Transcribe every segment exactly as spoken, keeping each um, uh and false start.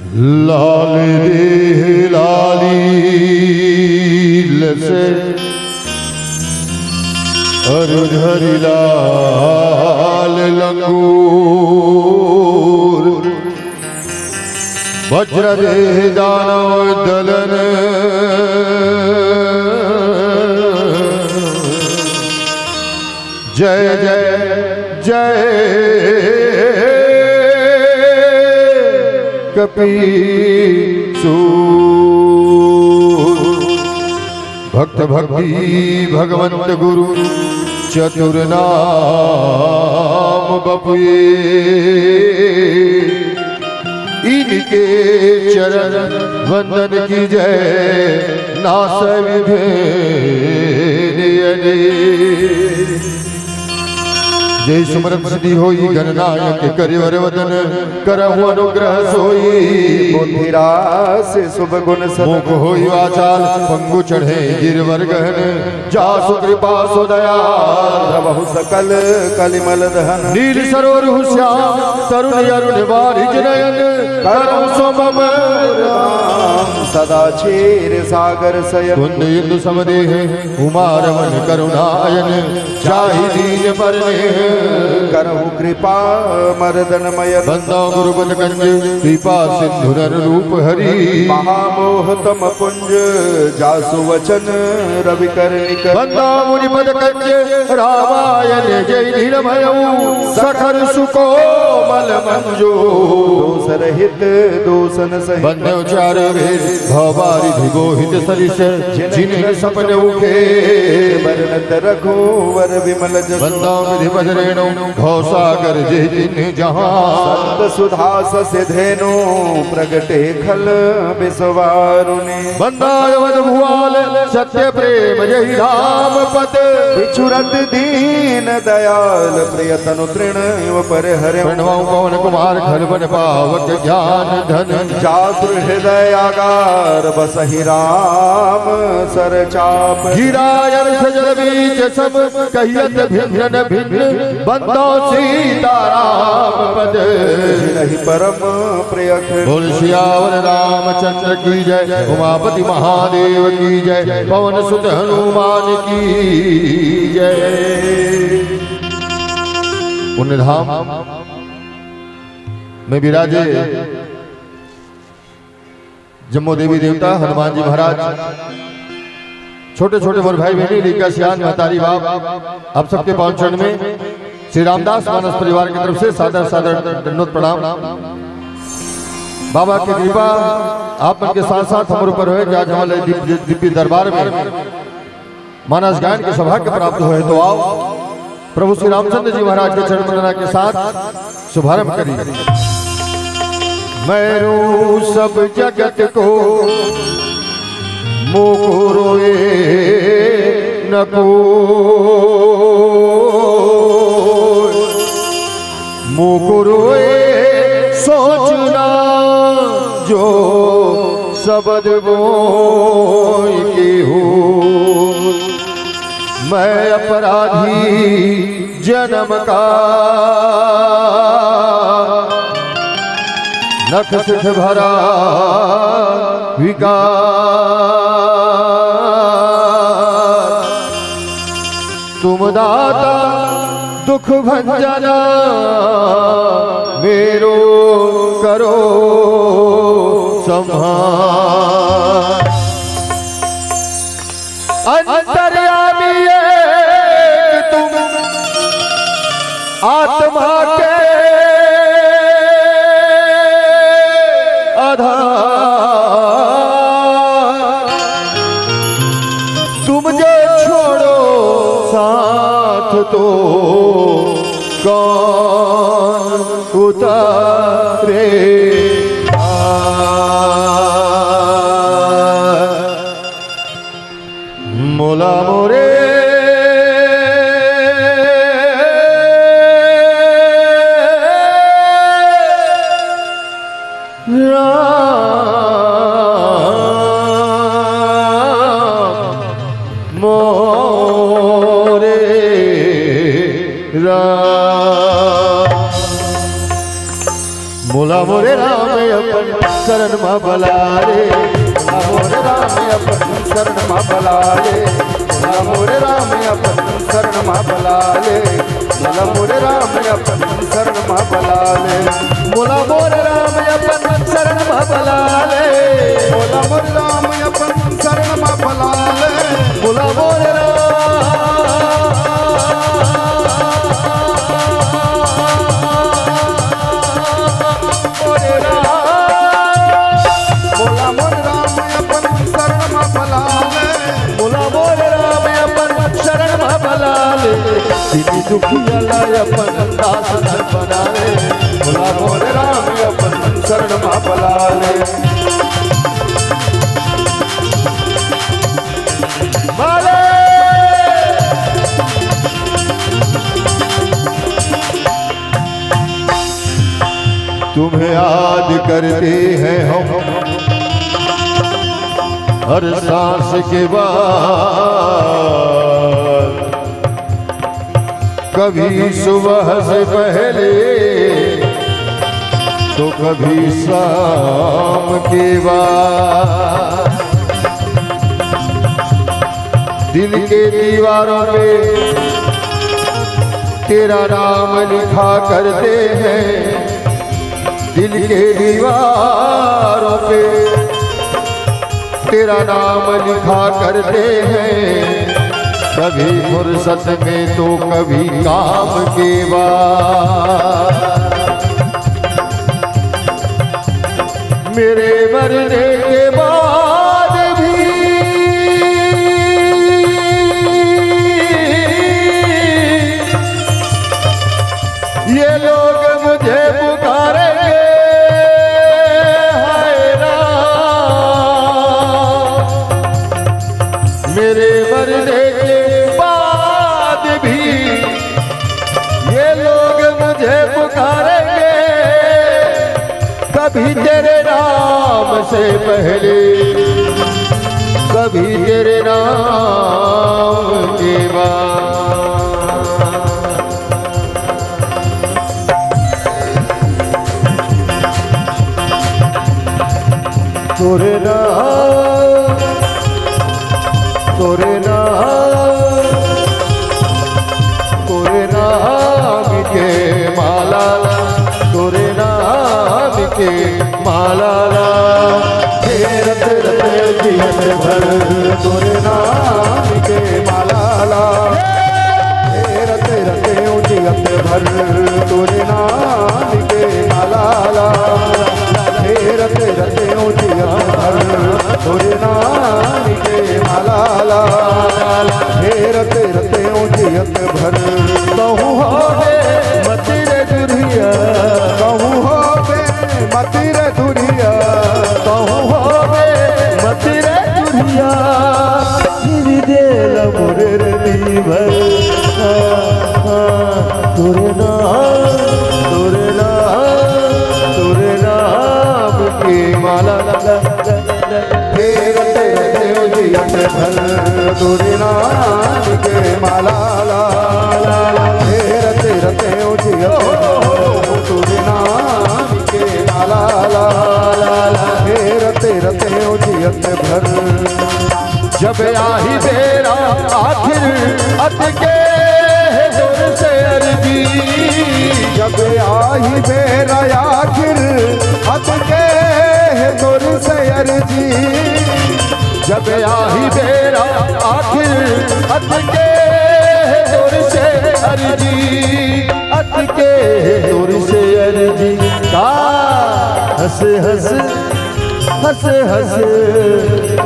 लाल देह लालील से अरु धरि लाल लंगूर। वज्र देह दानव दलन जय जय जय कपीसूर। भक्त भक्ति भगवंत गुरु चतुर नाम बपुए। इनके चरण वंदन कीजय नासै विघ्न अनेक। जय सुमरन सिद्धि होई गणनायक करिवर वदन करहु अनुग्रह सोई। बुद्धि रास शुभ गुण सब मुख होई वाचाल पंगु चढ़े गिरवर गहन। जासु कृपा सो दया धवहु सकल कलिमल दहन। नील सरोरु श्याम तरुण अरुण बारिज नयन करहु सो मम राम सदा क्षीर सागर सयन। कुंद इंदु समदेह उमा रमन करुणायन जाहि दीन पर नेह। करहु कृपा मरदन मयन। बंदा गुरुपद कंज कृपा सिंधु नर रूप हरि। महामोह तम पुंज जासु वचन रवि कर निकर। बंदा मुनि पद कंज रामायन जय नील भयऊ सखर सुकोमल मंजू। दोष रहित दोषन सहित बंदे उचार भेद भवारिधि गोहित सरिस। जिन जिन सपन उखे बरनत रघुवर विमल जसु। बंदा विधि बजरेणु घोसागर जे जिन जहाँ। संत सुधा सस धेनु प्रगटे खल बिसवारुनि। बंदा अवध भुआल सत्य प्रेम यही धाम पद। बिछुरत दीन दयाल प्रिय तनु तृण इव पर हरे। प्रणव पवन कुमार खल बन पावक ज्ञान धन। जासु हृदय आगार बसहि राम सर चाप। गिरा अर्थ जल बीच सम कहियत भिन्न भिन्न बंदो सीताराम पद। जिनहि परम प्रिय खिन। बोल सियावर रामचंद्र की जय उमापति महादेव की जय पवन सुत हनुमान की जय। पुण्य धाम में विराजे जम्मो देवी देवता, हनुमान जी महाराज, छोटे छोटे मोर भाई बहनी, लइका सियान, महतारी बाप, आप सबके पावन चरण में श्री रामदास मानस परिवार की तरफ से सादर सादर दंडवत प्रणाम। बाबा की कृपा आप मन के साथ साथ हमर ऊपर होय, आज हमर दिव्य, दिव्य दरबार में मानस गायन के सौभाग्य प्राप्त होय, तो आओ प्रभु श्री रामचंद्र जी महाराज के चरण वंदना के साथ शुभारंभ करी। मैरू सब जगत को मोको रोए न को, मोको रोए सोचना जो सबद बोय के हो। मैं अपराधी जन्म का नख सिख भरा विकार। तुम दाता दुख भंजना मेरो करो संहार। अंतर्यामी एक तुम आत्मा के आधार। तुम जो छोड़ो साथ तो कौन उतारे भार। मोला मोरे राम, मोरे राम। मोला मोरे राम अपन शरण मा बला ले, मोला मोरे राम अपन शरण मा बला ले, मोला मोरे राम अपन शरण मा बला ले, मोला मोरे राम अपन शरण मा बला ले, मोला मोरे राम अपन शरण मा बला ले, मोला मोरे राम अपन शरण मा बला ले, मोला मोरे राम, मोरे राम, मोला मोरे राम अपन शरण मा बला ले, मोला मोरे राम अपन शरण मा बला ले, दीन दुखिया ला अपन दास धन बना ले, मोला मोरे राम अपन शरण मा बला ले। माले। तुम्हें याद करते हैं हम हर सांस के बाद, कभी सुबह से पहले तो कभी शाम के बाद। दिल के दीवारों पे तेरा नाम लिखा करते हैं, दिल के दीवारों पे तेरा नाम लिखा करते हैं, कभी फुर्सत में तो कभी काम के बाद। मेरे मरने के बाद भी ये लोग मुझे पुकारेंगे, हाय राम। मेरे मरने के बाद भी ये लोग मुझे पुकारेंगे, कभी तेरे नाम से पहले, कभी तेरे नाम के बाद। तोरे नाम, तोरे नाम, तोरे नाम के माला, तोरे नाम के माला। फेरत रते जियत भर तोरे नाम के माला। फेरत रते जियत भर तोरे नाम के माला। फेरत रते जियत भर तोरे नाम के माला। फेरत रते जियत भर। कहूँ होवे मति रे दुरिया, कहूँ होवे मति रे दुरिया, कहूँ होवे मति रे दुरिया। फिर देला मोरे रे दीवर। हाँ, हाँ, तोरे नाम, तोरे नाम, तोरे नाम के माला। फेरत रते जियत भर तोरे नाम के माला। फेरत रते जियत भर तोरे नाम के माला। फेरत रते जियत भर। जब आही बेरा आखिर अटके है जोर से अर्जी। जब आही बेरा आखिर अटके है जोर से अर्जी। जब आही बेरा आखिर अटके है जोर से अर्जी, अटके है जोर से अर्जी। का हंस हंस, हंस हंस,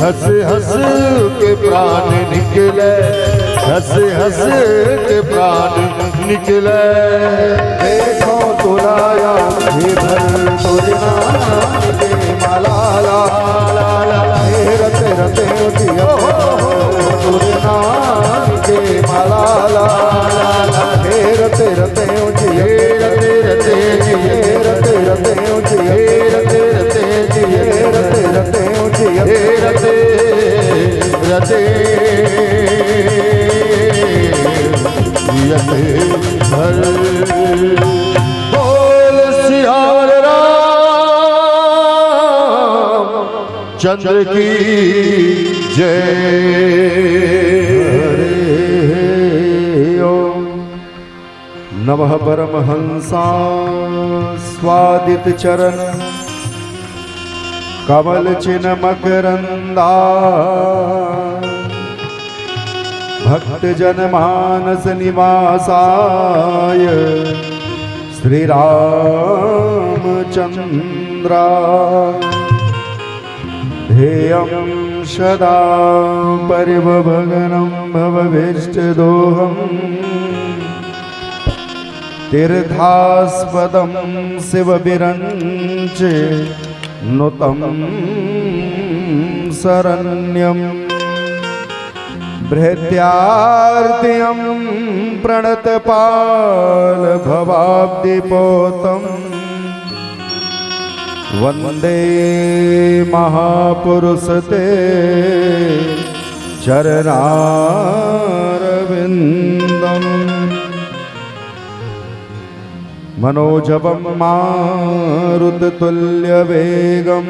हंस हंस के प्राण निकले, हंस हंस के प्राण निकले। देखो तोला आँखी भर तोरे नाम के माला। फेरत रते जियत भर तोरे नाम के माला। फेरत रते जियत, फेरत रते जियत, फेरत रते जियत, फेरत रते जियत, फेरत रते जियत, फेरत रते रते जियत भर। चंद्र की जय। हरे ओम नमः। परमहंसा स्वादित चरण कमल चिन मकरंदा भक्त जन मानस निवासाय श्री रामचंद्रा। ध्येयं सदा परिभवघ्नं भवभीष्टदोहम्। तीर्थास्पदं शिवविरञ्च नुतं शरण्यम्। भृत्यार्तियं प्रणतपालभवाब्दिपोतम्। वन्दे महापुरुष ते चरणारविन्दम्। मनोजवं मारुततुल्यवेगं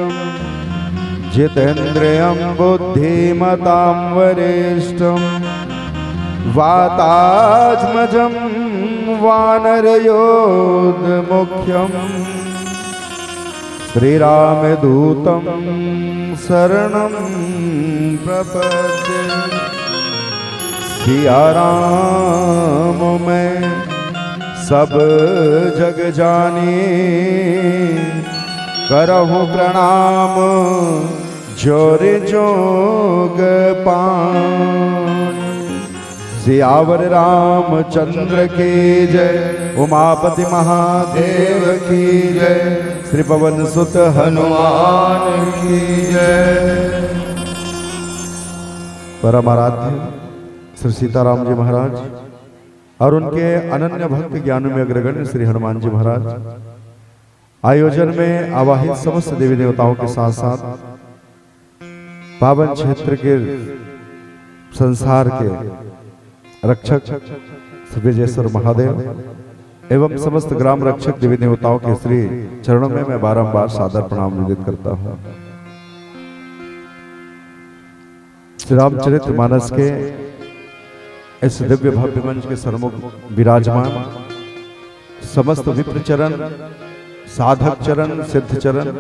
जितेन्द्रियं बुद्धिमतां वरिष्ठम्। वातात्मजं वानरयोधमुख्यं श्रीरामदूतं शरणं प्रपद्ये। सिया राम मैं सब जग जानी, करहु प्रणाम जोर जोग पानी। सियावर रामचंद्र की जय, उमापति महादेव की जय, श्री पवन सुत हनुमान की जय। परम आराध्य श्री सीताराम जी महाराज और उनके अनन्य भक्त ज्ञानों में अग्रगण्य श्री हनुमान जी महाराज आयोजन में आवाहित समस्त देवी देवताओं के साथ साथ पावन क्षेत्र के, संसार के रक्षक श्री विजेश्वर महादेव एवं समस्त ग्राम रक्षक देवी देवताओं के श्री चरणों में मैं बारंबार सादर प्रणाम निवेदित करता हूँ। श्री रामचरित मानस के इस दिव्य भव्य मंच के सन्मुख विराजमान समस्त विप्र चरण, साधक चरण, सिद्ध चरण,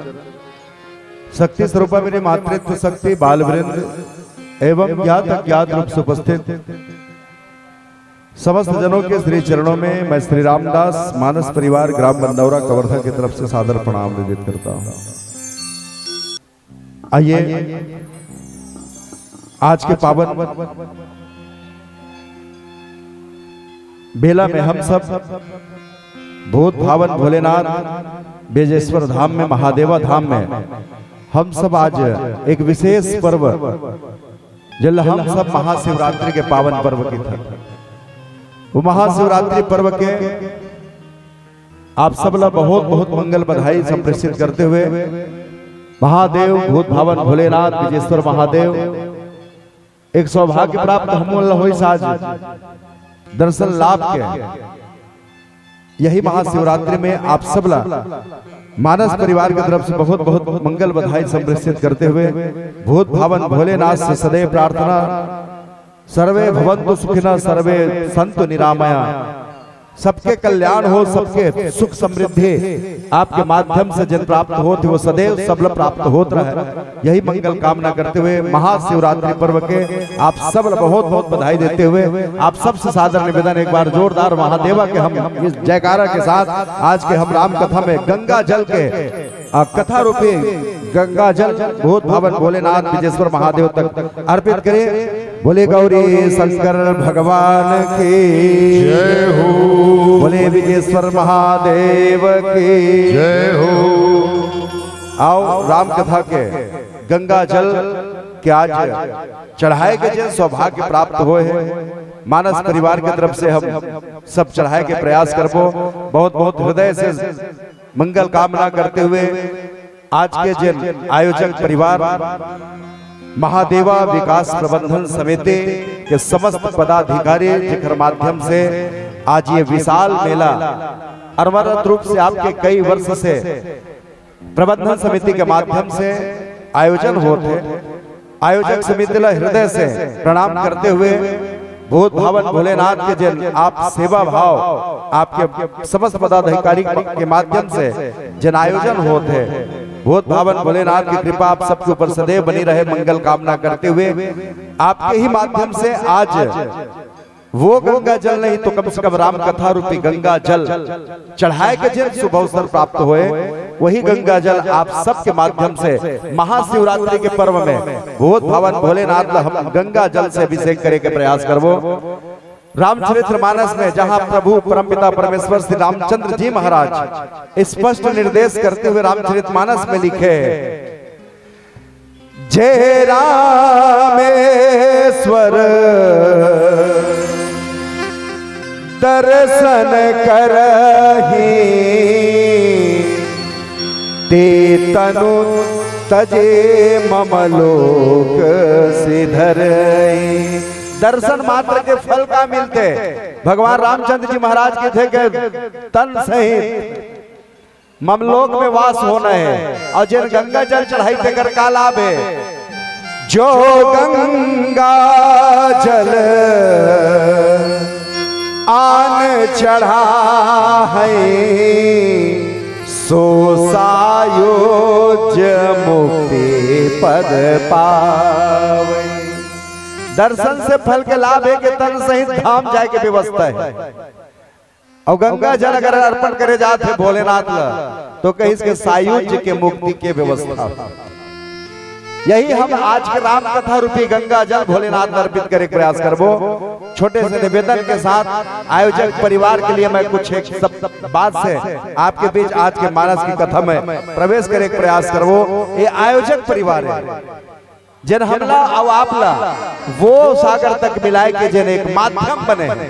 शक्ति स्वरूपा मेरी मातृत्व शक्ति, बाल वृंद एवं ज्ञात अज्ञात रूप से उपस्थित समस्त जनों के श्री चरणों में मैं श्री रामदास मानस परिवार ग्राम बंदौरा कवर्धा की तरफ से सादर प्रणाम निवेदित करता हूँ। आइए, आज के पावन बेला में हम सब भूत भावन भोलेनाथ बिजेश्वर धाम में, महादेवा धाम में हम सब आज एक विशेष पर्व, जिला हम सब महाशिवरात्रि के पावन पर्व की था, वो महाशिवरात्रि पर्व के आप सब ला बहुत बहुत मंगल बधाई संप्रेषित करते हुए महादेव भूत भावन भोलेनाथ बिजेश्वर महादेव एक सौभाग्य प्राप्त हमन ला होइस आज दर्शन लाभ के। यही महाशिवरात्रि में आप सब ला मानस परिवार की तरफ से बहुत बहुत मंगल बधाई संप्रेषित करते हुए भूत भावन भोलेनाथ से सदैव प्रार्थना, सर्वे भवन्तु सुखिनः, सर्वे सन्तु निरामया, सबके कल्याण हो, सबके सुख समृद्धि आपके माध्यम से जिन प्राप्त होत हे, वो सदैव सबला प्राप्त होत रहे। यही मंगल कामना करते हुए महाशिवरात्रि पर्व के आप सब ला बहुत बहुत बधाई देते हुए आप सबसे सादर निवेदन, एक बार जोरदार महादेवा के हम इस जयकारा के साथ आज के हम राम कथा में गंगा जल के आ, कथा रूपी गंगा जल भूत भावन भोलेनाथ बिजेश्वर महादेव तक अर्पित करें। बोले गौरी शंकर भगवान की जय हो। बोले बिजेश्वर महादेव की जय हो। आओ, राम कथा के गंगा जल के आज चढ़ाए के जिन सौभाग्य प्राप्त होए हे, मानस परिवार के तरफ से हम सब चढ़ाए के प्रयास करबो। बहुत बहुत हृदय से मंगल कामना करते हुए आज के जिन आयोजक परिवार महादेवा विकास प्रबंधन समिति के समस्त पदाधिकारी, जेकर माध्यम से आज ये विशाल मेला अनवरत रूप से आपके कई वर्ष से प्रबंधन समिति के माध्यम से आयोजन होत हे। आयोजक समिति ला हृदय से प्रणाम करते हुए भूत भावन भोलेनाथ के जेन आप सेवा भाव, आपके समस्त पदाधिकारी के माध्यम से जेन आयोजन होत हे, भूत भावन भोलेनाथ की कृपा आप सबके ऊपर सदैव बनी रहे, मंगल कामना करते हुए आपके ही माध्यम से आज वो गंगा जल नहीं तो कम से कम राम कथा रूपी गंगा जल चढ़ाए के जेन शुभ अवसर प्राप्त होए, वही गंगा जल आप सबके माध्यम से महाशिवरात्रि के पर्व में भूत भावन भोलेनाथ ला हम गंगा जल से अभिषेक करे के प्रयास करबो। रामचरित्र मानस में जहाँ प्रभु परमपिता परमेश्वर श्री रामचंद्र जी महाराज स्पष्ट निर्देश करते हुए रामचरित मानस में लिखे, जय रामेश्वर दर्शन करही, ते तनु तजे मम लोक सिधरही। दर्शन मात्र के फल का मिलते? भगवान रामचंद्र जी महाराज के थे के तन सहित ममलोक में वास होना है। और जिन गंगा जल चढ़ाई तेकर का लाभ है? जो गंगा जल आन चढ़ा है, सो सायुज्य मुक्ति पद पावे। दर्शन से फल के लाभ है कि तन सहित धाम जाए के व्यवस्था है। और गंगा जल अगर अर्पण करे जात हे भोलेनाथ ला, तो कहिस के सायुज्य के मुक्ति के व्यवस्था। यही हम आज के राम कथा रूपी गंगा जल भोलेनाथ ला अर्पित करे के प्रयास करबो। छोटे से निवेदन के साथ आयोजक परिवार के लिए मैं कुछ एक सब बात से आपके बीच आज के मानस की कथा में प्रवेश करे के प्रयास करबो। ये आयोजक परिवार है, जेन हमला अउ आप ला वो सागर तक मिलाए के जेन एक माध्यम बने हे।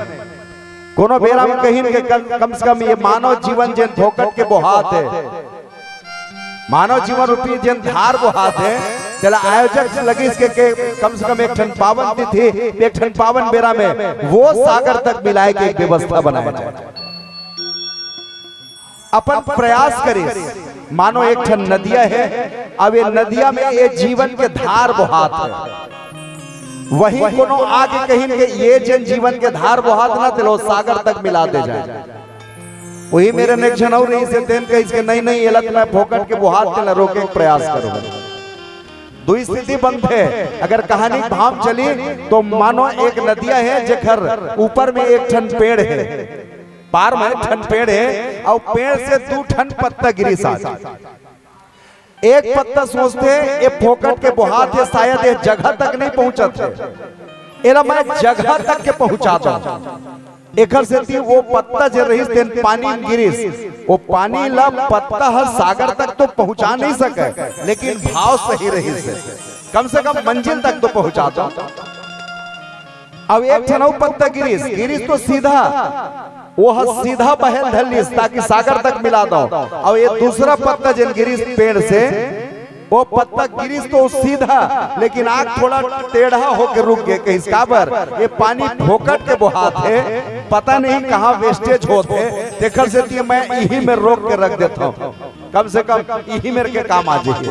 कोनो बेरा में कहिन के कम, कम से कम ये मानव जीवन जेन फोकट के बोहात हे, मानव जीवन रूपी जेन धार बोहात हे, तेला आयोजक लगिस के, के कम से कम एक ठन पावन तिथि, एक ठन पावन बेरा में वो सागर तक मिलाए के एक व्यवस्था बनाए जाए। अपन प्रयास करिस, मानो एक ठन नदिया हे, अब ये नदिया में ये जीवन के धार बोहात हे। वही कोनो आके कहिन के ये जेन जीवन के धार बोहात ना, तेलो सागर तक मिला दे जाए। वही मेर एक झन अउ रहिस हे, तेन कहिस के नहीं, नहीं, ये लत मैं फोकट के बोहात, तेला रोके के प्रयास करूँ। दू स्थिति बनथे, अगर कहानी के भाव चली तो मानो एक नदिया हे जेकर ऊपर में एक ठन पेड़ हे, पार में एक ठन पेड़ हे, अउ पेड़ से दू ठन पत्ता गिरिस हे। एक पत्ता सोचथे, ये फोकट के बोहात हे, शायद ये जगह तक नहीं पहुंचत हे, एला मैं जगह तक के पहुंचा दूं। एकर सेती वो पत्ता जे रहिस तेन पानी में गिरिस, वो पानी ला पत्ता ह सागर तक तो पहुंचा नहीं सके, लेकिन भाव सही रहिस हे, कम से कम मंजिल तक तो पहुंचा दो। अब एक ठन अउ पत्ता गिरिस, गिरिस तो सीधा, वो ह सीधा बहे ल धर लिस ताकि सागर तक मिला दो। अब ये दूसरा पत्ता जेन गिरिस पेड़ से, वो पत्ता गिरिस तो सीधा, लेकिन आग थोड़ा टेढ़ा होके रुक गे। कहिस काबर? ये पानी फोकट के बोहात हे, पता नहीं कहाँ वेस्टेज होत हे, तेकर सेती मैं इही में रोक के रख देथव, कम से कम इही मेर के काम आ जाही।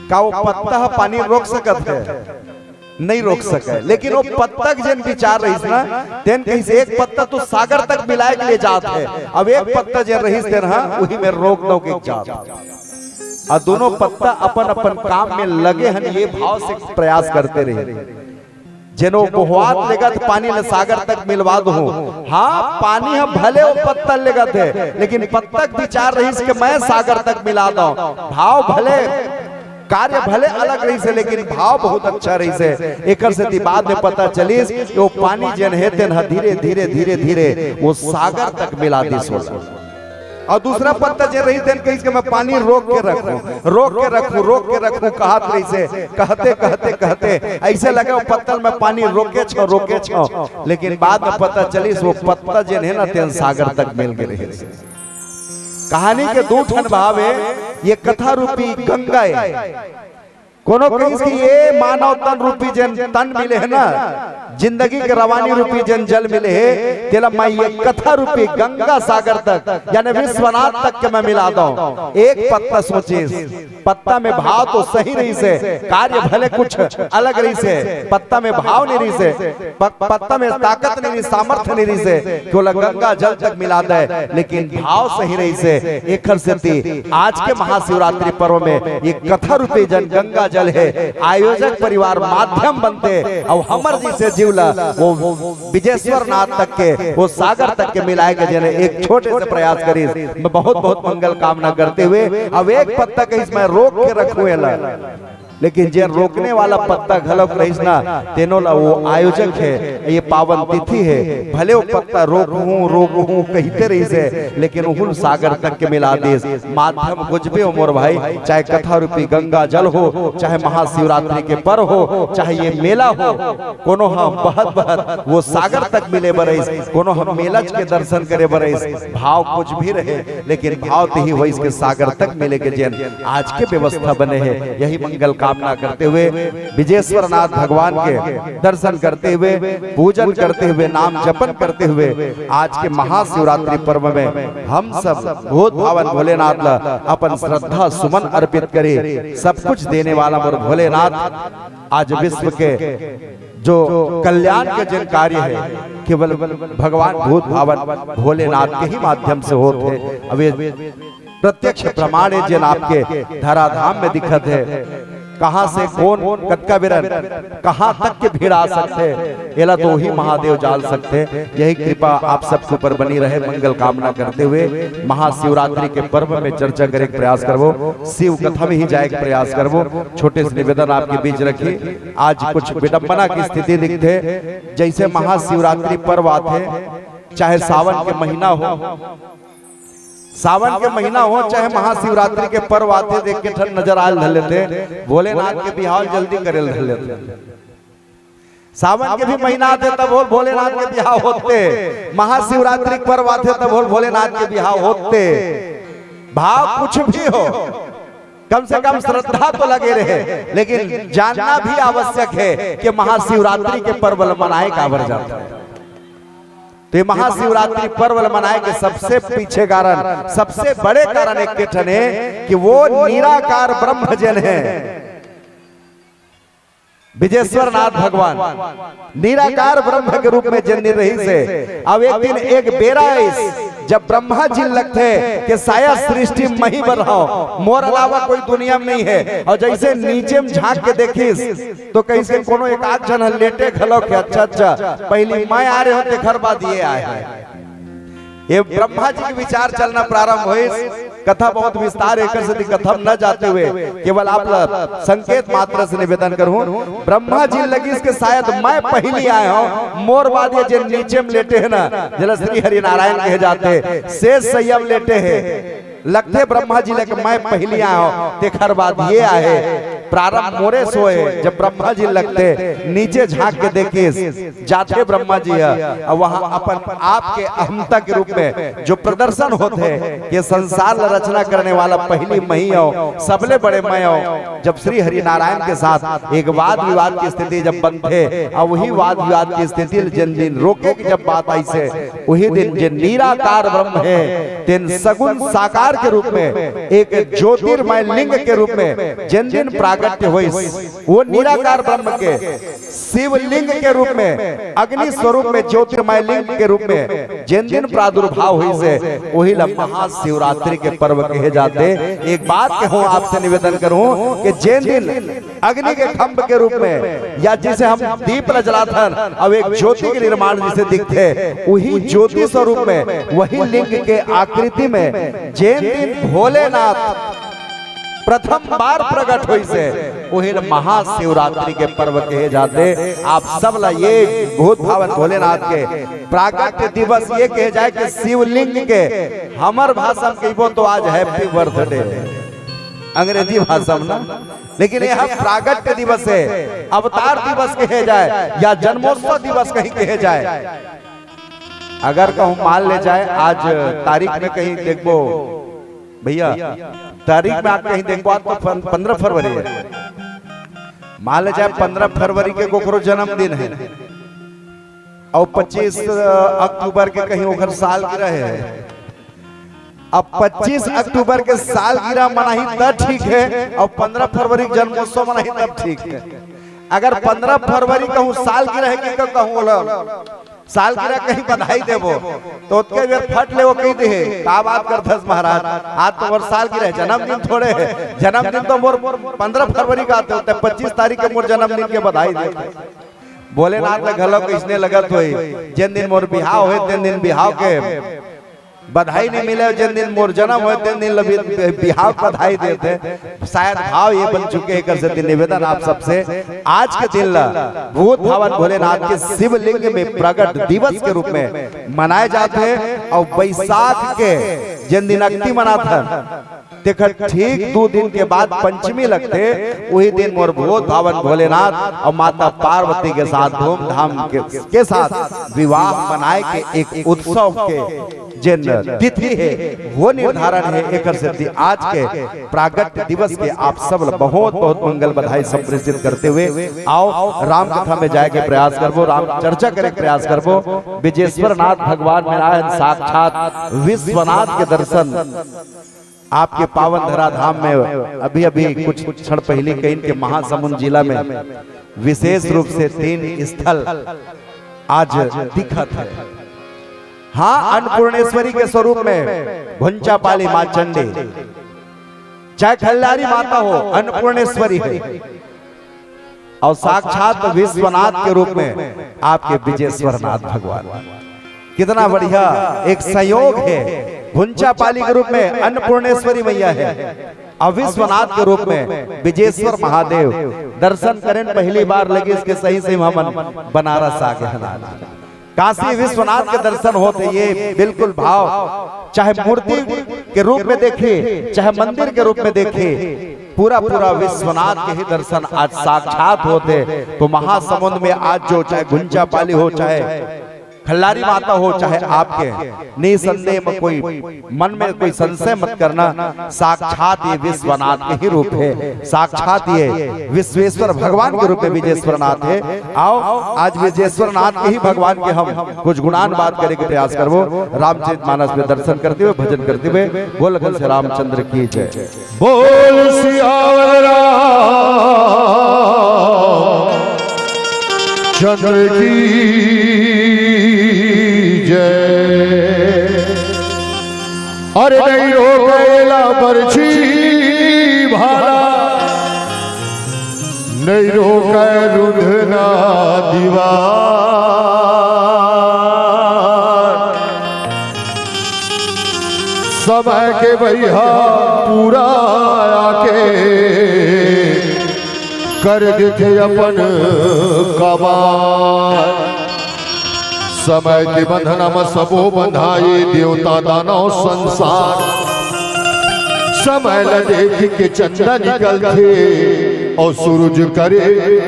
का वो पत्ता ह पानी रोक सकत हे? नहीं रोक सके, लेकिन वो पत्ता के जेन विचार रहिस ना, तेन कहिस एक पत्ता तो सागर तक मिलाए के ले जात हे, अब एक पत्ता जेन रहिस तेन ह उही में रोक दो के जात हे। अउ दोनों पत्ता अपन अपन काम में लगे हन, ये भाव से प्रयास करते रहे। जेन वो बोहात लेगत पानी ल सागर तक मिलवा दो। हाँ, पानी ह भले वो पत्ता लेगत हे, लेकिन पत्ता के विचार रहिस के मैं सागर तक मिला दो। भाव भले, कार्य भले अलग रहिस हे, लेकिन भाव बहुत अच्छा रहिस हे। एकर सेती बाद में पता चलिस कि वो पानी जेन हे तेन ह धीरे, धीरे, धीरे, धीरे वो सागर तक मिला दिस ओला। अउ दूसरा पत्ता जे रहिस तेन कहिस के मैं पानी रोक के रखूं, रोक के रखूं, रोक के रखूं, कहत रहिस हे, कहते, कहते, कहते अइसे लगे वो पत्ता ल मैं पानी रोकेच हंव, रोकेच हंव, लेकिन बाद में पता चलिस वो पत्ता जेन हे ना तेन सागर तक मिल गे रहिस। कहानी के दू ठन भाव हे, ये कथा रूपी गंगा हे, कोनो कहिस कि ये मानव तन रूपी जेन तन मिले हे ना, जिंदगी के रवानी रूपी जेन जल मिले हे, तेला मैं ये कथा रूपी गंगा सागर तक, यानी विश्वनाथ तक के मैं मिला दंव। एक पत्ता सोचिस, पत्ता में भाव तो सही रहिस हे, कार्य भले कुछ अलग रहिस हे, पत्ता में भाव नहीं रहिस हे, प-, पत्ता में ताकत नहीं रहिस, सामर्थ्य नहीं रहिस हे कि ओला गंगा जल तक मिला दे, लेकिन भाव सही रहिस हे। एखर सेती आज के महाशिवरात्रि पर्व में ये कथा रूपी जन गंगा जल हे, आयोजक परिवार माध्यम बनथे अउ हमर जइसे जीव ला वो बिजेश्वर नाथ तक के, वो सागर तक के मिलाए के जेन एक छोटे से प्रयास करिस। मैं बहुत बहुत मंगल कामना करते हुए अब एक पत्ता कहिस मैं रोक के रखूं एला, लेकिन जे रोकने वाला पत्ता घलोक रहिस ना, तेनो ला वो आयोजक हे, ये पावन तिथि हे, भले वो पत्ता रोकहूं रोकहूं कहिते रहिस हे, लेकिन उहुन सागर तक के मिला दिस। माध्यम कुछ भी हो मोर भाई, चाहे कथा रूपी गंगा जल हो, चाहे महाशिवरात्रि के पर्व हो, चाहे ये मेला हो, कोनो ह बहत बहत वो सागर तक मिले बर आइस, कोनो ह मेलच के दर्शन करे बर आइस, भाव कुछ भी रहे, लेकिन भाव तिही होइस के सागर तक मिले के जेन आज के व्यवस्था बने हे। यही मंगल कामना करते हुए बिजेश्वर नाथ भगवान के दर्शन करते हुए, पूजन करते हुए, नाम जपन करते हुए आज के महाशिवरात्रि पर्व में हम सब भूत भावन भोलेनाथ ला अपन श्रद्धा सुमन अर्पित करें। सब कुछ देने वाला मोर भोलेनाथ आज विश्व के जो कल्याण के जेन कार्य हे, केवल भगवान भूत भावन भोलेनाथ के ही माध्यम से होत हे। अब ये प्रत्यक्ष प्रमाण हे, जेन आपके धराधाम में दिखत हे। कहां से कोन, कतका बेरन, कहां तक के भीड़ आ सकथे, एला तो वही महादेव जान सकथे। यही कृपा आप सबके ऊपर बनी रहे, मंगल कामना करते हुए महाशिवरात्रि के पर्व में चर्चा करे के प्रयास करबो, शिव कथा में ही जाए के प्रयास करबो। छोटे से निवेदन आपके बीच रखी, आज कुछ विडंबना की स्थिति दिखथे, जैसे महाशिवरात्रि पर्व आथे, चाहे सावन के महीना हो, सावन के महीना हो, चाहे महाशिवरात्रि के पर्व आथे, देख के ठन नजर आयल धर लेथे, भोलेनाथ के बिहाव जल्दी करे ल धर लेथे। सावन के भी महीना आथे, तब होल भोलेनाथ के बिहाव होथे, महाशिवरात्रि के पर्व आथे, तब होल भोलेनाथ के बिहाव होथे। भाव कुछ भी हो, कम से कम श्रद्धा तो लगे रहे, लेकिन जानना भी आवश्यक हे कि महाशिवरात्रि के पर्व ल मनाए काबर जाथे। तो ये महाशिवरात्रि पर्व ल मनाए के सबसे पीछे कारण, सबसे बड़े कारण एक के ठन हे कि वो निराकार ब्रह्म जेन हे, बिजेश्वर नाथ भगवान निराकार ब्रह्म के रूप में जेन रहिस हे। अब एक दिन एक बेरा आइस, जब ब्रह्मा जी ल लगथे कि साया सृष्टि म ही बर हंव, मोर अलावा कोई दुनिया में नहीं हे। अउ जैसे नीचे में झांक के देखिस, तो कहिस के कोनो एक आध झन ह लेटे घलोक हे, अच्छा, अच्छा, पहिली मैं आय रहेंव, तेखर बाद ये आय हे। ये ब्रह्मा जी के विचार चलना प्रारंभ होइस। कथा बहुत विस्तार हे, एकर सेती कथा म न जाते हुए केवल आप ला संकेत मात्र से निवेदन करहूं। ब्रह्मा जी ल लगिस के शायद मैं पहिली आय हंव, मोर बाद ये जेन नीचे में लेटे हे ना, जेला श्री हरि नारायण कहे जाथे, शेष शैया म लेटे हे, लगथे ब्रह्मा जी ल के मैं पहिली आय हंव, तेखर बाद ये आय हे। प्रारंभ मोरे से होय। जब ब्रह्मा जी ल लगथे, नीचे झांक के देखिस, जाथे ब्रह्मा जी ह, अउ वहां अपन आप के अहमता के रूप में जो प्रदर्शन होथे कि संसार ल रचना करने वाला पहिली मैं ही हंव, सबले बड़े मैं हंव। जब श्री हरि नारायण के साथ एक वाद विवाद की स्थिति जब बनथे, अउ वही वाद विवाद की स्थिति ल जेन दिन रोके के जब बात आइस हे, वही दिन जे निराकार ब्रह्म हे, तेन सगुण साकार के रूप में, एक ज्योतिर्मय लिंग के रूप में जेन दिन प्रागट्य होइस, वो निराकार ब्रह्म के शिवलिंग के रूप में, अग्नि स्वरूप में, ज्योतिर्मय लिंग के रूप में जेन दिन प्रादुर्भाव होइस हे, वही ला महाशिवरात्रि के पर्व कहे जाथे। एक बात कहूं, आपसे निवेदन करूं कि जेन दिन अग्नि के खंभ के रूप में, या जिसे हम दीप ल जलाथन, अउ एक ज्योति के निर्माण जिसे दिखथे, वही ज्योति स्वरूप में, वही लिंग के आकृति में जेन दिन भोलेनाथ प्रथम बार प्रगट होइस हे, उही ल महाशिवरात्रि के पर्व कहे जाथे। आप सब ला ये भूत भावन भोलेनाथ के प्रागट्य दिवस ये कहे जाए कि शिवलिंग के, हमर भाषा में कहिबो तो आज हैप्पी बर्थडे, अंग्रेजी भाषा में ना, लेकिन यह प्रागट्य दिवस हे, अवतार दिवस कहे जाए या जन्मोत्सव दिवस कहीं कहे जाए। अगर कहूं मान ले जाए, आज तारीख में कहीं देखबो भैया, तारीख में आप कहीं देखबो, आज तो पन-, पंद्रह फरवरी हे। मान ले जाए, पंद्रह फरवरी के कोकरो जन्मदिन हे अउ पच्चीस अक्टूबर के कहीं ओकर सालगिरह हे। अब पच्चीस अक्टूबर के सालगिरह मनाही त ठीक हे, अउ पंद्रह फरवरी के जन्मोत्सव मनाही तब ठीक हे। अगर पंद्रह फरवरी कहूँ सालगिरह के कहूँ ओला सालगिरह कहीं बधाई देबो, तो ओतके बेर फट ले वो कहि देहे, "का बात करथस महाराज, आज तो मोर सालगिरह हे, जन्मदिन थोड़े हे, जन्मदिन तो मोर पंद्रह फरवरी के आथे, त पच्चीस तारीख के मोर जन्मदिन के बधाई दे।" भोलेनाथ ल घलो कइसने लगत होही, जेन दिन मोर बिहाव होय, तेन दिन बिहाव के बधाई नइ मिले, जेन दिन मोर जन्म होय, तेन दिन ल बि-, बिहाव बधाई देथे। शायद भाव ये बन चुके हे, एकर सेती निवेदन आप सबसे, आज के दिन ल भूत भावन भोलेनाथ के शिवलिंग में प्रगट दिवस के रूप में मनाए जाथे। अउ बैसाख के जेन दिन अक्ति मनाथन, तेखर ठीक दू दिन के बाद पंचमी लगथे, उही दिन मोर भूत भावन भोलेनाथ अउ माता पार्वती के साथ धूमधाम के, के साथ विवाह मनाए के एक उत्सव के जेन तिथि हे, वो निर्धारण हे। एकर सेती आज के प्रागट्य दिवस के आप सब ल बहुत बहुत मंगल बधाई संप्रेषित करते हुए आओ राम कथा में जाए के प्रयास करबो, राम चर्चा करे के प्रयास करबो। बिजेश्वर नाथ भगवान में आए साक्षात विश्वनाथ के दर्शन आपके पावन धराधाम में अभी अभी कुछ क्षण पहिली कहिन के महासमुंद जिला में विशेष रूप से तीन स्थल आज दिखत हे। हाँ, अन्नपूर्णेश्वरी के स्वरूप में घुंचापाली माँ चंडी, चाहे खल्लारी माता हो, अन्नपूर्णेश्वरी हे, अउ साक्षात विश्वनाथ के रूप में आपके बिजेश्वर नाथ भगवान। कितना बढ़िया एक संयोग हे, घुंचापाली के रूप में अन्नपूर्णेश्वरी मैया हे अउ विश्वनाथ के रूप में बिजेश्वर महादेव। दर्शन करेन पहिली बार लगिस के सही सही हमन बनारस आ गे हन। काशी विश्वनाथ के दर्शन होत हे, ये बिल्कुल भाव, चाहे मूर्ति के रूप में देखिए, चाहे मंदिर के रूप में देखिए, पूरा पूरा विश्वनाथ के ही दर्शन आज साक्षात होत हे। तो महासमुंद में आज जो चाहे घुंचापाली हो, चाहे खल्लारी माता हो, चाहे आपके, निसंदेह में कोई मन में कोई संशय मत करना, साक्षात ये विश्वनाथ के ही रूप हे, साक्षात ये विश्वेश्वर भगवान के रूप में बिजेश्वर नाथ हे। आओ, आज बिजेश्वर नाथ के ही भगवान के हम कुछ गुणानुवाद करे के प्रयास करबो, रामचरित मानस में दर्शन करते हुए, भजन करते हुए। बोल लगन से रामचंद्र की जय। बोल सियावर राम चंद्र की जय। अरे नहीं रोकेला बरछी भाला, नहीं रोके रुधना दीवार। समय के बहिहा पूरा आके कर देथे अपन कमाल। समय के बंधना म सबो बंधाए, देवता दानव संसार। समय ल देख के चंदा निकलथे अउ सूरज करे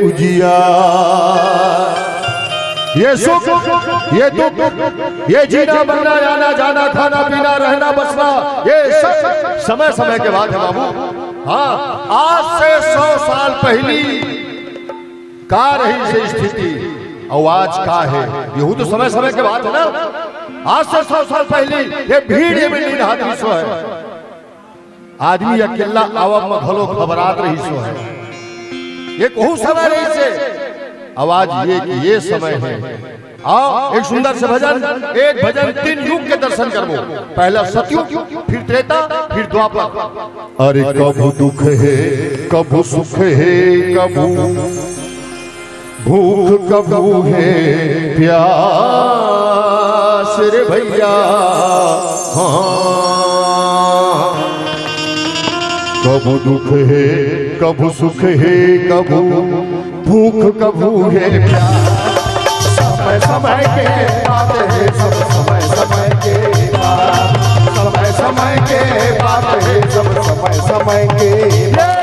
उजियार। ये सुख, ये दुख, ये जीना मरना, आना जाना, खाना पीना, रहना बसना, ये सब समय समय के बात हे बाबू। हाँ, आज से सौ साल पहिली का रहिस स्थिति अउ आज का हे, यहू तो समय समय के बात हे ना। आज से सौ साल पहिली ये भीड़ ये में नींद हाथ विश्व हे। आदमी अकेला आवब म घलो घबरात रहिस हे। ये कहू समय रहिस हे, अउ आज ये कि ये समय हे। आओ, एक सुंदर से भजन, एक भजन तीन युग के दर्शन करबो। पहला सतयुग, फिर त्रेता, फिर द्वापर। अरे कभू दुख हे, कभू सुख हे, कभू भूख, कभू हे प्यास रे भैया। हाँ, कभू दुख हे, कभू सुख हे, कभू भूख, कभू हे प्यास। समय समय के बात हे, सब समय समय के बात। समय समय के बात हे, सब समय समय के बात।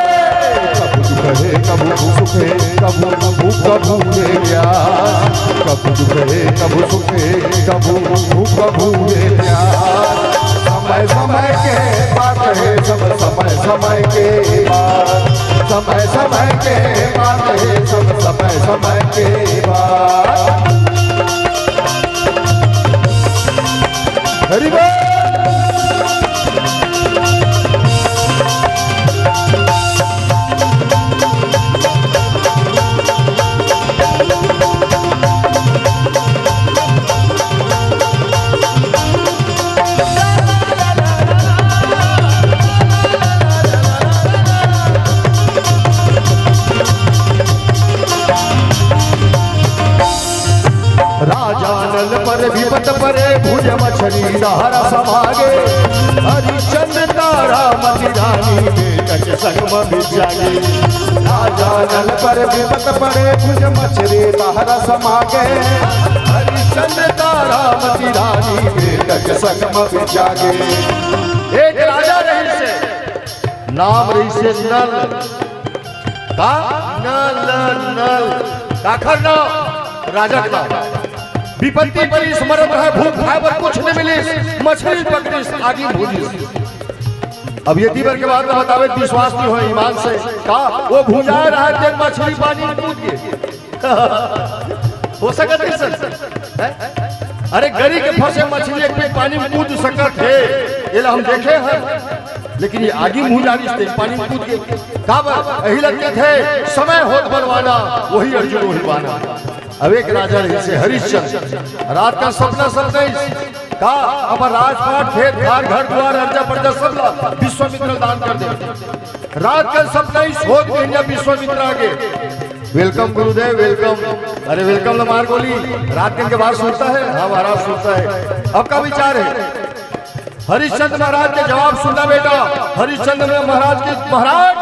कभू दुख हे, कभू सुख हे, कभू भूख, कभू हे प्यास। कभू दुख हे, कभू सुख हे, कभू भूख, कभू हे प्यास। समय समय के बात हे, सब समय समय के बात। समय समय के बात हे, सब समय समय के बात। हरि बोल। राजा नल पर विपत परे, भुज मछरी दहर समागे। हरिश्चंद्र तारा मति रानी, बेटक संग म बिचागे। राजा नल पर विपत परे, भुज मछरी दहर समागे। हरिश्चंद्र तारा मति रानी, बेटक संग म बिचागे। एक राजा रहिसे, नाम रहिसे नल। का? नल, नल। काखर नाम? राजा के नाम। विपत्ति परिस, मरत रहे, भूख खाए बर कुछ नहीं मिलिस, मछली पकड़िस, आगी भूजिस। अब ये तीबर के बात बतावे, विश्वास नहीं हो ईमान से। का? वो भुजाए रहे, ते मछली पानी में कूद गे। हो सकत हे सर? हैं? अरे, गरी के फंसे मछली एक पे पानी में कूद सकत हे, एला हम देखे हैं, लेकिन ये आगी मुँह डालिस ते पानी में कूद गे। काबर? यही लगते थे, समय होत बलवाना, वही अर्जुन वही पाना। अब एक राजा रहिसे हरिश्चंद्र, रात का सपना सपनाइस, का अपन राजपाट, खेत खार, घर दुआर, अर्जा पर्जा सब ला विश्वामित्र दान कर दे। रात का सपनाइस, होत बिहनिया विश्वामित्र आगे। Welcome गुरुदेव, welcome। अरे welcome ला मार गोली। रात के बात सुनता है? हाँ महाराज सुनता है। अब का विचार है? हरिश्चंद्र महाराज के जवाब सुनना बेटा। हरिश्चंद्र महाराज के, महाराज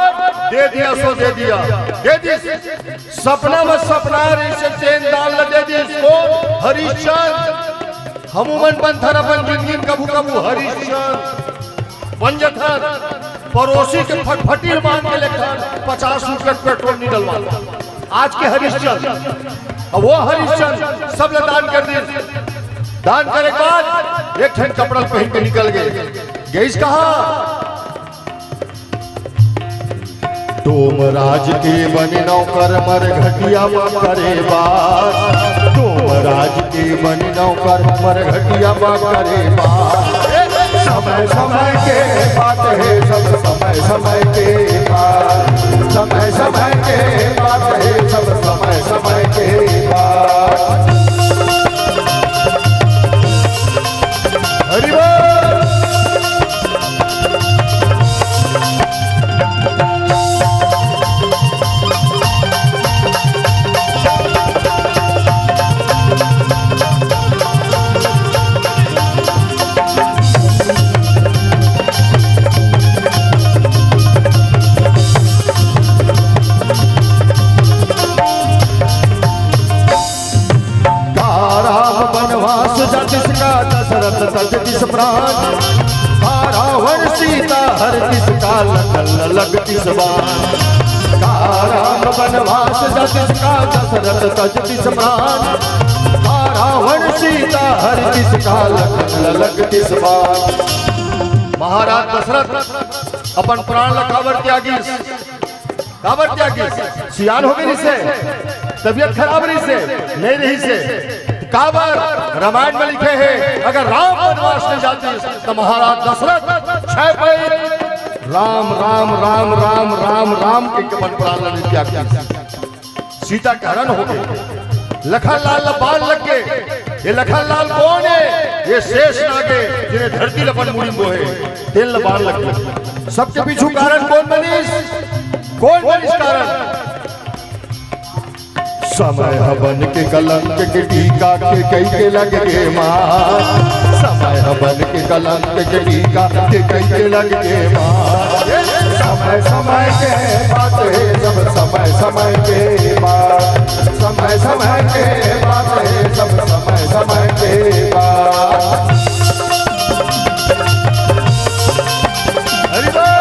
दे दिया सो दे दिया, दे दी। सपना में सपना रहिसे तेन दान ला दे दी। कौन? हरिश्चंद्र। हमू मन बनथन अपन जिंदगी में कभू कभू हरिश्चंद्र बन जथन। पड़ोसी के फटफटी ल बांध के लेथन, पचास रुपया के पेट्रोल नहीं डलवाथन। आज के हरिश्चंद्र, अब वो हरिश्चंद्र सब ल दान कर दी। दान करे के बाद एक ठन कपड़ा पहन के निकल गए। गइस कहाँ? डोम राज के बने नौकर मरघटिया म करे बास। डोम राज के बने नौकर मरघटिया म करे बास। समय समय के बात हे, सब समय समय के बात। समय समय के बात हे, सब समय समय के बात। हरि बोल। का राम बनवास जातिस का दशरथ तजतिस प्राण। का रावण सीता हरतिस का लखन लगतिस बाण। का राम बनवास जातिस का दशरथ तजतिस प्राण। का रावण सीता हरतिस का लखन लगतिस बाण। महाराज दशरथ अपन प्राण ल काबर त्यागिस? काबर त्यागिस? सियान हो गे रिहिसे, तबीयत खराब रिहिसे, नहीं रिहिसे। काबर? रामायण में लिखे हे, अगर राम बनवास नहीं जातिस, तो महाराज दशरथ छह पई राम, राम, राम, राम, राम, राम के अपन प्राण ल नहीं त्यागिस। सीता के हरण हो गे, लखन लाल ला बाण लग गे। ये लखन लाल कौन हे? ये शेष नाग हे, जिन्हें धरती ल अपन मुड़ी म बोहे, तेन ल बाण लग गे। सबके पीछू कारण कौन बनिस? कौन बनिस कारण? समय ह बन के कलंक के टीका, केकई के लग गे मार। समय ह बन के कलंक के टीका, केकई के लग गे मार। समय समय के बात हे, सब समय समय के बात। समय समय के बात हे, सब समय समय के बात। हरि बोल।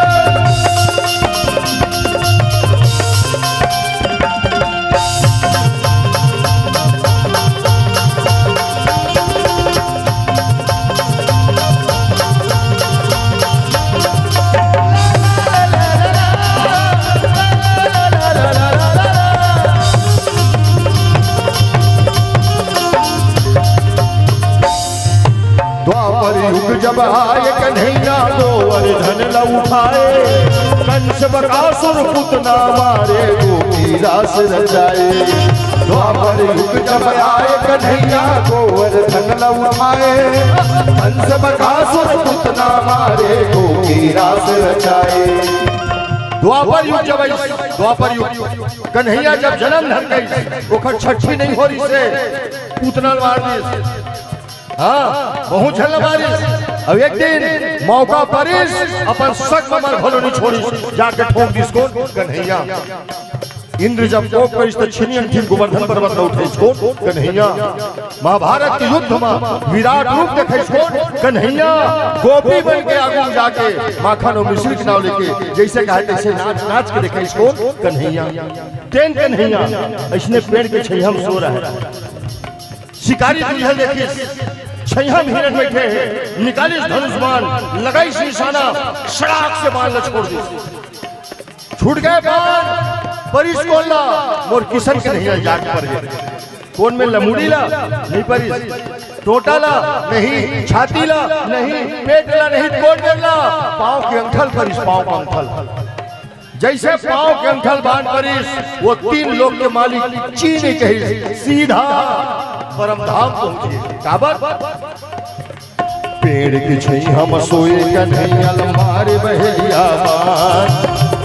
आय कन्हैया गोवर्धन ल उठाए, कंस बकासुर पुतना मारे, गोपी रास रचाए। द्वापर युग जब आय कन्हैया गोवर्धन ल उठाए, कंस बकासुर पुतना मारे, गोपी रास रचाए। द्वापर युग जब आइस, द्वापर युग, कन्हैया जब जनम धर गइस, ओखर छट्ठी नइ हो रिहिस हे, पूतना ल मार दिस। हाँ, बहुत झन ल मारिस। अब एक दिन मौका परिस, अपन सग म मर घलो नइ छोड़िस, जाके ठोंक दिस कोन? कन्हैया। इंद्र जब कोप करिस त छीनी अंगठी गोवर्धन पर्वत ल उठाइस कोन? कन्हैया। महाभारत के युद्ध म विराट रूप देखाइस कोन? कन्हैया। गोपी मन के आगू म जाके माखन अउ मिश्री के नाव लेके जइसे कहे तइसे नाच, नाच के देखाइस कोन? कन्हैया। तेन कन्हैया अइसने पेड़ के छइहां म सो रहय। शिकारी दुरिहा देखिस, छइहां म हिरन बइठे हे, निकालिस धनुष बाण, लगाइस निशाना, सड़ाक से बाण ल छोड़ दिस। छूट गे बाण, परिस कोन ला? मोर किसन कन्हैया ल जाके पर गे। कोन में ल? मुड़ी ला? नइ परिस। टोटा ला? नहीं। छाती ला? नहीं। पेट ला? नहीं। कोन में ला? पांव के अंगठा ल परिस, पांव के अंगठा ल। जइसे पांव के अंगठा ल बाण परिस, ओ तीन लोक के मालिक ची नइ कहिस, सीधा परम धाम पहुंच गे। काबर? पेड़ के छइहां म सोए कन्हैया ल मारे बहेलिया बाण,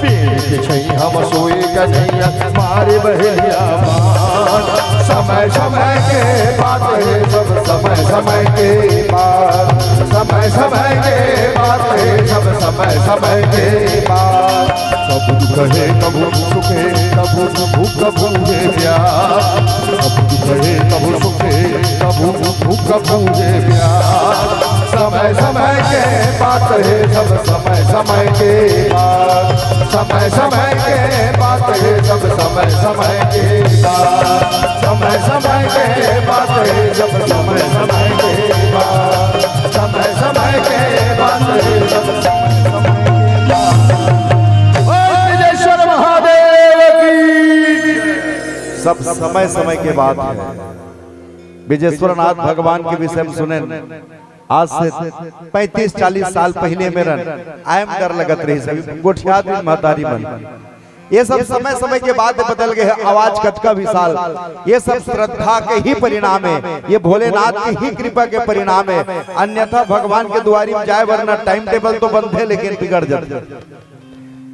पेड़ के छइहां म सोए कन्हैया ल मारे बहेलिया बाण। समय समय के बात हे सब, समय समय के बात, समय समय के बात हे सब, समय समय के बात। कभू दुख हे, कभू सुख हे, कभू भूख, कभू हे प्यास। कभू दुख हे, कभू सुख हे, कभू भूख, कभू हे प्यास। समय समय के बात हे सब, समय समय के बात। समय समय के बात हे सब, समय समय के बात। समय समय के बात हे सब, समय समय के बात। समय समय के बात हे सब, समय समय के बात। ओ ब्रजेश्वर महादेव की। सब समय समय के बात हे। ब्रजेश्वर नाथ भगवान के विषय में सुनेन। आज से पैंतीस चालीस साल पहिले मेरन आय म डर लगत रहिस, गोठियात रहिन महतारी मन। ये सब समय समय के बाद बदल गे हे, आवाज कतका विशाल। ये सब श्रद्धा के ही परिणाम हे, ये भोलेनाथ की ही कृपा के परिणाम हे। अन्यथा भगवान के दुआरी म जाय बर ना time table तो बनथे, लेकिन बिगड़ जाथे।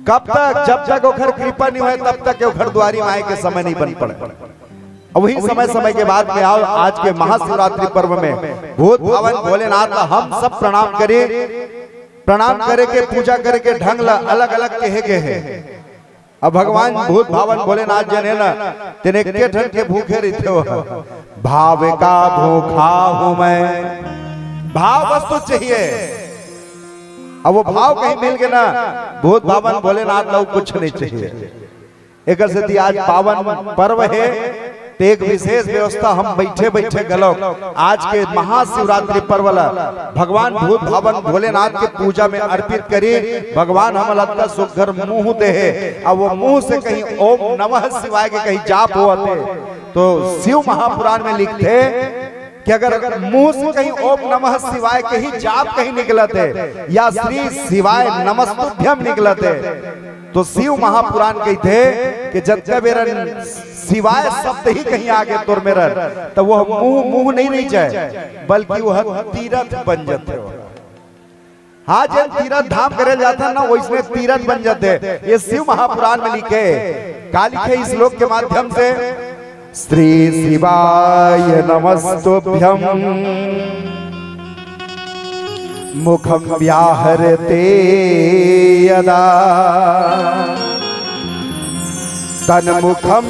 कब तक? जब तक ओखर कृपा नइ होय, तब तक ओखर दुआरी म आय के समय नइ बन पड़े। अउ वही समय समय के बाद में आओ, आज के महाशिवरात्रि पर्व में भूत भावन भोलेनाथ ला हम सब प्रणाम करें। प्रणाम करे के, पूजा करे के ढंग ला अलग अलग कहे गे हे। अब भगवान भूत भावन भोलेनाथ जेन हे ना, तेन एके ठन के भूखे रहिथे हो, भाव का भूखा हूं मैं। भाव वस्तु चाहिए। अब वो भाव कहीं मिल गे ना, भूत भावन भोलेनाथ ला कुछ नइ चाहिए। एकर सेती आज पावन पर्व हे, त एक विशेष व्यवस्था हम बइठे बइठे घलो आज के महाशिवरात्रि पर्व ला भगवान भूत भावन भोलेनाथ के पूजा में अर्पित करी। भगवान हमला अतका सुघर मुंह दे हे, अउ वो मुंह से कहीं ओम नमः शिवाय के कहीं जाप होवत हे, तो शिव महापुराण में लिखथे कि अगर मुंह से कहीं ओम नमः शिवाय कहीं जाप कहीं निकलत हे या श्री शिवाय नमस्तुभ्यम निकलत हे, तो शिव महापुराण कहिथे कि जतका बेरन शिवाय शब्द ही कहीं आगे तोर मेरन, त वो मुंह, मुंह नइ रहि जाय, बल्कि वो तीरथ बन जाथे। हाँ, जेन तीरथ धाम करे जाथे ना, वइसने तीरथ बन जाथे। ये शिव महापुराण में लिखे, का लिखे इस श्लोक के माध्यम से? श्री शिवाय नमस्तुभ्यं। मुखं व्याहरते यदा तन्मुखं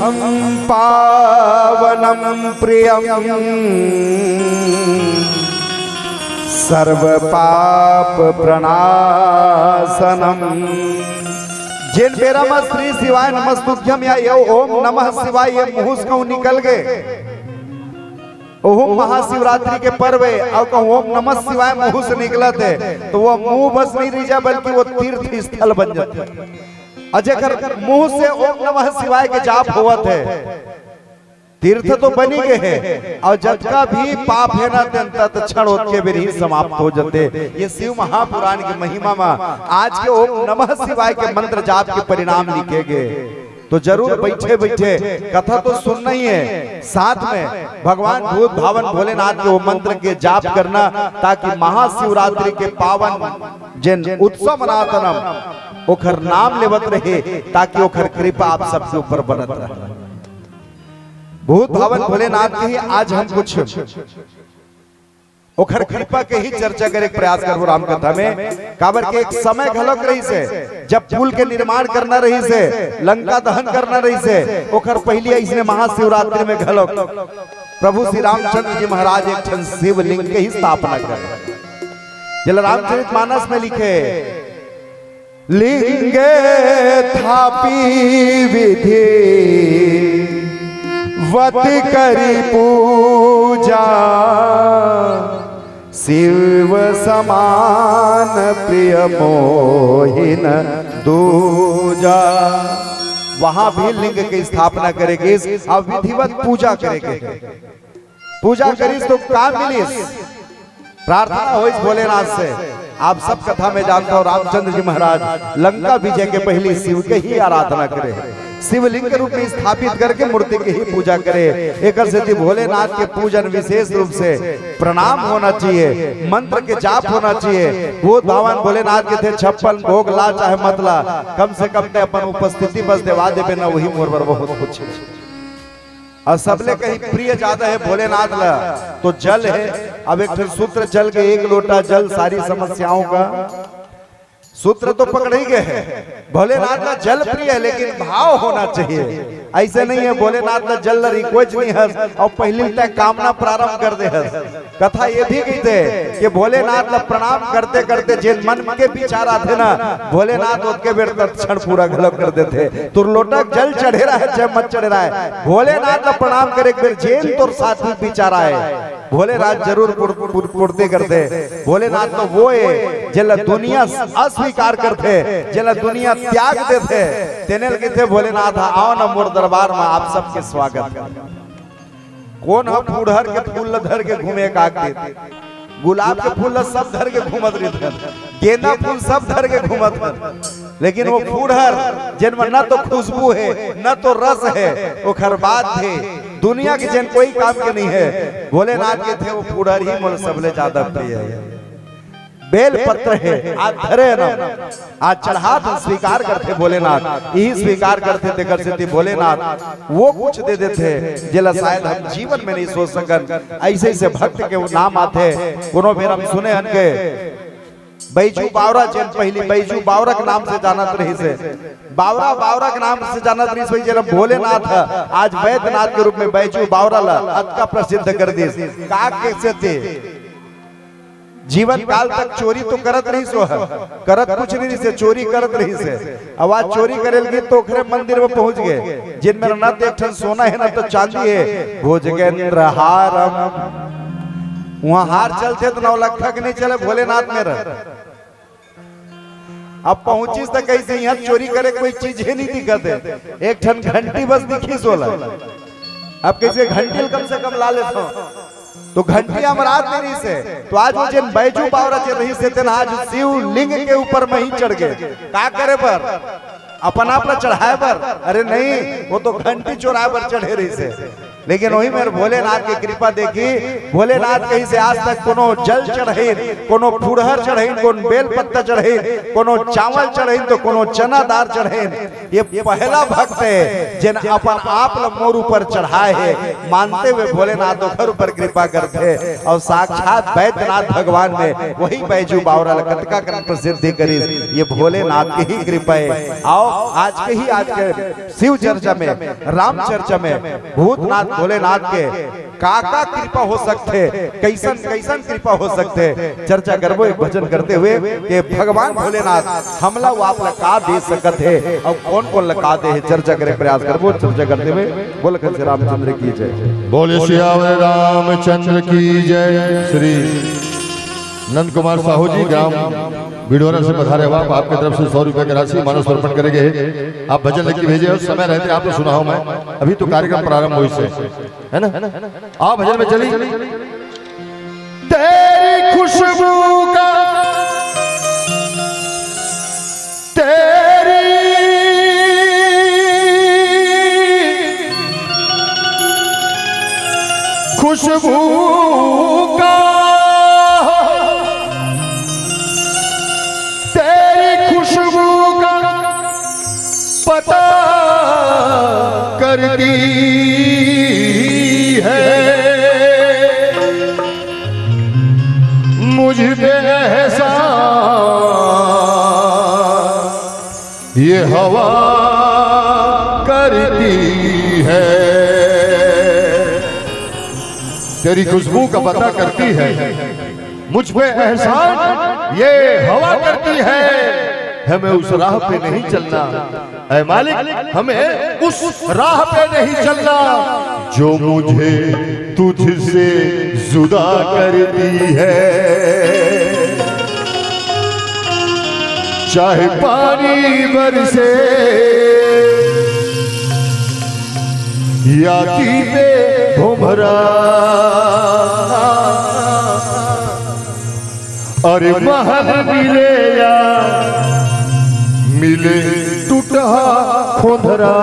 पावनं प्रियं सर्व पाप प्रणाशनम। जेन बेरा म श्री शिवाय नमस्तुभ्यम या ये ओम नमः शिवाय ये मुंह से कहूं निकल गे, ओहू महाशिवरात्रि के पर्व हे, अउ कहूं ओम नमः शिवाय मुंह से निकलत हे, तो वो मुंह बस नइ रहि जाय, बल्कि वो तीर्थ स्थल बन जाथे। अउ जेकर मुंह से ओम नमः शिवाय के जाप होवत हे, तीर्थ तो बनी गए हे, अउ जतका भी पाप हे ना, तेन तत्क्षण ओतके बेर ही समाप्त हो जथे। ये शिव महापुराण के महिमा म आज के ओम नमः शिवाय के मंत्र जाप के परिणाम लिखे गए। तो जरूर बइठे बइठे कथा तो सुनना ही हे, साथ में भगवान भूत भावन भोलेनाथ के वो मंत्र के जाप करना, ताकि महाशिवरात्रि के पावन जेन उत्सव मनात हन, ओखर नाम लेवत रहे, ताकि ओखर कृपा आप सबके ऊपर बनत रहे। भूत भावन भोलेनाथ के ही आज हम कुछ ओखर कृपा के ही चर्चा करे के प्रयास करबो राम कथा में। काबर के एक समय घलोक रहिस हे, जब पुल के निर्माण करना रहिस हे, लंका दहन करना रहिस हे, ओखर पहिली अइसने महाशिवरात्रि में घलोक प्रभु श्री रामचंद्र जी महाराज एक ठन शिवलिंग के ही स्थापना करे, जेला रामचरित मानस में लिखे, लिंगे थापी विधि वत करी पूजा, शिव समान प्रिय मोहिन दूजा। वहां भी लिंग के स्थापना करे गिस, अब विधिवत पूजा करे गिस। पूजा करिस तो का मिलिस? प्रार्थना होइस भोलेनाथ से। आप सब कथा में जानता हो, रामचंद्र जी महाराज लंका विजय के पहिली शिव के ही आराधना करे, शिवलिंग के रूप में स्थापित करके मूर्ति के ही पूजा करे। एकर सेती भोलेनाथ के पूजन विशेष रूप से प्रणाम होना चाहिए, मंत्र के जाप होना चाहिए। भूत भावन भोलेनाथ के थे छप्पन भोग ला चाहे मत ला, कम से कम ते अपन उपस्थिति बस देवा देबे ना, वही मोर बर बहुत कुछ हे। अउ सबले कहीं प्रिय ज्यादा हे भोलेनाथ ला, तो जल हे। अब एक ठन सूत्र चल के एक लोटा जल सारी समस्याओं का सूत्र तो पकड़ ही गए हे। भोलेनाथ ला जल प्रिय हे, लेकिन भाव होना चाहिए। अइसे नहीं हे भोलेनाथ ला जल ला request नहीं हस अउ पहिली तय कामना प्रारंभ कर दे हस। कथा ये भी कहिथे कि भोलेनाथ ला प्रणाम करते करते जेन मन के विचार आथे ना, भोलेनाथ ओतके बेर तत्क्षण पूरा घलो कर देथे। तोर लोटा जल चढ़े रहे चाहे मत चढ़े रहे, भोलेनाथ ला प्रणाम करे एक बेर जेन तोर सात्विक विचार आए, भोलेनाथ जरूर पूर-, पूर-, पूर्ति करथे। भोलेनाथ तो वो हे जेला दुनिया अस्वीकार करथे, जेला दुनिया त्याग देथे, तेने ल कहिथे भोलेनाथ, आओ ना मोर दरबार में, आप सबके स्वागत हे। कोन ह फूड़हर के फूल ल धर के घूमे का के? गुलाब के फूल ल सब धर के घूमत रहिथे, गेंदा फूल सब धर के घूमत हे, लेकिन वो फूड़हर जेन म न तो खुशबू हे, न तो रस हे, ओखर बाद हे दुनिया के जेन कोई काम के नहीं हे, भोलेनाथ के थे वो फूड़हर ही मोला सबले ज्यादा प्रिय हे। बेल पत्र हे, आज धरे हे ना, आज चढ़ात हे, स्वीकार करथे भोलेनाथ, यही स्वीकार करथे, तेकर सेती भोलेनाथ वो कुछ दे देथे, जेला शायद हम जीवन में नहीं सोच सकन। अइसे अइसे भक्त के नाम आथे, कोनो बेर हम सुने हन के बैजू बावरा, जेन पहिली बैजू बावरा के नाम से जानत रहिस हे, बावरा, बावरा के नाम से जानत रहिस हे, जेला भोलेनाथ ह आज वैद्यनाथ के रूप में बैजू बावरा ला अतका प्रसिद्ध कर दिस। का के सेती? जीवन काल तक चोरी तो करत रहिस हे, करत कुछ नहीं रहिस हे, चोरी करत रहिस हे। अब आज चोरी करे लगिस तो ओखरे मंदिर में पहुंच गे, जेन मेर न तो एक ठन सोना हे, न तो चांदी हे, भुजगेंद्र हारम। उहां हार चलथे तो नौलखा के नहीं चले, भोलेनाथ मेर। अब पहुंचिस त कइसे इहां चोरी करे कोई चीज ही नहीं दिखत हे, एक ठन घंटी बस दिखिस ओला। अब कइसे घंटी ल कम से कम ला लेथंव, तो घंटी अमरात में रहिस हे। तो आज वो जेन बैजू बावरा जेन रहिस हे, तेन आज शिवलिंग के ऊपर में ही चढ़ गे। का करे बर? अपन आप ला चढ़ाए बर? अरे नहीं, वो तो घंटी चोराए बर चढ़े रहिस हे। लेकिन वही मेर भोलेनाथ के कृपा देखी, भोलेनाथ कहिस हे आज तक कोनो जल चढ़इन, कोनो फुड़हर चढ़इन, कोनो बेल पत्ता चढ़इन, कोनो चावल चढ़इन, तो कोनो चना दार चढ़इन, ये पहला भक्त हे जेन अपन आप ल मोर ऊपर चढ़ाए हे, मानते हुए भोलेनाथ ओखर ऊपर कृपा करथे अउ साक्षात बैद्यनाथ भगवान में वही बैजू बावरा ल कतका कन प्रसिद्धि करिस, ये भोलेनाथ के ही कृपा हे। आओ आज के ही आज के शिव चर्चा में, राम चर्चा में भूतनाथ भोलेनाथ के का का कृपा हो सकथे, कइसन कइसन कृपा हो सकथे, चर्चा करबो एक भजन करते हुए कि भगवान भोलेनाथ हमला वो आप ला का दे सकत हे अउ कोन कोन ला का दे हे, चर्चा करे प्रयास करबो। चर्चा करते हुए बोल खन से रामचंद्र की जय। बोले सियावर रामचंद्र की जय। श्री नंद कुमार साहू जी, ग्राम बिडोरा से पधारे हुआ, आप, आपके तरफ से सौ रुपए की राशि मानस अर्पण करेंगे। आप भजन लिख के भेजे हो, समय रहते आप तो सुनाओ। मैं अभी तो कार्यक्रम प्रारंभ हुई से, है ना? आओ भजन में चली। तेरी खुशबू का, तेरी खुशबू का, तेरी खुशबू का पता करती है मुझ पे एहसान ये हवा करती है। तेरी खुशबू का पता करती है मुझ पे एहसान ये हवा करती है। हमें उस राह पे नहीं चलना, ऐ मालिक, हमें उस राह पे नहीं चलना जो मुझे तुझसे जुदा करती है। चाहे पानी बरसे या पीपे भुमरा, अरे महल मिले या मिले टूटा खोंधरा।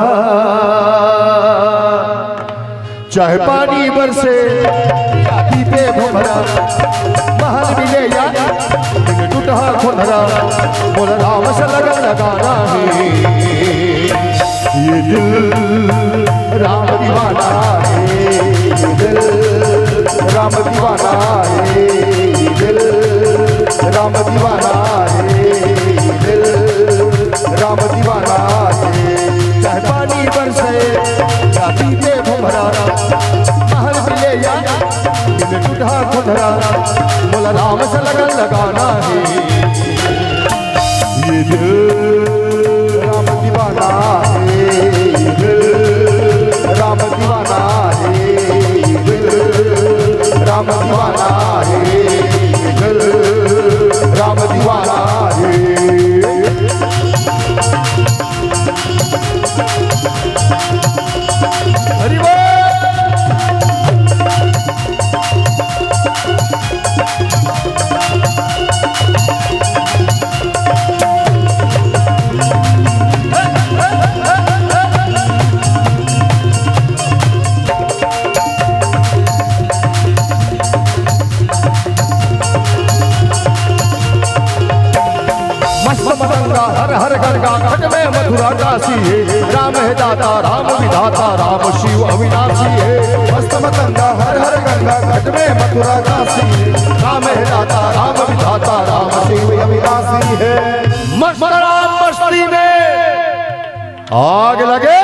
चाहे पानी बरसे या पीपे भुमरा, महल मिले या मिले टूटा खोंधरा, मोला राम से लगन लगाना है। ये दिल राम दीवाना है, ये दिल राम दीवाना है, ये दिल राम दीवाना है, ये दिल राम दीवाना है। चाहे पानी बरसे या पीपे भुमरा, महल मिले या मिले टूटा खोंधरा, मोला राम से लगन लगाना है। ये दिल राम दीवाना है, ये दिल राम दीवाना है, ये दिल राम दीवाना है, ये दिल राम दीवाना है। हरि बोल। मस्त मतंगा हर हर गंगा घट में मथुरा काशी है। राम है दाता राम विधाता राम शिव अविनाशी है। मस्त मतंगा हर हर गंगा घट में मथुरा काशी है। राम है दाता राम विधाता राम शिव अविनाशी है। मस्त राम मस्ती में आग लगे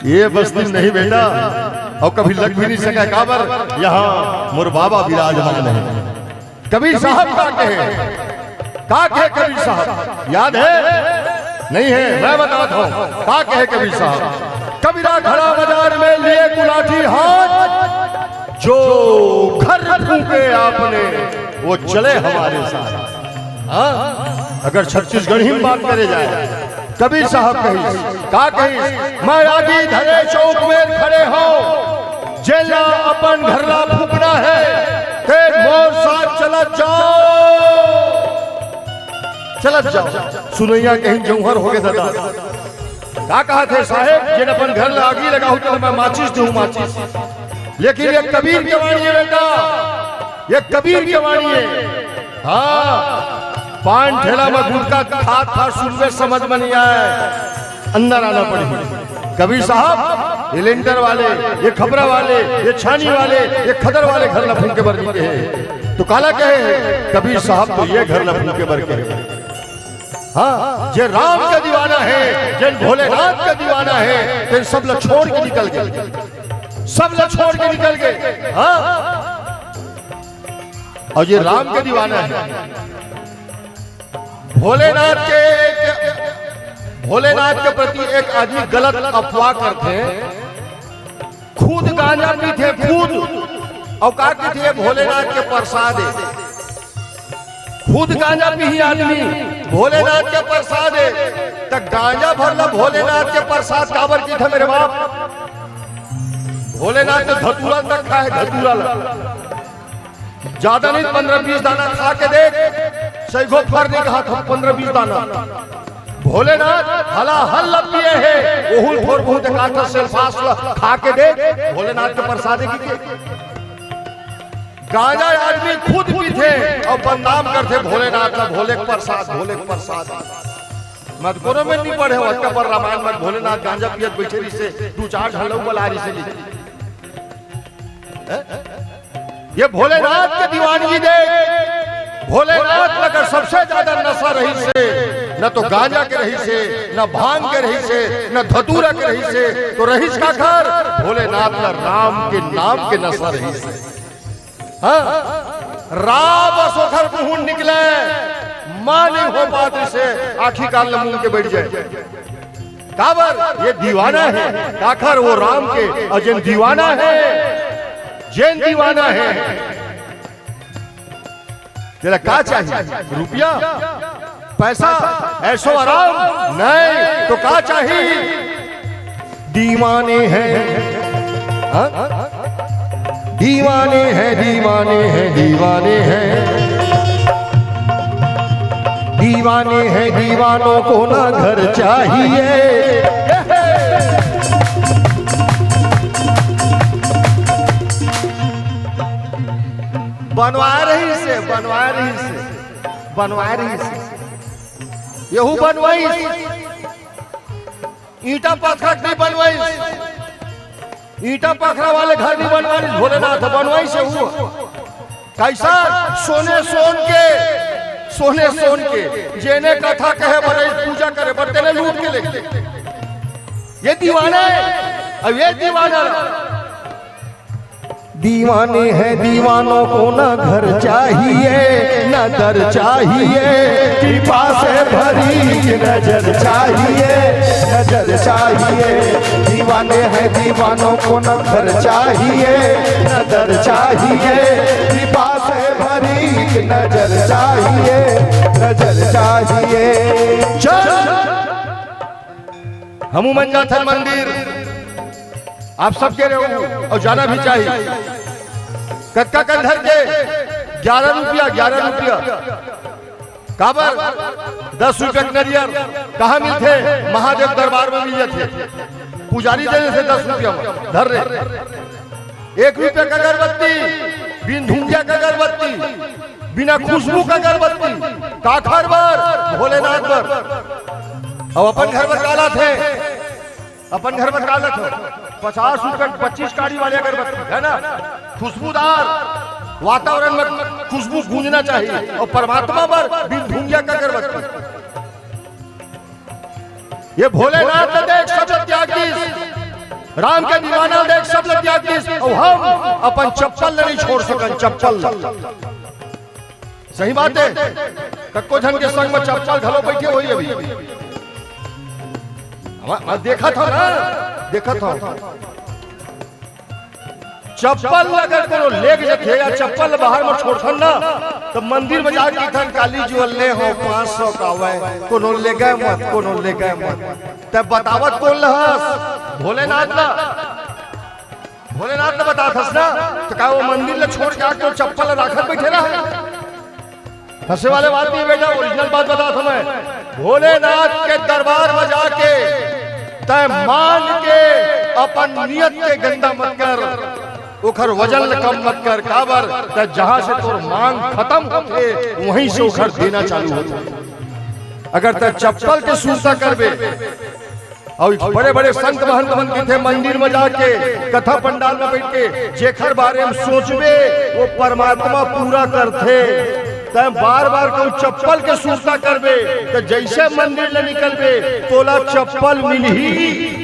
ये बस्ती नहीं बेटा, अउ कभी लग भी नहीं सका, काबर यहाँ मोर बाबा विराजमान है। कबीर साहब का कहे, का कहे कबीर साहब, याद है? नहीं है, मैं बताता हूँ, का कहे कबीर साहब। कबीरा खड़ा बाजार में लिए कुलाठी हाथ, जो घर फूके आपने, वो चले हमारे साथ। हाँ? अगर छत्तीसगढ़ी में बात करे जाए, कबीर साहब कही, का कही, मैं आगी धरे चौक में खड़े हो, जेला अपन घर ला फूकना है, ते मोर साथ चलत जाओ, चलत जाओ। सुनैया कहीं जौहर हो गए दादा। का कहा थे साहेब, जेन अपन घर ला आगी लगाहू, तो मैं माचिस दूँ, माचिस। लेकिन ये कबीर के वाणी है बेटा, ये कबीर के वाणी है। हाँ, पान ठेला में गुटखा खात था, सुनबे समझ में नहीं आए, अंदर आना पड़ी। कबीर साहब, ये लेंटर वाले, ये खपरा वाले, ये छानी वाले, ये खदर वाले घर ला फूंक के बर निकले हैं। तो काला कहे, कबीर साहब तो ये घर ला फूंक के बर के। हाँ, जे राम का दीवाना है, जेन भोलेनाथ का दीवाना है, तेन सब ला छोड़ के निकल गए, सब ला छोड़ के निकल गए। हाँ, और ये राम के दीवाना है। भोलेनाथ के, भोलेनाथ के प्रति एक आदमी गलत अफवाह करथे, खुद गांजा पीथे, खुद, और का कथे भोलेनाथ के प्रसाद है। खुद गांजा पीही आदमी, भोलेनाथ के प्रसाद हे, त गांजा भर ला भोलेनाथ के प्रसाद काबर कथे मेरे बाप? भोलेनाथ तो धतूरा तक खाय, धतूरा ला। जादा नहीं, पंद्रह बीस दाना खा के देख, सैगो फर नहीं कहा था, पंद्रह बीस दाना। भोलेनाथ हलाहल ला पिये हे, ओहू ल थोर बहुत एकाध ठा सेल्फास ला खा के देख, भोलेनाथ के प्रसाद हे कि के? गांजा आदमी खुद पीथे अउ बदनाम करथे भोलेनाथ ला, "भोले के प्रसाद, भोले के प्रसाद।" मैं त कोनो में नहीं पढ़े हों, अतका बड़ रामायण में भोलेनाथ गांजा पियत बइठे रहिसे, दू चार झन ल बला रहिसे। हैं? ये भोलेनाथ के दीवानगी देख। भोलेनाथ ला अगर सबसे जादा नशा रहिसे, न तो गांजा के रहिसे, न भांग के रहिसे, न धतूरा के रहिसे, तो रहिस काखर? भोलेनाथ ला राम के नाम के नशा रहिसे। हाँ, राम अस ओखर मुहूं निकले, मां नहीं हो पात रहिसे, आंखी कान ल मूंद के बइठ जाय। काबर? ये दीवाना हे। काखर? वो राम के। अउ जेन दीवाना हे, जेन दीवाना हे, तेला का चाहिए? रुपया? पैसा? ऐशो आराम? नहीं। तो का चाहिए? दीवाने हैं, हाँ? दीवाने हैं, दीवाने हैं, दीवाने हैं, दीवाने हैं, दीवानों को ना घर चाहिए। बनवाय रहिसे, बनवाय रहिसे, बनवाय रहिसे, एहू बनवाइस। ईंटा पत्थर के नहीं बनवाइस, ईंटा पखरा वाले घर नहीं बनवाइस, भोलेनाथ बनवाइस हे वो। कइसा? सोने सोन के, सोने सोन के। जेने कथा कहे बर, पूजा करे बर, तेने लूट के ले गे। ये दीवाना हे। अब ये दीवाना दीवाने हैं, दीवानों को ना घर चाहिए, ना दर चाहिए, कृपा से भरी एक नजर चाहिए, नजर चाहिए। दीवाने हैं, दीवानों को ना घर चाहिए, ना दर चाहिए, कृपा से भरी एक नजर चाहिए, नजर चाहिए। चल। हमू मन जाथन मंदिर, आप सब गे रहेव अउ जाना भी चाहिए। कतका कन धर के? ग्यारह रुपया, ग्यारह रुपया। काबर? दस रुपया के नरियर कहाँ मिलथे? महादेव दरबार में मिल जाथे। पुजारी दे देथे दस रुपया में, धर रे। एक रुपया के अगरबत्ती, बिन धुंधिया के अगरबत्ती, बिना खुशबू के अगरबत्ती, काखर बर? भोलेनाथ बर। अब अपन घर बर का लाथे, अपन घर बर का लाथे? पचास रुपया, पच्चीस काड़ी वाले अगरबत्ती, है ना, खुशबूदार, वातावरण में खुशबू गूंजना चाहिए। अउ परमात्मा बर बिन धुंधिया के अगरबत्ती। ये भोलेनाथ ला देख, सब ला त्याग दिस। राम के दीवाना ला देख, सब ला त्याग दिस। अउ हम अपन चप्पल ला नहीं छोड़ सकन, चप्पल ला। सही बात हे, कतको झन के संग में चप्पल घलो बइठे होही अभी। हम, हम देखत हन ना, देखत हन। चप्पल अगर कोनो लेग जथे या चप्पल बाहर में छोड़थन ना, त मंदिर में जाके कहिथन, "काली जी, ले हो पाँच सौ का हवय, कोनो लेगे मत, कोनो लेगे मत।" त बतावत कोन ल हस? भोलेनाथ ला। भोलेनाथ ला बताथस ना, त का वो मंदिर ला छोड़ के आके वो चप्पल ला राखत बइठे रहा? हंसे वाले बात नहीं बेटा, ओरिजिनल बात बताथों मैं। भोलेनाथ के दरबार में जाके तय मान के अपन नियत के गंदा मत कर, ओखर वजन ल कम मत कर। काबर? तय जहां से तोर मांग खतम होथे, वहीं से ओखर देना चालू होथे। अगर तय चप्पल के सुरता करबे, अउ बड़े-बड़े संत महंत मन कहिथे, मंदिर में जाके, कथा पंडाल में बइठ के जेखर बारे में सोचबे, वो परमात्मा पूरा करथे। तैं बार-बार कहूं चप्पल के सुरता करबे, त जइसे मंदिर ले निकलबे, तोला चप्पल मिलही।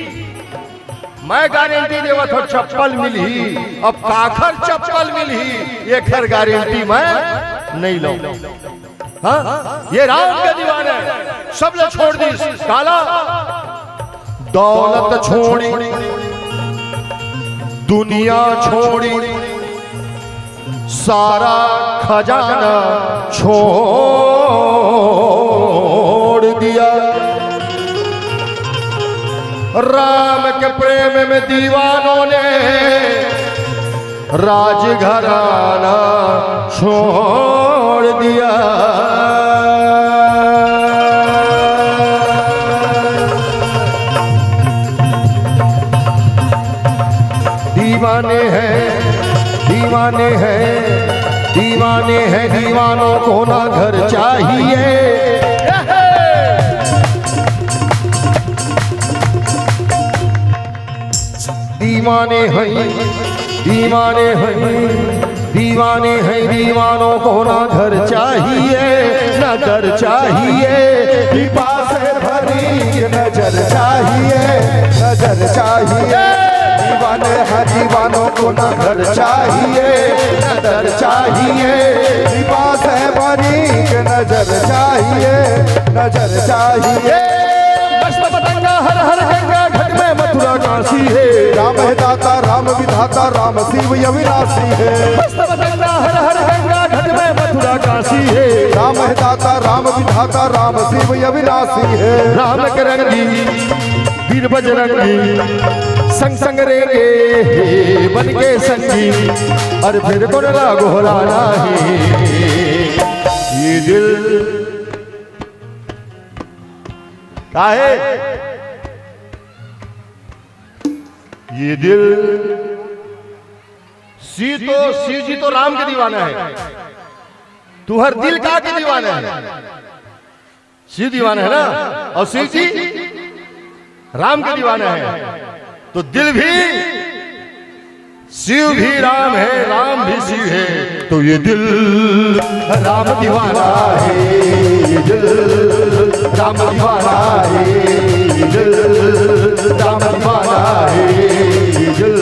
मैं गारंटी देवत हंव, चप्पल मिलही। अब काखर चप्पल मिलही, एखर गारंटी मैं नइ लंव। हाँ, ये राम के दीवाना हे, सब ला छोड़ दिस। काला? दौलत छोड़ी, दुनिया छोड़ी, सारा खजाना छोड़ दिया। राम के प्रेम में दीवानों ने राजघराना छोड़ दिया। दीवाने हैं, दीवाने हैं, दीवाने हैं, दीवानों को ना घर चाहिए। दीवाने हैं, दीवाने हैं, दीवाने हैं, दीवानों को ना घर चाहिए, ना दर चाहिए। पिपासे भरी नजर चाहिए, नजर चाहिए। दीवाने हैं, दीवानों को ना घर चाहिए, ना दर चाहिए। पिपासे भरी नजर चाहिए, नजर चाहिए। मस्त पतंगा हर हर गंगा, घट में मथुरा काशी है। राम है दाता, राम विधाता, राम शिव अविनाशी है। मस्त पतंगा हर हर गंगा, घट में मथुरा काशी है। राम है दाता, राम विधाता, राम शिव अविनाशी है। राम के रंगी वीर बजरंगी, संग संग रेंगे हे बन के संगी, और फिर कौन ला गोहराना है। ये दिल काहे? ये दिल, शिव तो, शिव जी तो राम के दीवाना है, तुहर दिल का के दीवाना है? शिव दीवाना है ना, और शिव जी राम के दीवाना है, तो दिल भी शिव भी राम है, राम भी शिव है। तो ये दिल राम दीवाना है, ये दिल राम दीवाना है, ये दिल राम दीवाना है, ये दिल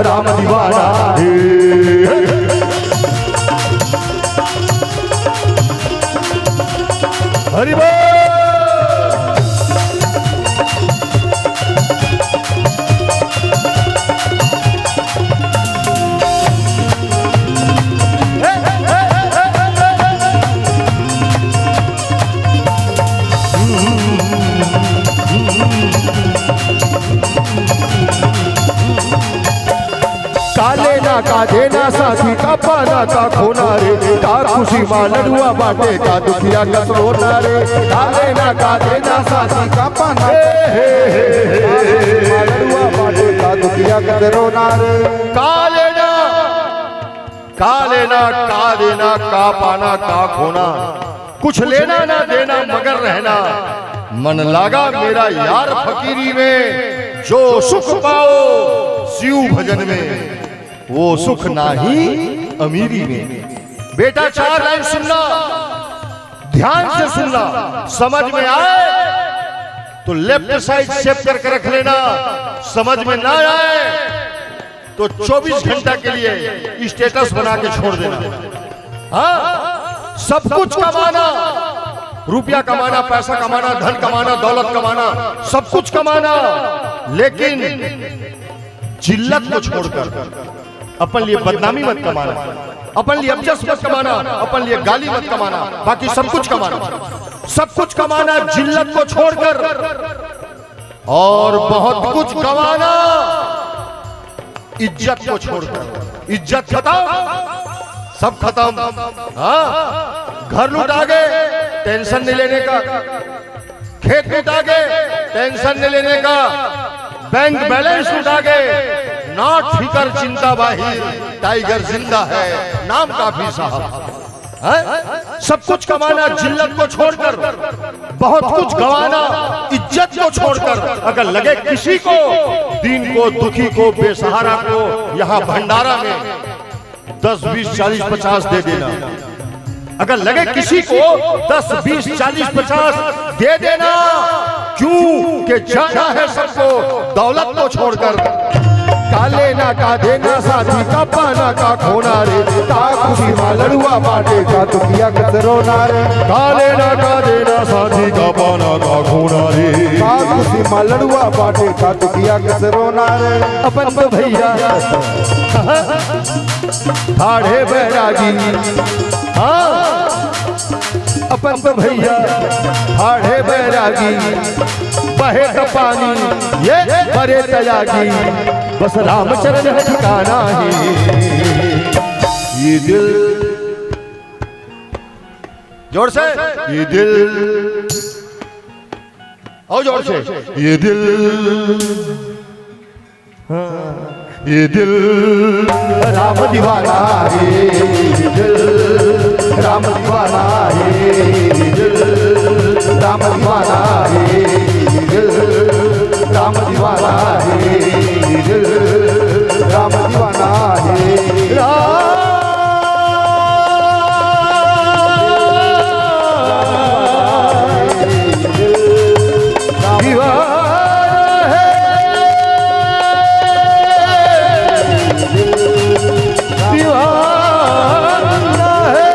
राम दीवाना है। हरि बोल। का लेना का देना साथी, का पाना का खोना रे, का खुशी मा लडुआ बाटे, का दुखिया कस रोना रे। का लेना का देना साथी, का पाना, हे, हे, हे, हे, का खुशी मा लडुआ बाटे, का दुखिया कस रोना रे। का लेना का लेना, का देना, का पाना, का खोना, कुछ लेना ना देना मगर रहना। मन लागा मेरा यार फकीरी में, जो सुख पाओ शिव भजन में, वो सुख नाही अमीरी में। बेटा, चार लाइन सुनना, ध्यान से सुनना, समझ में आए तो लेफ्ट साइड सेव करके रख लेना, समझ में ना आए तो चौबीस घंटा के लिए स्टेटस बना के छोड़ देना। हाँ, सब कुछ कमाना, रुपया कमाना, पैसा कमाना, धन कमाना, दौलत कमाना, सब कुछ कमाना, लेकिन जिल्लत को छोड़कर अपन लिए बदनामी मत कमाना, अपन लिए अपजस मत कमाना, अपन लिए गाली मत कमाना, बाकी सब कुछ कमाना, सब कुछ कमाना जिल्लत को छोड़कर। और बहुत कुछ गंवाना इज्जत को छोड़कर। इज्जत खतम, सब खतम। हाँ, घर लुटा गए, टेंशन नहीं लेने का। खेत लुटा गए, टेंशन नहीं लेने का। बैंक बैलेंस लुटा गए, नॉट फिकर चिंता बाहिर, टाइगर जिंदा है, नाम काफी साहब। हैं? सब कुछ कमाना जिल्लत को छोड़कर, बहुत कुछ गंवाना इज्जत को छोड़कर। अगर लगे किसी को, दीन को, दुखी को, बेसहारा को यहाँ भंडारा में दस, बीस, चालीस, पचास दे देना। अगर लगे किसी को दस, बीस, चालीस, पचास दे देना, क्यों के जाना है सबको दौलत को छोड़कर। का लेना का देना साथी, का पाना का खोना रे, का खुशी मा लड़ुआ बाटे, का दुखिया कस रोना रे। का लेना का देना साथी, का पाना का खोना रे। का खुशी माँ लड़ुआ बाटे का तू किया कस रोना रे। अपन तो भैया ठाढ़े बैरागी, हाँ, अपन तो भैया ठाढ़े बैरागी, बहे त पानी ये बरे तयागी, बस रामचरण है ठिकाना है। ये दिल, जोर से, ये दिल, और जोर से, ये दिल, हाँ, ये दिल राम दीवाना है, ये दिल राम दीवाना है, ये दिल राम दीवाना है, ये दिल राम दीवाना है, ये दिल राम दीवाना है। राम दीवाना है, दीवाना है।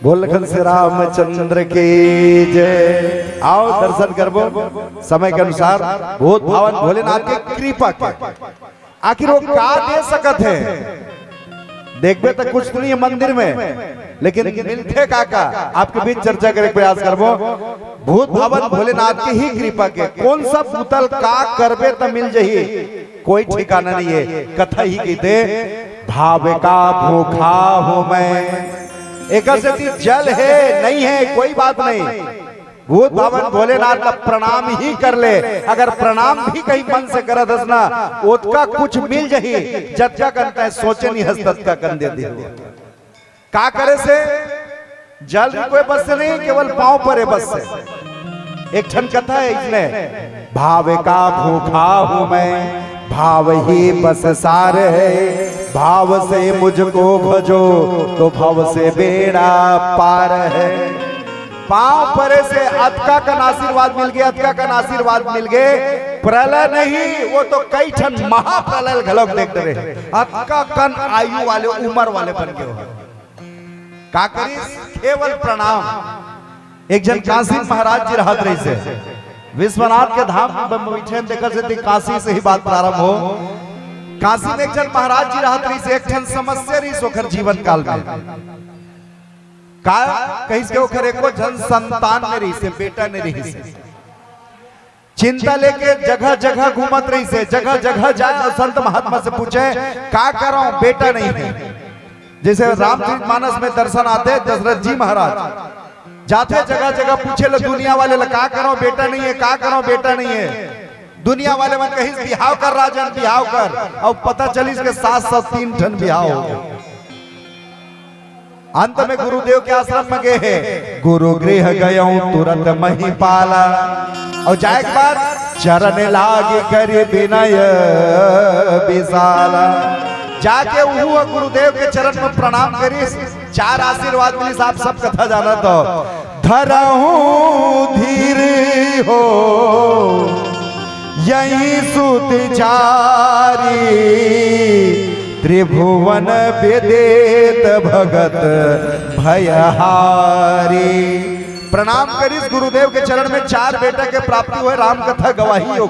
बोल लखन से रामचंद्र की जय। आओ दर्शन करबो समय के अनुसार भूत भावन भोलेनाथ के कृपा के। आखिर वो का दे सकत हे? देखबे त कुछ तो नहीं है मंदिर में, लेकिन मिलथे का का, आपके बीच चर्चा करे के प्रयास करबो। भूत भावन भोलेनाथ के ही कृपा के कौन सा बोतल का करबे त मिल जही, कोई ठिकाना नहीं है। कथा ही कहते, भाव का भूखा हूँ मैं। एक सेती जल है, नहीं है, कोई बात नहीं। भूत भावन भोलेनाथ ला प्रणाम ही कर ले। अगर प्रणाम भी कहीं मन से करत हस ना, ओतका कुछ मिल जही, जतका कन तैं सोचे नहीं हस, ततका कन दे दे। का करे से? जल कोई बस से नहीं, केवल पाँव परे बस से। एक ठन कथा है इसने, भाव का भूखा हूँ मैं, भाव ही बस सार है, भाव से मुझको भजो तो भव से बेड़ा पार है। पाँव परे से अतका कन आशीर्वाद मिल गए, अतका कन आशीर्वाद मिल गए। प्रलय नहीं, वो तो कई ठन महाप्रलय घलोक देख डरे। अतका कन आयु वाले, उम्र वाले बन गए हो। का करिस? केवल प्रणाम। एक झन काशी महाराज जी रहत रहिसे, विश्वनाथ के धाम में बैठे हैं, देखत से काशी से ही बात प्रारंभ हो। काशी में एक झन महाराज जी रहत रहिसे, एक ठन समस्या रहिस ओखर जीवन काल में। का कहिस के ओखर एको झन संतान नहीं रहिसे, बेटा नहीं रहिसे। चिंता लेके जगह जगह घूमत रहिसे, जगह जगह जाए और संत महात्मा से पूछे, का करौं, बेटा नहीं है। जैसे रामचरित मानस में दर्शन आते दशरथ जी महाराज, जाथे जगह जगह पूछे ले दुनिया वाले ले, का करौं, बेटा नहीं है, का करौं, बेटा नहीं है। दुनिया वाले मन कहिस, बिहाव कर राजन, बिहाव कर। अब पता चलिस के सात सौ तीन ठन बिहाव हो गए। अंत में गुरुदेव के आश्रम में गए हैं। गुरु गृह गयौ तुरत मही पाला। और जाए के बाद चरण लाग करि विनय विशाला। जाके उहू गुरुदेव के चरण में प्रणाम करिस। चार आशीर्वाद मिलिस, आप सब कथा जानत हो। धरहु धीर हो यही सुत चारी, त्रिभुवन विदित भगत भयहारी। प्रणाम करिस गुरुदेव के चरण में, चार बेटा के प्राप्ति होय, राम कथा गवाही हो।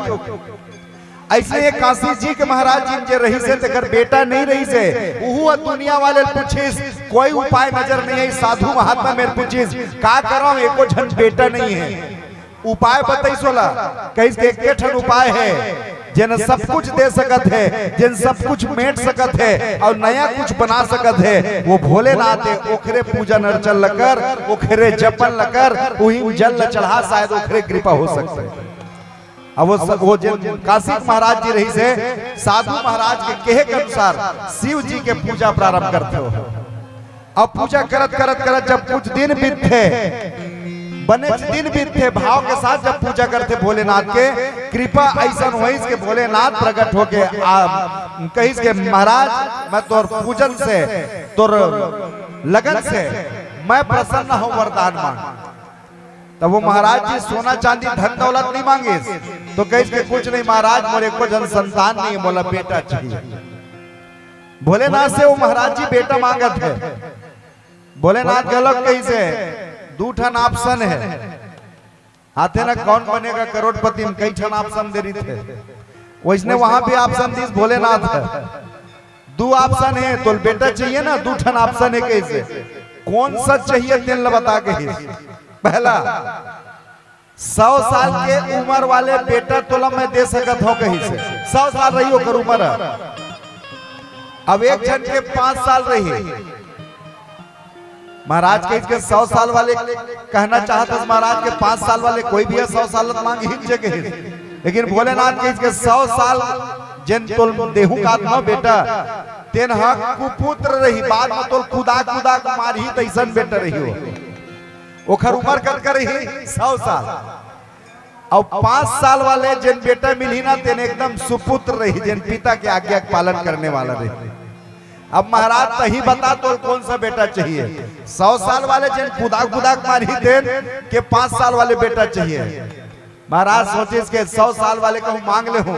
ऐसे ये काशी जी के महाराज जी जे रहिसे, तेकर बेटा नहीं रहिसे, उहू ह दुनिया वाले ल पूछिस, कोई उपाय नजर नहीं है। साधु महात्मा मेर पूछिस, का करौं, एको झन बेटा नहीं है। उपाय बतइस ओला, कहिस के एके ठन उपाय है, जेन सब कुछ दे सकत है, जेन सब कुछ मेट सकत है और नया कुछ बना सकत है, वो भोलेनाथ है। ओखरे पूजन अर्चन ल कर, ओखरे जपन ल कर, उही जल ल चढ़ा, शायद ओखरे कृपा हो सकत है। अब वो स-, वो जेन काशी महाराज जी रहिसे, साधु महाराज के कहे के अनुसार शिव जी के पूजा प्रारंभ करथे हो। अब पूजा करत, करत, करत जब कुछ दिन बीतथे, बनेच दिन बीतथे, भाव के साथ जब पूजा करथे भोलेनाथ के, कृपा अइसन होइस के भोलेनाथ प्रकट होके आ, कहिस के, "महाराज, मैं तोर पूजन से, तोर लगन से मैं प्रसन्न हूँ, वरदान मांग।" तब वो महाराज जी सोना चांदी धन दौलत नहीं मांगिस, तो कहिस के, "कुछ नहीं महाराज, मोर एको झन संतान नहीं है, मोला बेटा चाहिए।" भोलेनाथ से वो महाराज जी बेटा मांगत है। भोलेनाथ घलोक कहिसे, दू ठन option हे। आथे ना, कौन बनेगा करोड़पति में कई ठन option दे रहिथे। वैसने वहां भी option दिस भोलेनाथ ह। दू option हे, तोला बेटा चाहिए ना, दू ठन option हे कहिसे। कौन सा चाहिए तेन ला बता कहिस। पहला, सौ साल के उमर वाले बेटा तोला मैं दे सकत हौं कहिसे। सौ साल रही ओकर उमर ह। अब एक झन के पांच साल रही। महाराज कहिस के सौ साल वाले कहना चाहत हस महाराज के पांच साल वाले कोई भी हे, सौ साल त मांग ही जे कहिस। लेकिन भोलेनाथ कहिस के सौ साल जेन तोल देहू कात न बेटा, तेन ह कुपुत्र रही, बाद में तोल कुदा कुदा के मारही तैसन बेटा रही हो। ओखर उमर कतका रही? सौ साल। अउ पांच साल वाले जेन बेटा मिलही ना, तेन एकदम सुपुत्र रही, जेन पिता के आज्ञा के पालन करने वाला रही। अब महाराज तही बता तोल कौन सा बेटा चाहिए, सौ साल वाले जेन कुदा कुदा के मारही तेन के पांच साल वाले बेटा चाहिए। महाराज सोचिस के सौ साल वाले कहूं मांग लेहूं,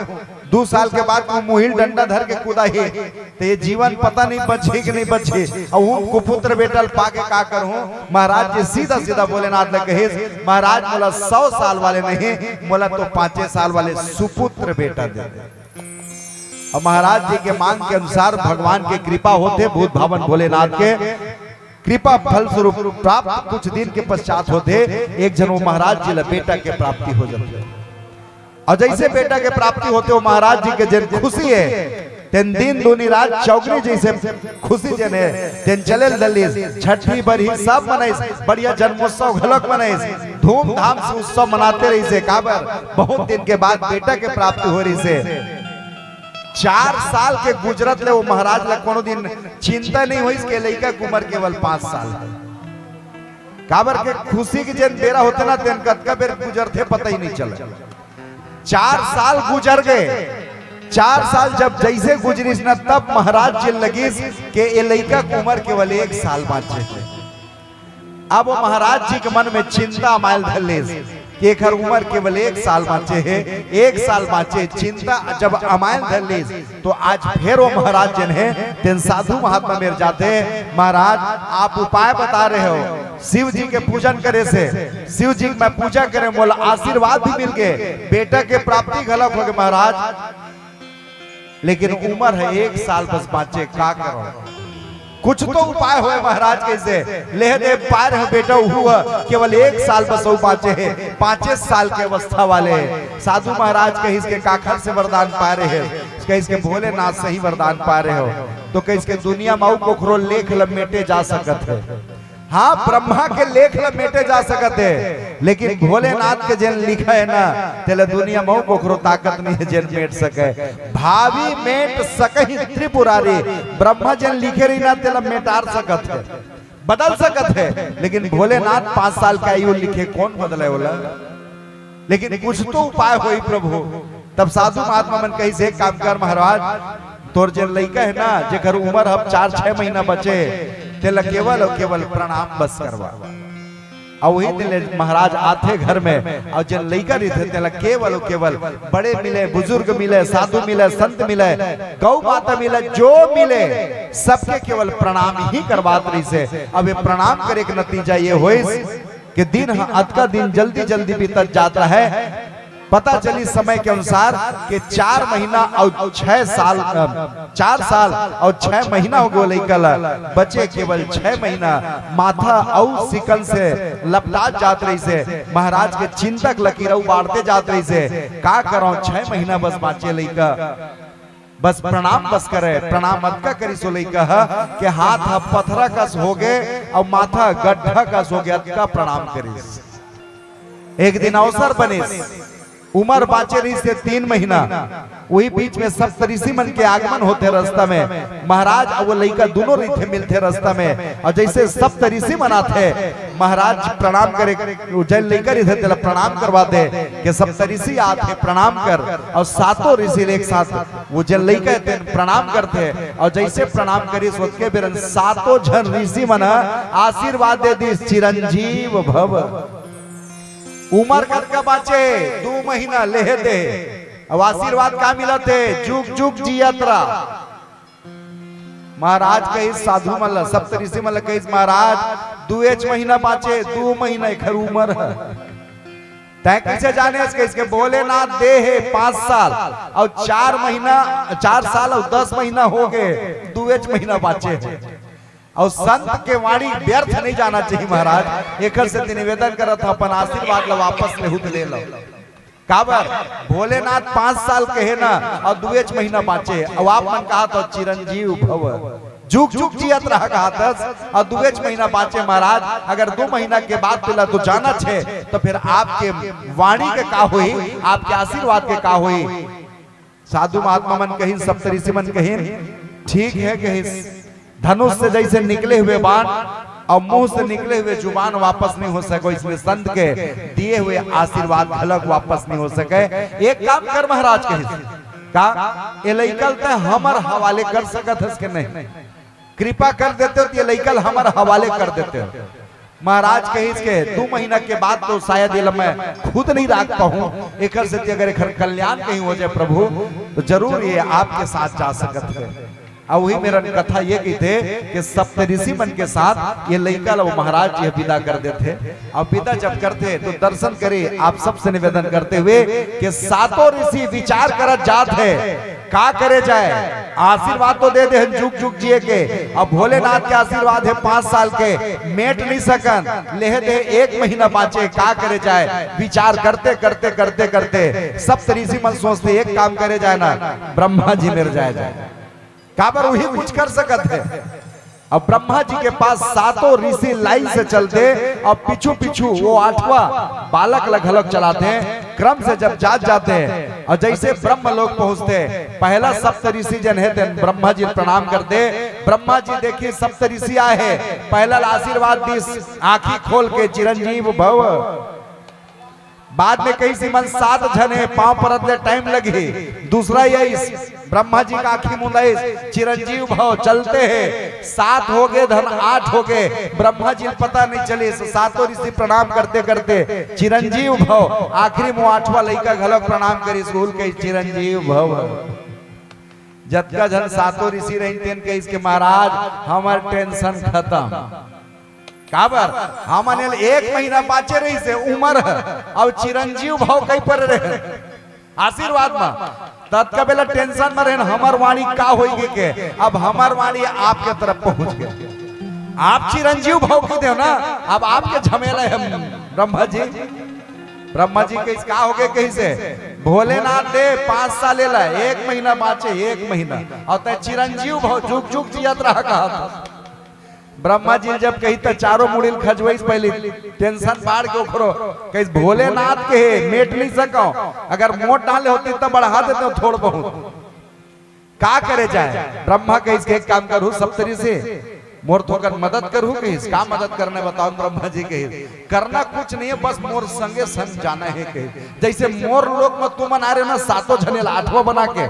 दू साल के बाद कहूं मुहिल डंडा धर के कुदाही, त ये जीवन पता नहीं बचही कि नहीं बचही। अउ हम कुपुत्र बेटा ल पाके का करहूं? महाराज जी सीधा सीधा भोलेनाथ ल कहिस, महाराज मोला सौ साल वाले नहीं, मोला तो पांचे साल वाले सुपुत्र बेटा दे दे। अउ महाराज जी के मांग के अनुसार भगवान के कृपा होथे, भूत भावन भोलेनाथ के कृपा फलस्वरूप प्राप्त कुछ दिन के पश्चात होथे, एक झन वो महाराज जी ल बेटा के प्राप्ति हो जाथे। अउ जइसे बेटा के प्राप्ति होथे, वो महाराज जी के जेन खुशी हे, तेन दिन दूनी रात चौगनी जइसे खुशी जेन हे, तेन चले ल धर लिस। छठी बरही सब मनइस, बढ़िया जन्मोत्सव घलोक मनइस, धूमधाम से उत्सव मनाते रहिसे। काबर? बहुत दिन के बाद बेटा के प्राप्ति हो रहिसे। चार साल के गुजरत ले वो महाराज ल कोनो दिन चिंता नहीं होइस के लइका के उमर केवल पांच साल हे। काबर के खुशी के जेन बेरा होथे ना, तेन कतका बेर गुजरथे, पता ही नहीं चले। चार साल गुजर गए। चार साल जब जइसे गुजरिस ना, तब महाराज जी ल लगिस के ए लइका के उमर केवल एक साल बांचे हे। अब वो महाराज जी के मन में चिंता अमायल धर लिस कि एखर उमर केवल एक साल बांचे हे, एक साल बांचे। चिंता जब अमायल धर लिस, तो आज फेर वो महाराज जेन हे, तेन साधु महात्मा मेर जाथे, महाराज, आप उपाय बता रहे हो, शिव जी के पूजन करे से, शिव जी के मैं पूजा करे, मोला आशीर्वाद भी मिल गे, बेटा के प्राप्ति घलोक हो गे महाराज, लेकिन उमर हे एक साल बस बांचे, का करो? कुछ तो उपाय होय महाराज, कहिसे? लेह दे पार हे बेटा, उहू ह केवल एक साल बस अउ बांचे हे, पांचे साल के अवस्था वाले। साधु महाराज कहिस के काखर से वरदान पाय रहे हो? कहिस के भोलेनाथ से ही वरदान पाय रहे हो। तो कहिस के दुनिया म अउ कोखरो लेख ल मेटे जा सकत हे। हां, ब्रह्मा के लेख ल मेटे जा सकत हे, लेकिन भोलेनाथ के जेन लिखे हे ना, तेला दुनिया म अउ कोखरो ताकत नहीं हे जेन मेट सके। भावी मेट सकही त्रिपुरारी, ब्रह्मा जेन लिखे रही ना, तेला मेटार सकत हे, बदल सकत हे, लेकिन भोलेनाथ पांच साल के आयु लिखे, कौन बदले ओला? लेकिन कुछ तो उपाय होई प्रभु। तब साधु महात्मा मन कहिस, एक काम कर महाराज, तोर जेन लइका हे ना, जेकर उमर अब चार छह महीना बचे, तेला केवल अउ केवल प्रणाम बस करवा। अउ वही दिन ले महाराज आथे घर में, अउ जेन लइका रहिथे, तेला केवल अउ केवल बड़े मिले, बुजुर्ग मिले, साधु मिले, संत मिले, गौ माता मिले, जो मिले, सबके केवल प्रणाम ही करवात रहिसे। अब ये प्रणाम करे के नतीजा ये होइस कि दिन ह अतका दिन जल्दी जल्दी बीतत जात रहे, पता चली समय के अनुसार कि चार महीना अउ छह साल, अ, चार साल अउ छह महीना हो गए लइका ला, बचे केवल छह महीना। माथा अउ सिकन से लपटात जात रहिसे, महाराज के चिंता के लकीर अउ बाढ़ते जात रहिसे। का करौं, छह महीना बस बांचे लइका। बस प्रणाम बस करे, प्रणाम अतका करिस ओ लइका ह के हाथ ह पथरा कस होगे अउ माथा गड्ढा कस होगे, अतका प्रणाम करिस। एक दिन अवसर बनिस, उमर बांचे रहिस हे तीन महीना, उही बीच में सप्त ऋषि मन के आगमन होथे रस्ता में। महाराज अउ वो लइका दुनों रहिथे, मिलथे रस्ता में, अउ जइसे सप्त ऋषि मन आथे, महाराज प्रणाम करे, वो जेन लइका रहिथे तेला प्रणाम करवाथे के सप्त ऋषि आथे, प्रणाम कर। अउ सातों ऋषि ल एक साथ वो जेन लइका हे तेन प्रणाम करथे, अउ जइसे प्रणाम करिस ओतके बेरन सातों झन ऋषि मन ह आशीर्वाद दे दिस, चिरंजीव भव। उमर कतका बांचे? दू महीना लेहे दे। अउ आशीर्वाद का मिलत हे? जुग जुग जियत रह। महाराज कहिस साधु मन ल, सप्तऋषि मन ल कहिस, "महाराज, दुएच महीना बाँचे, दू महीना एखर उमर ह।" "तैं कइसे जानेस?" कहिस के, "भोलेनाथ दे हे पाँच साल अउ चार महीना, चार साल अउ दस महीना हो गे, दुएच महीना बाँचे हे। अउ संत के वाणी व्यर्थ नइ जाना चाहिए महाराज, एखर सेती निवेदन करत हँव, अपन आशीर्वाद ल वापस लेहू त ले लव।" काबर? भोलेनाथ पाँच साल के हे ना, अउ दुएच महीना बाँचे, अउ आप मन कहत हव चिरंजीव भव, जुग जुग जियत रह कहत हस, अउ दुएच महीना बाँचे महाराज, अगर दू महीना के बाद तोला तो जाना हे, त फेर आपके वाणी के का होही, आपके आशीर्वाद के का होही? साधु महात्मा मन कहिन, सप्तऋषि मन कहिन, "ठीक हे," कहिस, "धनुष से जइसे निकले हुए बाण अउ मुँह से निकले हुए जुबान वापस नइ हो सके, ओइसने संत के दिए हुए आशीर्वाद घलोक वापस नइ हो सके। एक काम कर महाराज," कहिस, "का ए लइका ल तैं हमर हवाले कर सकत हस के नहीं? कृपा कर देते हो त ए लइका ल हमर हवाले कर देते हो।" महाराज कहिस के, "दू महीना के बाद तो शायद एला मैं खुद नइ राख पाहूँ, एखर सेती अगर एखर कल्याण कहीं हो जाए प्रभु, त जरूर ए आपके साथ जा सकत हे।" अउ उही मेर कथा ए कहिथे कि सप्तऋषि मन के साथ ए लइका ल ओ महाराज जी ह बिदा कर देथे। अउ बिदा जब करथे त दर्शन करे, आप सबसे निवेदन करते हुए कि सातों ऋषि विचार करत जात हे, का करे जाए? आशीर्वाद तो दे दे हन जुग जुग जिए के, अउ भोलेनाथ के आशीर्वाद हे पाँच साल के, मेट नइ सकन, लेहे दे एक महीना बाँचे, का करे जाए? विचार करते करते करते करते सप्तऋषि मन सोचथे, एक काम करे जाए ना, ब्रह्मा जी मेर जाए जाए, काबर उही कुछ कर सकत हे। अउ ब्रह्मा जी के पास सातों ऋषि लाइन से चलथे अउ पीछू पीछू ओ आठवां बालक ल घलोक चलाथे। क्रम से जब जात जाथे अउ जइसे ब्रह्म लोक पहुँचथे, पहला सप्तऋषि जेन हे तेन ब्रह्मा जी ल प्रणाम करथे। ब्रह्मा जी देखिस सप्तऋषि आए हे, पहला ल आशीर्वाद दिस, आँखी खोल के चिरंजीव भव। बाद में कहिस, "इमन सात झन हे, पाँव परत ले टाइम लगही।" दूसरा आइस, ब्रह्मा जी के आँखी मुंदाइस, "चिरंजीव भव, चलते हे।" सात हो गे धन आठ हो गे, ब्रह्मा जी ल पता नइ चलिस। सातों ऋषि प्रणाम करते करते चिरंजीव भव, आखिरी में आठवां लइका घलोक प्रणाम करिस, उहू ल कहिस, "चिरंजीव भव।" जतका झन सातों ऋषि रहिन तेन कहिस के, "महाराज, हमर टेंशन खतम।" काबर? हमन ल एक महीना बाँचे रहिस हे उमर ह, अउ चिरंजीव भव कहि परे रहे, आशीर्वाद म। ततका बेला टेंशन म रहेन, हमर वाणी का होई गे के, अब हमर वाणी आपके तरफ पहुँच गे। आप चिरंजीव भव कहि देव ना, अब आपके झमेला हे ब्रह्मा जी। ब्रह्मा जी कहिस, "का हो गे?" कहिस हे, "भोलेनाथ दे पाँच साल एला, एक महीना बाँचे, एक महीना, अउ तैं चिरंजीव भव, जुग जुग जियत रह," कहत। ब्रह्मा जी जब कहिस त चारों मुड़ी ल खजवइस, पहिली टेंशन बाढ़ गे ओखरो। कहिस, "भोलेनाथ के हे, मेट नइ सकंव, अगर मोट डाले होतिस त बढ़ा देतेंव थोड़ बहुत।" का करे जाए? ब्रह्मा कहिस के, "एक काम करहू सप्तऋषि, मोर थोकन मदद करहू?" कहिस, "का मदद करना हे बताओ?" ब्रह्मा जी कहिस, "करना कुछ नहीं है, बस मोर संगे संग जाना हे," कहिस। "जइसे मोर लोक म तुमन आए रहे ना, सातों झने ल आठवां बना के,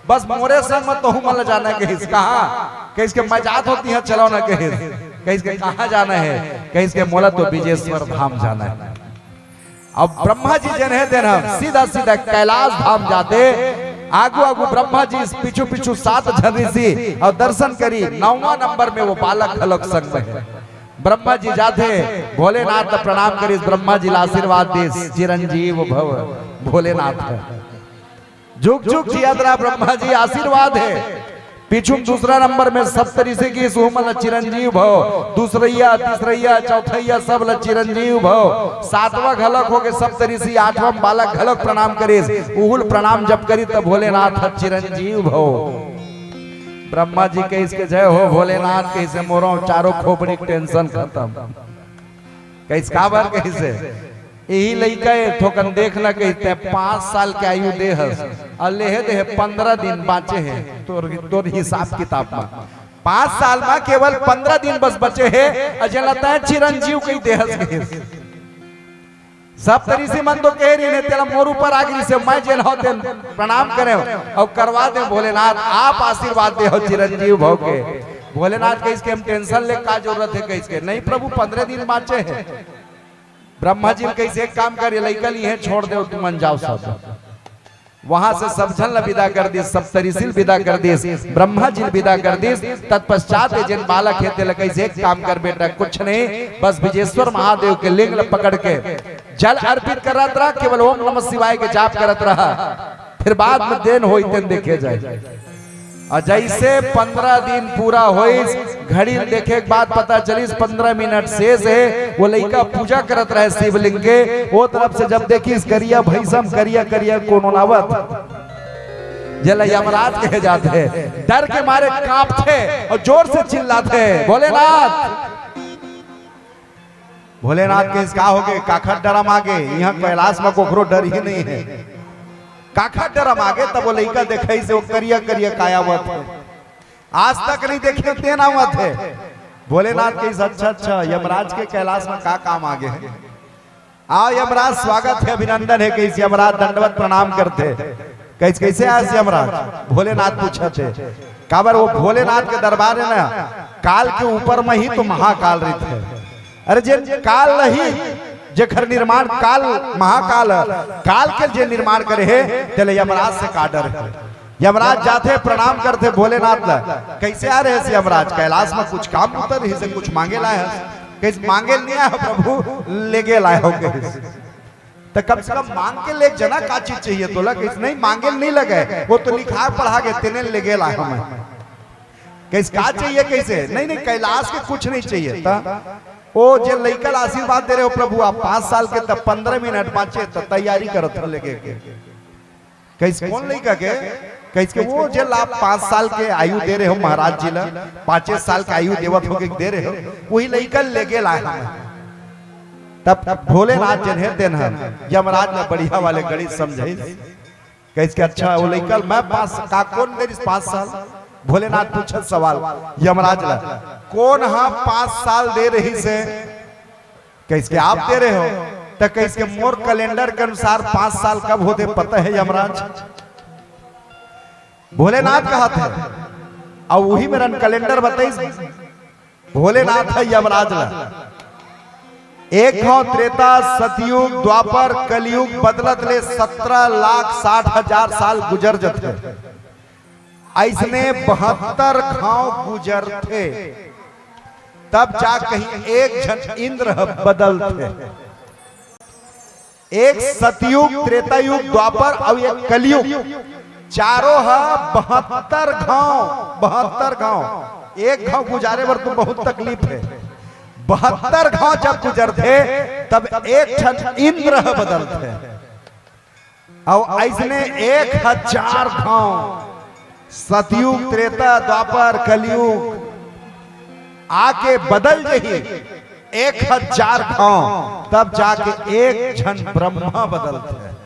बस मोरे संग म तहू मन ल जाना हे," कहिस। "कहाँ?" कहिस के, "मैं जात हों तिहाँ, चलो ना," कहिस। कहिस के, "कहाँ जाना हे?" कहिस के, "मोला तो बिजेश्वर धाम जाना हे।" अब ब्रह्मा जी जेन हे तेन ह सीधा सीधा कैलाश धाम जाथे। आगू आगू ब्रह्मा जी, पीछू पीछू सात झन ऋषि अउ दर्शन करी। नौवां नंबर में ओ बालक घलोक संग में हे। ब्रह्मा जी जाथे, भोलेनाथ ल प्रणाम करिस, ब्रह्मा जी ल आशीर्वाद दिस, "चिरंजीव भव।" भोलेनाथ ह जुग जुग जियत रह, ब्रह्मा जी आशीर्वाद हे। पीछू म दूसरा नंबर में सप्तऋषि गिस, उहू मन ल चिरंजीव भव। दूसरइया, तीसरइया, चौथइया सब ल चिरंजीव भव। सातवां घलोक हो गे सप्तऋषि, आठवां म बालक घलोक प्रणाम करिस, उहू ल प्रणाम जब करिस त भोलेनाथ ह चिरंजीव भव। ब्रह्मा जी कहिस के, "जय हो भोलेनाथ," कहिस हे, "मोरो चारों खोपड़ी के टेंशन खतम।" कहिस, "काबर?" कहिस हे, "इही लइका ए, थोकन देख ना," कहिस, "तैं पाँच साल के आयु दे हस, अउ लेहे दे हे पंद्रह दिन बाँचे हे तोर, तोर हिसाब किताब म। पाँच साल म केवल पंद्रह दिन बस बचे हे, अउ जेन ल तैं चिरंजीव कहि दे हस," कहिस। सप्तऋषि मन तो कहे रहिन हे, तेला मोर ऊपर आ गिस हे, मैं जेन हंव तेन प्रणाम करेंव अउ करवा देंव भोलेनाथ, आप आशीर्वाद दे हव चिरंजीव भव के। भोलेनाथ कहिस के, "हम टेंशन ले का जरूरत हे?" कहिस के, "नहीं प्रभु, पंद्रह दिन बाँचे हे।" ब्रह्मा जी ल कहिस, "एक काम कर, ए लइका ल इहें छोड़ देव, तुमन जाव सब।" वहां से सब झन ला विदा कर दिस, सप्तऋषि ल विदा कर दिस, ब्रह्मा जी ल विदा कर दिस। तत्पश्चात ये जेन बालक हे, तेला कहिस, "एक काम कर बेटा, कुछ नहीं, बस बिजेश्वर महादेव के लिंग ल पकड़ के जल अर्पित करत रह, केवल ओम नमः शिवाय के जाप करत रह, फिर बाद में जेन होई तेन देखे जाए।" अउ जइसे पंद्रह दिन पूरा होइस, घड़ी ल देखे के बाद पता चलिस पंद्रह मिनट शेष हे। वो लइका पूजा करत रहे शिवलिंग के, वो तरफ से जब देखिस, करिया भैंसम, करिया करिया कोनो आवत, जेला यमराज कहे जाथे, डर के मारे कांपथे अउ जोर से चिल्लाथे, "भोलेनाथ!" भोलेनाथ कहिस, "का होगे? काखर डरम आगे? इहां कैलाश म कोखरो डर ही नहीं हे। काखर डरम आगे?" तब वो लइका देखइस, वो करिया करिया काय आवत हे, आज तक नहीं देखे, तेन आवत हे। भोलेनाथ कहिस, "अच्छा, अच्छा, यमराज के कैलाश म का काम आगे हे? आओ यमराज, स्वागत हे, अभिनंदन हे," कहिस। यमराज दंडवत प्रणाम करथे। कहिस, "कैसे आयस यमराज?" भोलेनाथ पूछत हे। काबर वो भोलेनाथ के दरबार हे ना, काल के ऊपर म ही तो महाकाल रहिथे। अरे जेन काल ल ही, जेखर निर्माण काल, महाकाल, काल के जे निर्माण करे हे, तेला यमराज से का डर हे? यमराज जाथे, प्रणाम करथे भोलेनाथ ला, "कैसे आय रहेस यमराज? कैलाश म कुछ काम उतर रहिस हे, कुछ मांगे ल आय हस?" कहिस, "मांगे ल नहीं आय हों प्रभु, लेगे ल आय हों," कहिस। त कम से कम मांग के लेग जा ना, का चीज चाहिए तोला? कहिस, "नहीं, मांगे ल नहीं लगे, वो तो लिखा पढ़ा गे, तेने ल लेगे ल आय हों मैं।" कहिस, "का चाहिए?" कहिसे, "नहीं, नहीं, कैलाश के कुछ नहीं चाहिए।" त वो जे लइका ल आशीर्वाद दे रहे हो प्रभु आप, पांच साल के, तब पंद्रह मिनट बांचे, त तैयारी करत हो लेगे के। कहिस, "कोन लइका के?" कहिस के, "वो जे ला आप पांच साल के आयु दे रहे हो महाराज जी ला, पांचे साल के आयु देवत होके दे रहे हो, वही लइका ल लेगे ल आय हों मैं।" तब भोलेनाथ जेन हे तेन ह यमराज ला बढ़िया वाले गणित समझाइस। कहिस के, "अच्छा, वो लइका ल मैं पांच, का कोन दे रहिस पांच साल?" भोलेनाथ पूछत सवाल यमराज ला, "कोन ह पांच साल दे रहिस हे?" कहिस के, "आप दे रहे हो?" त कहिस के, "मोर कैलेंडर के अनुसार पांच साल कब होथे पता हे यमराज?" भोलेनाथ कहत हे, अउ वही मेरन कैलेंडर बताइस भोलेनाथ ह यमराज ला। एक घांव त्रेता, सतयुग, द्वापर, कलयुग बदलत ले सत्रह लाख साठ हजार साल गुजर जथे। अइसने बहत्तर घांव गुजरथे, तब जा कहीं एक झन इंद्र ह बदलथे। एक सतयुग, त्रेतायुग, द्वापर अउ एक कलयुग, चारों ह बहत्तर घांव, बहत्तर घांव, एक घांव गुजारे बर तो बहुत तकलीफ हे। बहत्तर घांव जब गुजरथे, तब एक ठन इंद्र ह बदलथे। अउ अइसने एक हजार घांव, सतयुग, त्रेता, द्वापर, कलयुग आके बदल जही, एक हजार घांव, तब जाके एक झन ब्रह्मा बदलथे।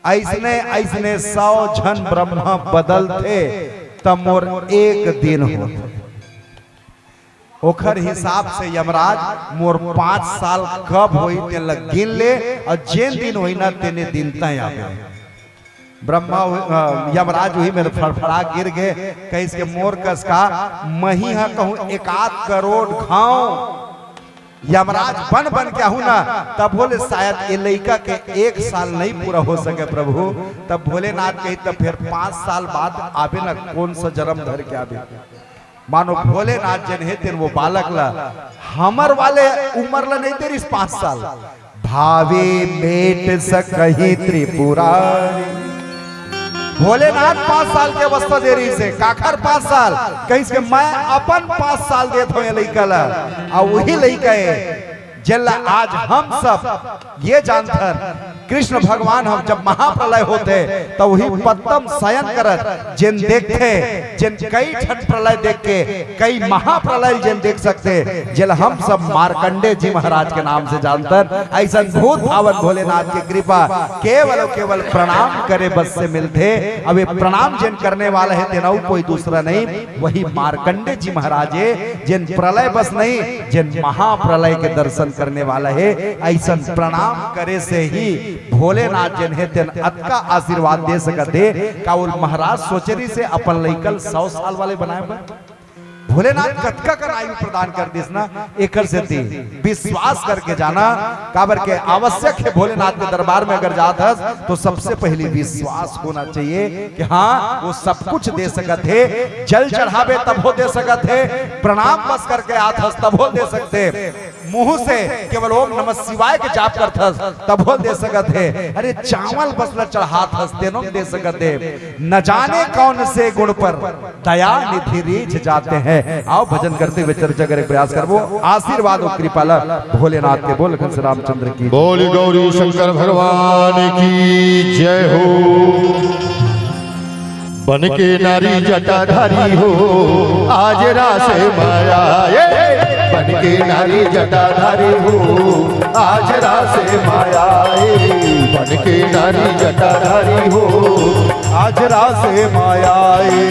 अइसने, अइसने सौ झन ब्रह्मा बदलथे, त मोर एक दिन होथे। ओखर हिसाब से यमराज, मोर पांच साल कब होई, तेन ल गिन ले, अउ जेन दिन होई ना, तेने दिन तय आबे। ब्रह्मा, अ, यमराज उही मेर फड़फड़ा गिर गे, कहिस के, "मोर कस का, मही ह कहूं एकाध करोड़ घांव यमराज बन बन के आहूं ना, तभो ले शायद ए लइका के एक साल नहीं पूरा हो सके प्रभु।" तब भोलेनाथ कही, "तब फिर पांच साल बाद आबे ना, कोन सा जन्म धर के आबे?" मानो भोलेनाथ जेन हे तेन वो बालक ला, हमर वाले उमर ला नहीं दे रिहिस पांच साल। "भावे मेट सकही त्रिपुरारी।" भोलेनाथ पांच साल के अवस्था दे रिहिस हे। काखर पांच साल? कहिस के, "मैं अपन पांच साल देत हों ये लइका ला।" अउ वही लइका हे जेला आज हम सब ये जानथन, कृष्ण भगवान ह जब महाप्रलय होथे, त वही पद्म शयन करत जेन देखथे, जेन कई ठन प्रलय देख के, कई महाप्रलय जेन देख सकथे, जेला हम सब मार्कंडे जी महाराज के नाम से जानथन। अइसन भूत भावन भोलेनाथ के कृपा केवल अउ केवल प्रणाम करे बस से मिलथे। अब ये प्रणाम जेन करने वाला हे, तेन अउ कोई दूसरा नहीं, वही मार्कंडे जी महाराज हे, जेन प्रलय बस नहीं, जेन महाप्रलय के दर्शन करने वाला हे। अइसन प्रणाम करे से ही भोलेनाथ जेन हे, तेन अतका आशीर्वाद दे सकत हे। का वो महाराज सोचे रिहिस हे अपन लइका ल सौ साल वाले बनाए बर? भोलेनाथ कतका कन आयु प्रदान कर दिस ना, एकर सेती विश्वास करके जाना, काबर के आवश्यक हे। भोलेनाथ के दरबार में अगर जात हस, तो सबसे पहली विश्वास होना चाहिए कि हाँ, वो सब कुछ दे सकत हे। जल चढ़ाबे तभो दे सकत हे, प्रणाम बस करके आत हस तभो दे सकत हे। मुंह से केवल ओम नमः शिवाय के जाप करथस, तभो दे सकत हे। अरे, चावल बस ल चढ़ात हस, तेनो दे सकत हे। न जाने कौन से गुण पर दया निधि रीझ जाते हैं। आओ, भजन करते हुए चर्चा करे के प्रयास करबो। आशीर्वाद अउ कृपा ल भोलेनाथ के। बोल कंस रामचंद्र की। बोल गौरी शंकर भगवान की जय हो। बन के नारी जटाधारी हो, आज रास माया ए। बन के नारी जटाधारी हो, आज रास माया ए। बन के नारी जटाधारी हो, आज रास माया ए।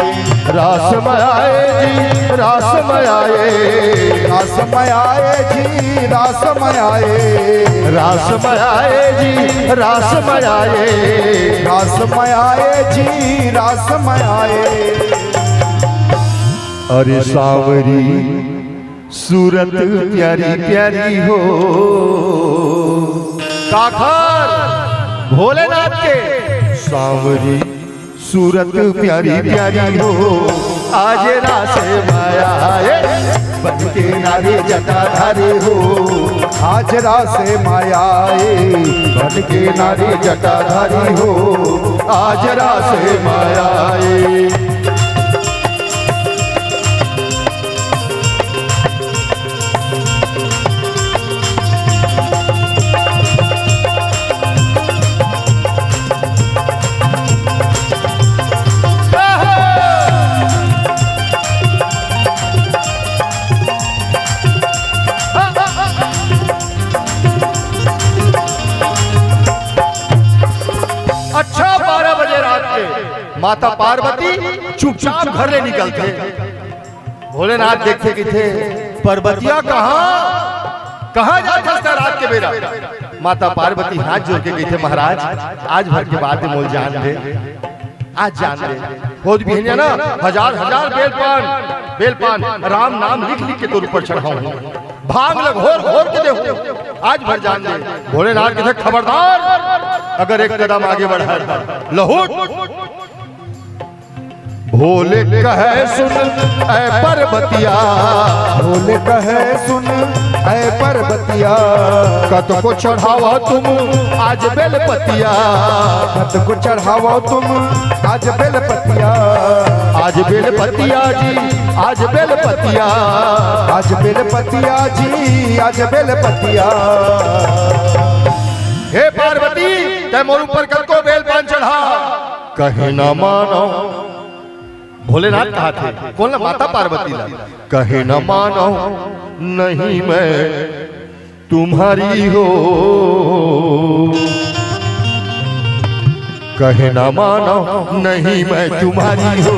रास माया ए जी, रास माया ए। रास माया ए जी, रास माया ए। रास माया ए जी, रास माया ए। रास माया ए जी, रास माया ए। अरे सांवरी सूरत प्यारी प्यारी हो। काखर भोलेनाथ के। सांवरी सूरत प्यारी प्यारी हो, आज रास माया ए। बन के नारी जटाधारी हो, आज रास माया ए। बन के नारी जटाधारी हो, आज रास माया ए। अच्छा, बारह बजे रात के माता पार्वती चुपचाप घर ले निकलथे। भोलेनाथ देखथे, कहिथे, "पार्वतिया, कहाँ, कहाँ जात हस रात के बेरा?" माता पार्वती हाथ जोर के कहिथे, "महाराज, आज भर के बात मोल जान दे, आज जान दे।" होत बिहनिया ना, हजार हजार बेलपान, बेलपान, राम नाम लिख लिख के तोर ऊपर चढ़ाऊं, भांग ल घोर घोर के देहूं, आज भर जान दे। भोलेनाथ कहिथे, "खबरदार, अगर एक कदम आगे बढ़ा, लहुट।" भोले कहे सुन ए पार्वतिया। भोले कहे सुन ए पार्वतिया। कत को चढ़ावा तुम आज बेलपतिया। कत को चढ़ावा तुम आज बेलपतिया। आज बेलपतिया जी, आज बेलपतिया। आज बेलपतिया जी, आज बेलपतिया। हे पार्वती, तै मोर ऊपर कतको बेल पान चढ़ा, कहे न मानो। भोलेनाथ कहाथे, कोन ला? माता पार्वती ला। कहे न मानो, नहीं मैं तुम्हारी हो। कहे न मानो, नहीं मैं तुम्हारी हो।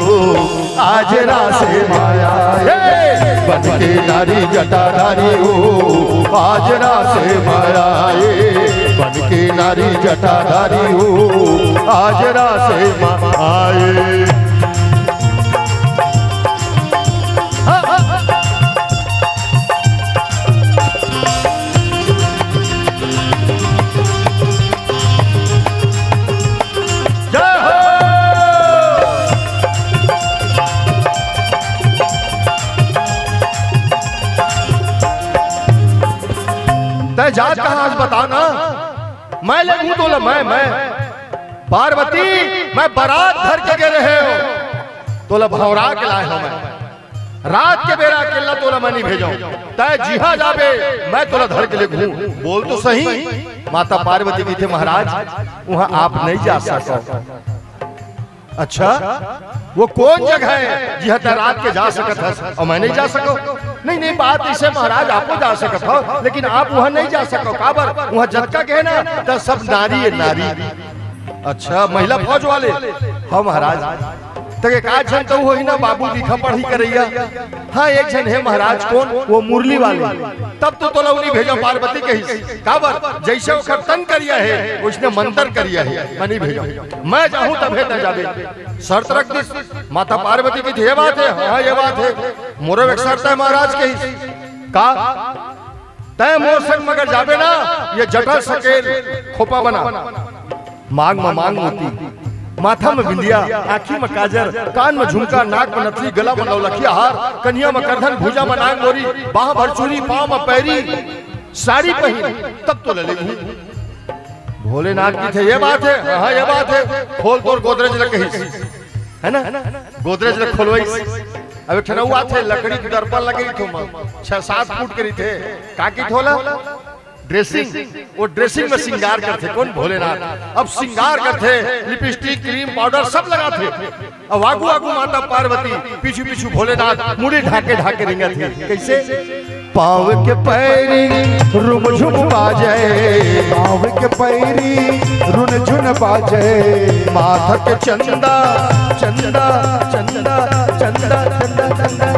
आज रास माया ए, बन के नारी जटाधारी हो। आज रास माया ए, बन के नारी जटाधारी हो। आज रास माया ए। जय हो। तै जात कहाँ हस बता ना, मैं लेगहूं तोला, मैं, मैं। पार्वती, मैं बरात धर के गे रहेंव, तोला भौंरा के लाए हंव मैं। रात के बेरा अकेल्ला तोला मैं नइ भेजंव। तै जिहां जाबे, मैं तोला धर के लेगहूं। बोल तो सही। माता पार्वती कहिथे, महाराज, उहां आप नइ जा सकव। अच्छा, वो कोन जगह हे, जिहां तै रात के जा सकत हस अउ मैं नइ जा सकंव? नहीं, नहीं, बात अइसे, महाराज, आपो जा सकत हव, लेकिन आप उहां नइ जा सकव। काबर? उहां जतका कहे ना, त सब नारी हे, नारी। अच्छा, महिला फौज वाले? हव महाराज। त एक आध झन तो होही ना, बाबू लिखा पढ़ई करइया। हां, एक झन हे महाराज। कोन? वो मुरली वाले। तब तो तोला नइ भेजंव, पार्वती कहिस। काबर? जइसे ओखर तन करिया हे, वइसने मंतर करिया हे। मैं नइ भेजंव। मैं जाहूं तभे तै जाबे। शर्त रख दिस। माता पार्वती कहिथे, ये बात हे? हां, ये बात हे। मोरो एक शर्त हे महाराज कहिस। का? तैं मोर संग मगर जाबे ना, ये जटा सकेल खोपा बना। मांग म मांग मोती, माथा म बिंदिया, आँखी म काजर, कान म झुमका, नाक म नथली, गला म नौलखिया हार, कनिहा म करधन, भुजा म नांग मोरी, बांह भर चूरी, पांव म पैरी, साड़ी पहिन, तब तो ले लेहूं। भोलेनाथ कहिथे, ये बात हे? हाँ, हाँ, ये बात हे। खोल तोर गोदरेज ल कहिस, हे ना? गोदरेज ल खोलवाइस। अब एक ठन अउ आथे, लकड़ी के दर्पण लगे रहिथे ओमा, छह सात फुट के रहिथे। का कहिथे ओला? ड्रेसिंग। वो ड्रेसिंग म सिंगार करथे। कोन? भोलेनाथ। अब सिंगार करथे, लिपस्टिक, क्रीम, पाउडर सब लगाथे। अब आगू आगू माता पार्वती, पीछू पीछू भोलेनाथ, मुड़ी ढाके ढाके रेंगत हे। कइसे? पांव के पैरी रुमझुम बाजे, पांव के पैरी रुनझुन बाजे, माथा के चंदा, चंदा, चंदा, चंदा, चंदा, चंदा,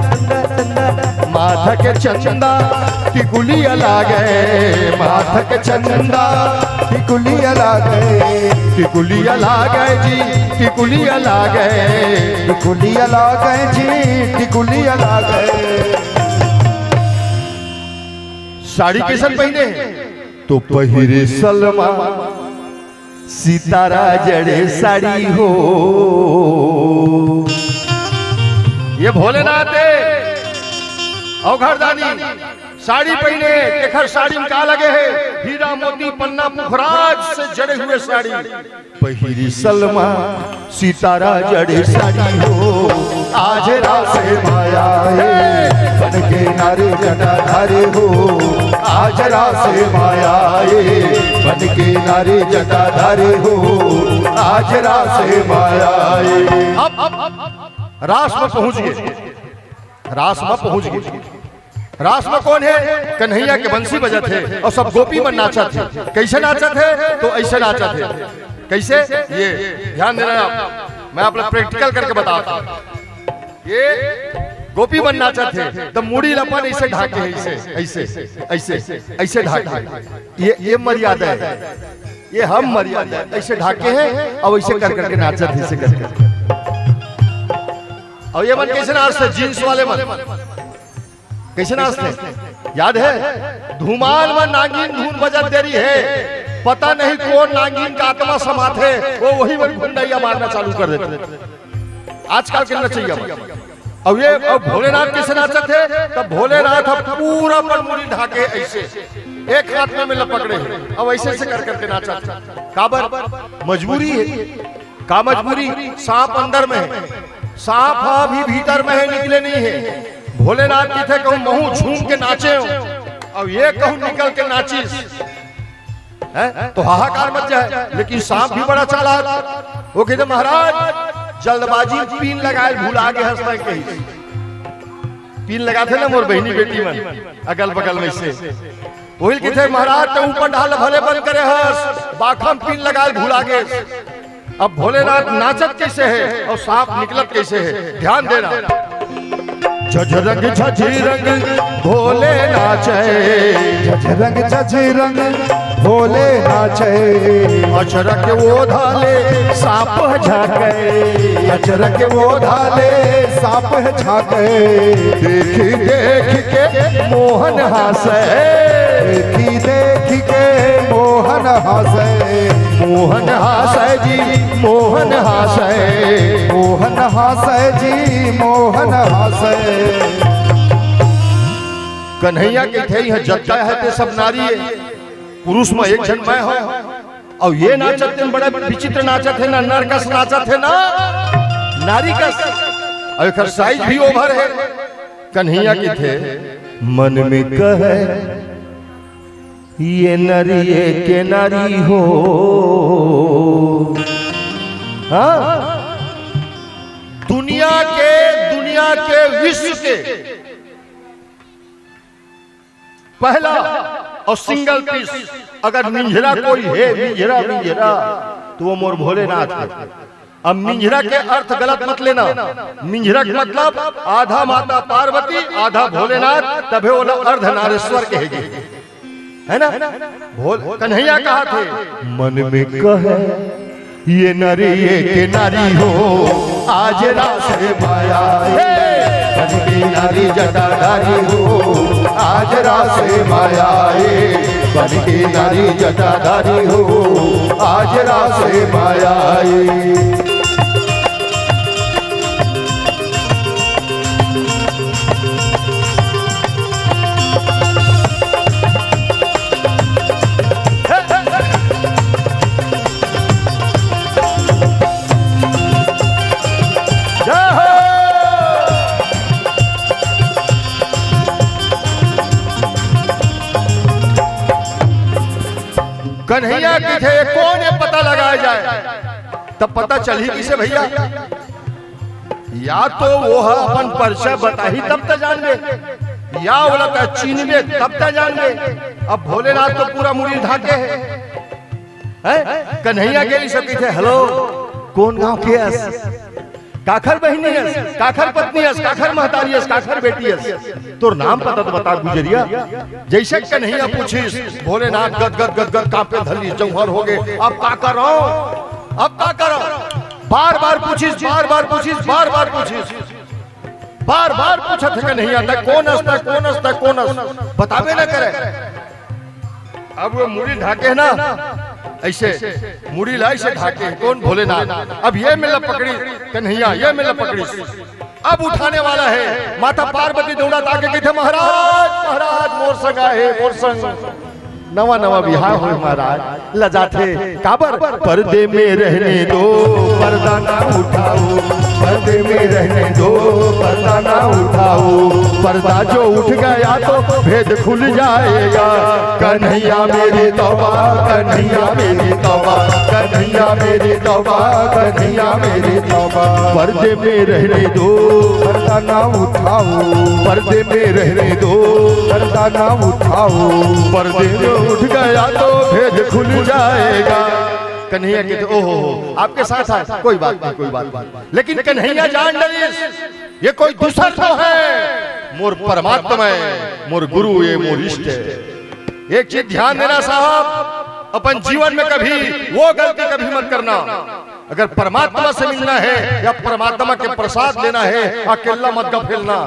चंदा, माथा के चंदा टिकुलिया लागे, माथा के चंदा टिकुलिया लागे, टिकुलिया लागे जी, टिकुलिया लागे, टिकुलिया लागे जी, टिकुलिया लागे। साड़ी कइसन पहिने हे? तो पहिरे सलमा सितारा जड़े साड़ी हो। ये भोलेनाथ हे, अवघड़दानी। साड़ी पहिने, एकर साड़ी म का लगे हे? हीरा मोती पन्ना पुखराज से जड़े हुए साड़ी। पहिरी सलमा सितारा जड़े साड़ी हो, आज रास माया हे, बन के नारी जटाधारी हो, आज रास माया हे, बन के नारी जटाधारी हो, आज रास माया हे। अब, अब, अब रास म पहुंच गे, रास म पहुंच गे। रास म कोन हे? कन्हैया के बंसी बजत हे अउ सब गोपी मन नाचत हे। कइसे नाचत हे? तो अइसे नाचत हे। कइसे? ये ध्यान देना आप, मैं आप ला practical करके बतावत हंव। ये गोपी मन नाचत हे, त मुड़ी ल अपन अइसे ढाके हे, अइसे, अइसे, अइसे, अइसे ढाके हे। ये, ये मर्यादा हे, ये हम मर्यादा हे। अइसे ढाके हे अउ अइसे कर करके नाचत हे, अइसे कर करके। अउ ये मन कइसे नाचथे? जींस वाले मन। कइसे नाचथे? याद हे? धूमाल म नागिन धुन बजत देरी हे, पता नहीं कोन नागिन का आत्मा समाथे, वो वही मन गुंडैया मारना चालू कर देथे। आजकल के नचैया मन। अउ ये, अउ भोलेनाथ कइसे नाचत हे? तब भोलेनाथ ह पूरा अपन मुड़ी ढाके अइसे, एक हाथ में, में ल पकड़े हे, अउ अइसे, अइसे कर करके नाचत हे। काबर? मजबूरी हे। का मजबूरी? सांप अंदर में हे, सांप ह अभी भीतर में हे, निकले नहीं हे। भोलेनाथ कहिथे, कहूं महूं झूम के नाचेंव, अउ ये कहूं निकल के नाचिस, हैं? तो हाहाकार मच जाय। लेकिन सांप भी बड़ा चालाक, वो कहिथे, महाराज, जल्दबाजी म पिन लगाय ल भुला गे हस तैं, कहिस। पिन लगाथे ना मोर बहिनी बेटी मन अगल बगल में से। ओही ल कहिथे, महाराज, तैं ऊपर डहार ल भले बंद करे हस, बाखा म पिन लगाय ल भुला गेस। अब भोलेनाथ नाचत कइसे हे अउ सांप निकलत कइसे हे, ध्यान देना। झझरंग झझरंग भोले नाचे, झझरंग झझरंग भोले नाचे। अचरक ओधा ले सांप ह झांके, अचरक ओधा ले सांप ह झांके। देखी देख के मोहन हासे, देखी देख के मोहन हासे, मोहन हासे जी, मोहन हासे, मोहन हासे जी, मोहन हासे। कन्हैया कहिथे, इहां जतका हे ते सब नारी हे, पुरुष म एक झन मैं हंव। अउ ये नाचत तेन बड़ा विचित्र नाचत हे ना, नर कस नाचत हे ना नारी कस। अउ एकर साइज भी ओवर हे। कन्हैया कहिथे, मन में कहे, ये नरिये के नारी हो। हाँ, दुनिया के, दुनिया के, विश्व के पहला अउ सिंगल पीस, अगर मिंझरा कोई हे, मिंझरा, मिंझरा, तो वो मोर भोलेनाथ हे। अब मिंझरा के अर्थ गलत मत लेना। मिंझरा के मतलब आधा माता पार्वती, आधा भोलेनाथ, तभे ओला अर्धनारेश्वर कहे गे, हे ना? भोल-, कन्हैया कहाथे, मन में कहे, ये नरिये के नारी हो, आज रास माया हे। बन के नारी जटाधारी हो, आज रास माया आए। बन के नारी जटाधारी हो, आज रास माया आए। जय हो। कन्हैया किथे, कोन ए पता लगाए जाए, तब पता चलही किसे भैया? या तो वो ह अपन परिचय बताही तब त जानबे, या ओला त चिन्हबे तब त जानबे। अब भोलेनाथ तो पूरा मुड़ी ढाके हे, हैं? कन्हैया के ही सब किथे, "हेलो, कोन गांव के अस? काखर बहिनी अस, काखर पत्नी अस, काखर महतारी अस, काखर बेटी अस? तोर नाम पता तो बता गुजरिया।" जैसे कन्हैया पूछिस, भोलेनाथ गदगद गदगद कांपे धरलिस, जौहर हो गे। "अब का करंव, अब का करंव?" बार बार पूछिस, बार बार पूछिस, बार बार पूछिस, बार बार पूछत हे कन्हैया, "तैं कोन अस, तैं कोन अस, तैं कोन अस?" बताबे न करे। अब वो मुड़ी ढाके हे ना, ऐसे मुड़ी ला ऐसे ढाके हे। कोन? भोलेनाथ। अब ये मेर ला पकड़ी कन्हैया, ये मेर ला पकड़ी। अब उठाने वाला हे। माता पार्वती दौड़त आके किथे, "महाराज, महाराज, मोर संग आए हे, मोर संग।" नवा नवा बिहाव होए महाराज, लजाथे। काबर? "पर्दे में रहने दो, पर्दा ना उठाओ, पर्दे में रहने दो, पर्दा ना उठाओ, पर्दा जो उठ गया तो भेद खुल जाएगा।" कन्हैया मेरी तौबा, कन्हैया मेरी तौबा, कन्हैया मेरी तौबा, कन्हैया मेरी तौबा। "पर्दे में रहने दो, पर्दा ना उठाओ, पर्दे में रहने दो, पर्दा ना उठाओ, पर्दे जो उठ गया तो भेद खुल जाएगा।" कन्हैया किथे, "ओहो हो, आपके साथ आए, कोई बात नहीं, कोई बात नहीं।" लेकिन कन्हैया जान डरिस, ये कोई दूसर नोहे, मोर परमात्मा हे, मोर गुरु हे, मोर इष्ट हे। एक चीज ध्यान देना साहब, अपन जीवन में कभी वो गलती कभी मत करना। अगर परमात्मा से मिलना हे या परमात्मा के प्रसाद लेना हे, अकेला मत गफेलना।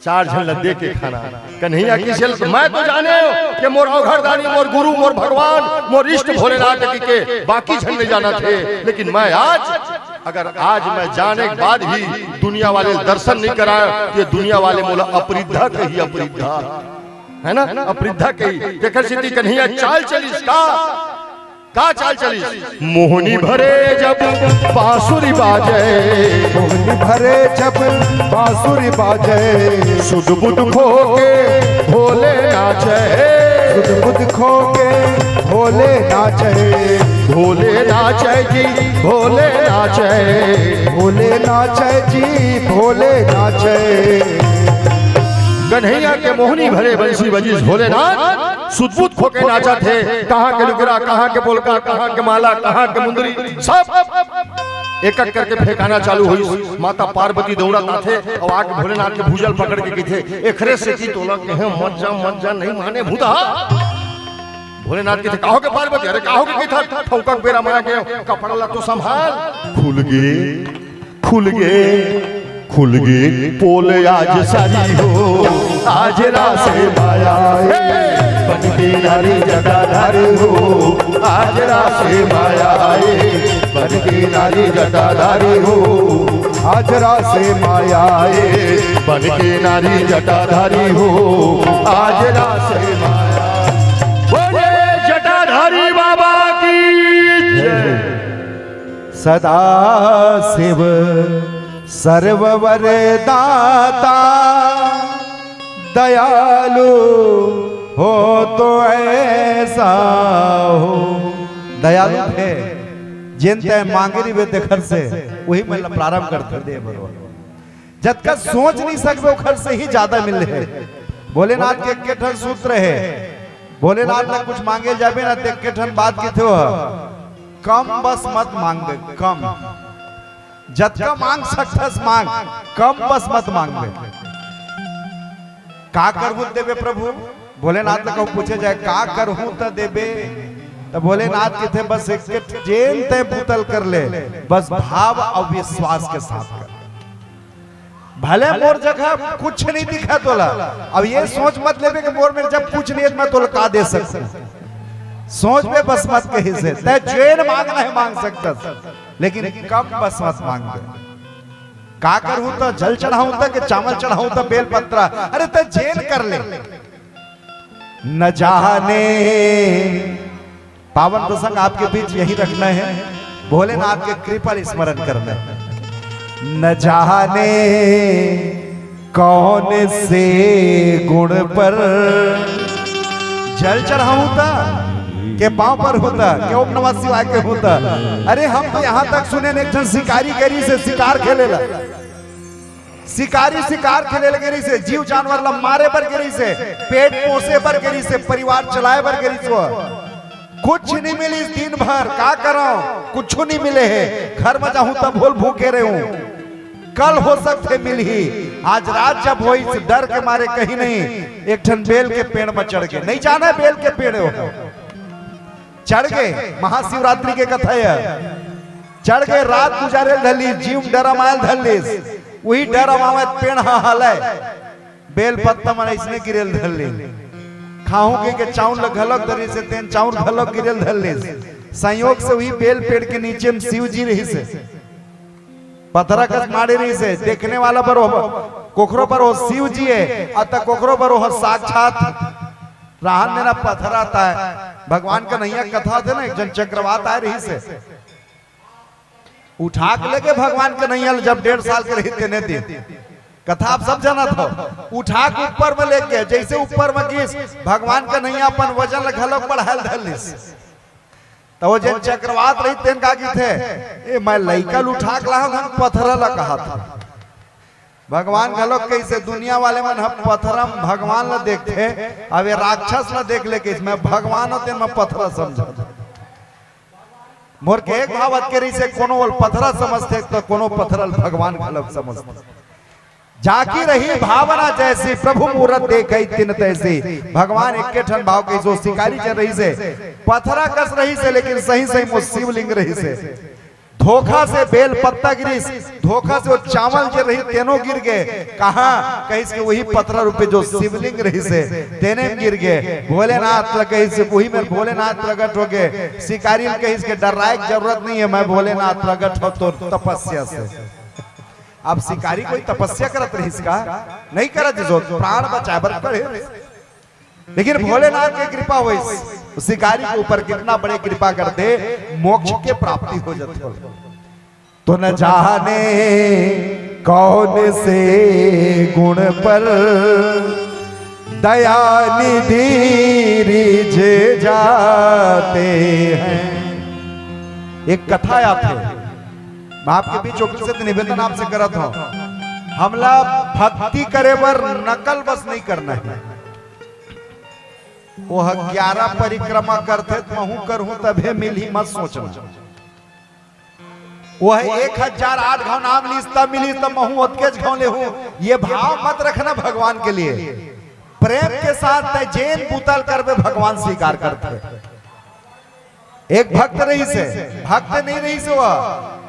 चार झन ला दे के खाना। कन्हैया किसे ल-, मैं तो जानेंव कि मोर औघड़दानी, मोर गुरु, मोर भगवान, मोर इष्ट भोलेनाथ हे कहिके, बाकी झन नइ जानत हे। लेकिन मैं आज, अगर आज मैं जाने के बाद भी दुनिया वाले दर्शन नइ कराएंव, त ये दुनिया वाले मोला अपरिद्धा कही, अपरिद्धा, हे ना, अपरिद्धा कही। तेखर सेती कन्हैया चाल चलिस का, का चाल चलिस? मोहनी भरे जब बांसुरी बाजे, मोहनी भरे जब बांसुरी बाजे, सुध बुध खो के भोले नाचे, सुध बुध खो के भोले नाचे, भोले नाचे जी, भोले नाचे, भोले नाचे जी, भोले नाचे। कन्हैया के मोहनी भरे बंसी बजिस, भोलेनाथ सुध बुध खो के नाचत हे। कहाँ के लुगरा, कहाँ के पोलका, कहाँ के माला, कहाँ के मुंदरी, सब एक एक करके फेंकाना चालू होइस। माता पार्वती दौड़त आथे अउ आके भोलेनाथ के भुजा ल पकड़ के किथे, "एखरे सेती तोला कहेंव मत जा, मत जा, नइ माने भूतहा।" भोलेनाथ किथे, "का होगे पार्वती?" "अरे का होगे किथे, ठौका के बेरा म आ गेंव, कपड़ा ला तो संभाल।" खुल गे, खुल गे, खुल गे पोल आज सारी हो, आज रास माया आए। बन के नारी जटाधारी हो, आज रास माया आए। बन के नारी जटाधारी हो, आज रास माया आए। बन के नारी जटाधारी हो, आज रास माया। बोले जटाधारी बाबा की जय। सदाशिव सर्व वरदाता, दयालु हो तो ऐसा हो। दयालु हे, जेन तैं मांगे रहिबे तेखर से, उही मन ला प्रारंभ करथे दे भगवान। जतका सोच नइ सकबे, ओखर से ही जादा मिलथे। भोलेनाथ के एक्के ठन सूत्र हे, भोलेनाथ ला कुछ मांगे जाबे ना, त एक्के ठन बात किथे हो, कम बस मत मांगबे, कम। जतका मांग सकथस मांग, कम बस मत मांगबे। का करहूं त देबे प्रभु? भोलेनाथ ला कहूं पूछे जाए, "का करहूं त देबे?" त भोलेनाथ किथे, "बस एक जेन तैं बूता ल कर ले, बस भाव अउ विश्वास के साथ कर।" भले मोर जगह कुछ नहीं दिखा तोला, अब ये सोच मत लेबे कि मोर मेर जब कुछ नहीं है, मैं तोला का दे सकता। सोच में बस मत कही से, तै जेन मांगना है मांग सकता, लेकिन कम बस मत मांग दे। का करूं त जल चढ़ाऊं त कि चावल चढ़ाऊं त बेल पत्रा, अरे तै जेन कर ले। न जाने, पावन प्रसंग आपके बीच यही रखना है, भोलेनाथ के कृपा स्मरण करना है। न जाने कौन से गुण पर जल चढ़ाऊं त के पांव पर होता, के ओम नमः शिवाय के होता। अरे हम तो यहां तक सुने ने, एक जन शिकारी गे रहिसे शिकार खेले ला, शिकारी शिकार खेले ला गे रहिसे, जीव जानवर ला मारे बर गे रहिसे, पेट पोसे बर गे रहिसे, परिवार चलाए बर गे रहिसे। कुछ नहीं मिलिस दिन भर, का करंव, कुछ नहीं मिले हे। घर में जाहूं तब भूल भूखे रहूं, कल हो सकथे मिलही। आज रात जब होइस, डर के मारे कहीं नहीं, एक ठन बेल के पेड़ में चढ़ गे। नहीं जाना बेल के पेड़ हो, चढ़ गे। महाशिवरात्रि के कथा हे, चढ़ गे। रात गुजारे ल धर लिस, जीव डरमाए ल धर लिस, उही डरमावत पेड़ ह हलय, बेल पत्ता मन अइसने गिरे ल धर लिस। खाहूं कहिके चाउर ल घलोक धरिस हे, तेन चाउर घलोक गिरे ल धर लिस। संयोग से उही बेल पेड़ के नीचे में शिव जी रहिस हे, पथरा कस माड़े रहिस हे। देखने वाला बर ओ, कोखरो बर ओ शिव जी हे, अतका कोखरो बर ओ साक्षात रहन देना पथरा ताय। भगवान कन्हैया कथा थे ना, एक जन चक्रवात आए रहिस हे, उठा के लेगे भगवान कन्हैया ल, जब डेढ़ साल के रहिस तेने दिन। कथा आप सब जानत हो। उठा के ऊपर में लेगे, जइसे ऊपर में गिस, भगवान कन्हैया अपन वजन ल घलोक बढ़ाए ल धर लिस। त ओ जेन चक्रवात रहिस तेन का कहिथे, ए मैं लइका ल उठा के लाहूं, हम पथरा ल कहत हंव। भगवान घलोक कहिस हे, दुनिया वाले मन ह पथरा म भगवान ल देखथे, अब ये राक्षस ल देख ले कहिस, मैं भगवान हों तेन मैं पथरा समझत हंव। मोर कहे के भाव अतके रहिस हे, कोनो ल पथरा समझथे त कोनो पथरा ल भगवान घलोक समझथे। जाकी रही भावना जैसी, प्रभु मूरत देखइ तिन तैसी। भगवान एके ठन भाव कहिस हे, शिकारी जे रहिस हे, पथरा कस रहिस हे, लेकिन सही सही म ओ शिवलिंग रहिस हे। धोखा से बेल पत्ता गिरिस, धोखा से ओ चावल जे रहिस तेनो गिर गे। कहां? कहिस के उही पथरा रूपी जो शिवलिंग रहिस हे, तेने म गिर गे। भोलेनाथ ल कहिस के उही मेर भोलेनाथ प्रगट हो गे। शिकारी ल कहिस के डर्राए के जरूरत नहीं हे, मैं भोलेनाथ प्रगट हों तोर तपस्या से। अब शिकारी कोई तपस्या करत रहिस का? नहीं करत रहिस, ओ प्राण बचाए बर करे। लेकिन भोलेनाथ के कृपा होइस, शिकारी के ऊपर कितना बड़े कृपा कर दे, मोक्ष के प्राप्ति हो जाथे। तो न जाने कौन से गुण पर दया निधि रिझ जाते हैं। एक कथा आथे, मैं आपके बीच ओकर से निवेदन आपसे करत हंव, हमला भक्ति करे बर नकल बस नहीं करना हे। ओह ग्यारह परिक्रमा करथे त महूं करहूं तभे मिलही, मत सोचना। ओह एक हजार आठ घांव नाम लिस त मिलिस त महूं ओतकेच घांव लेहूं, ये भाव मत रखना भगवान के लिए। प्रेम के साथ तैं जेन बूता ल करबे भगवान स्वीकार करथे। एक भक्त रहिस हे, भक्त नहीं रहिस हे, ओह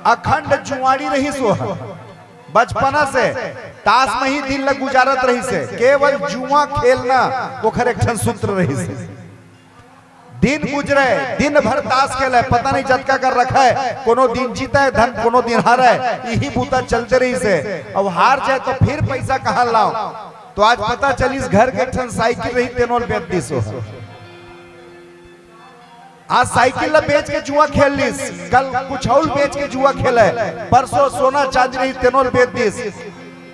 अखंड जुआड़ी रहिस हे। ओह बचपना से ताश म ही दिन ल गुजारत रहिस हे, केवल जुआ खेलना ओखर एक ठन सूत्र रहिस हे। दिन गुजरे, दिन भर ताश खेले, पता नहीं जतका कर रखे, कोनो दिन जीते धन, कोनो दिन हारे, इही बूता चलते रहिस हे। अब हार जाए त फिर पैसा कहां लांव? त आज पता चलिस घर के एक ठन साइकिल रहिस तेनो ल बेच दिस ओह। आज साइकिल ल बेच के जुआ खेल लिस, कल कुछ अउ ल बेच के जुआ खेले, परसों सोना चांदी रहिस तेनो ल बेच दिस।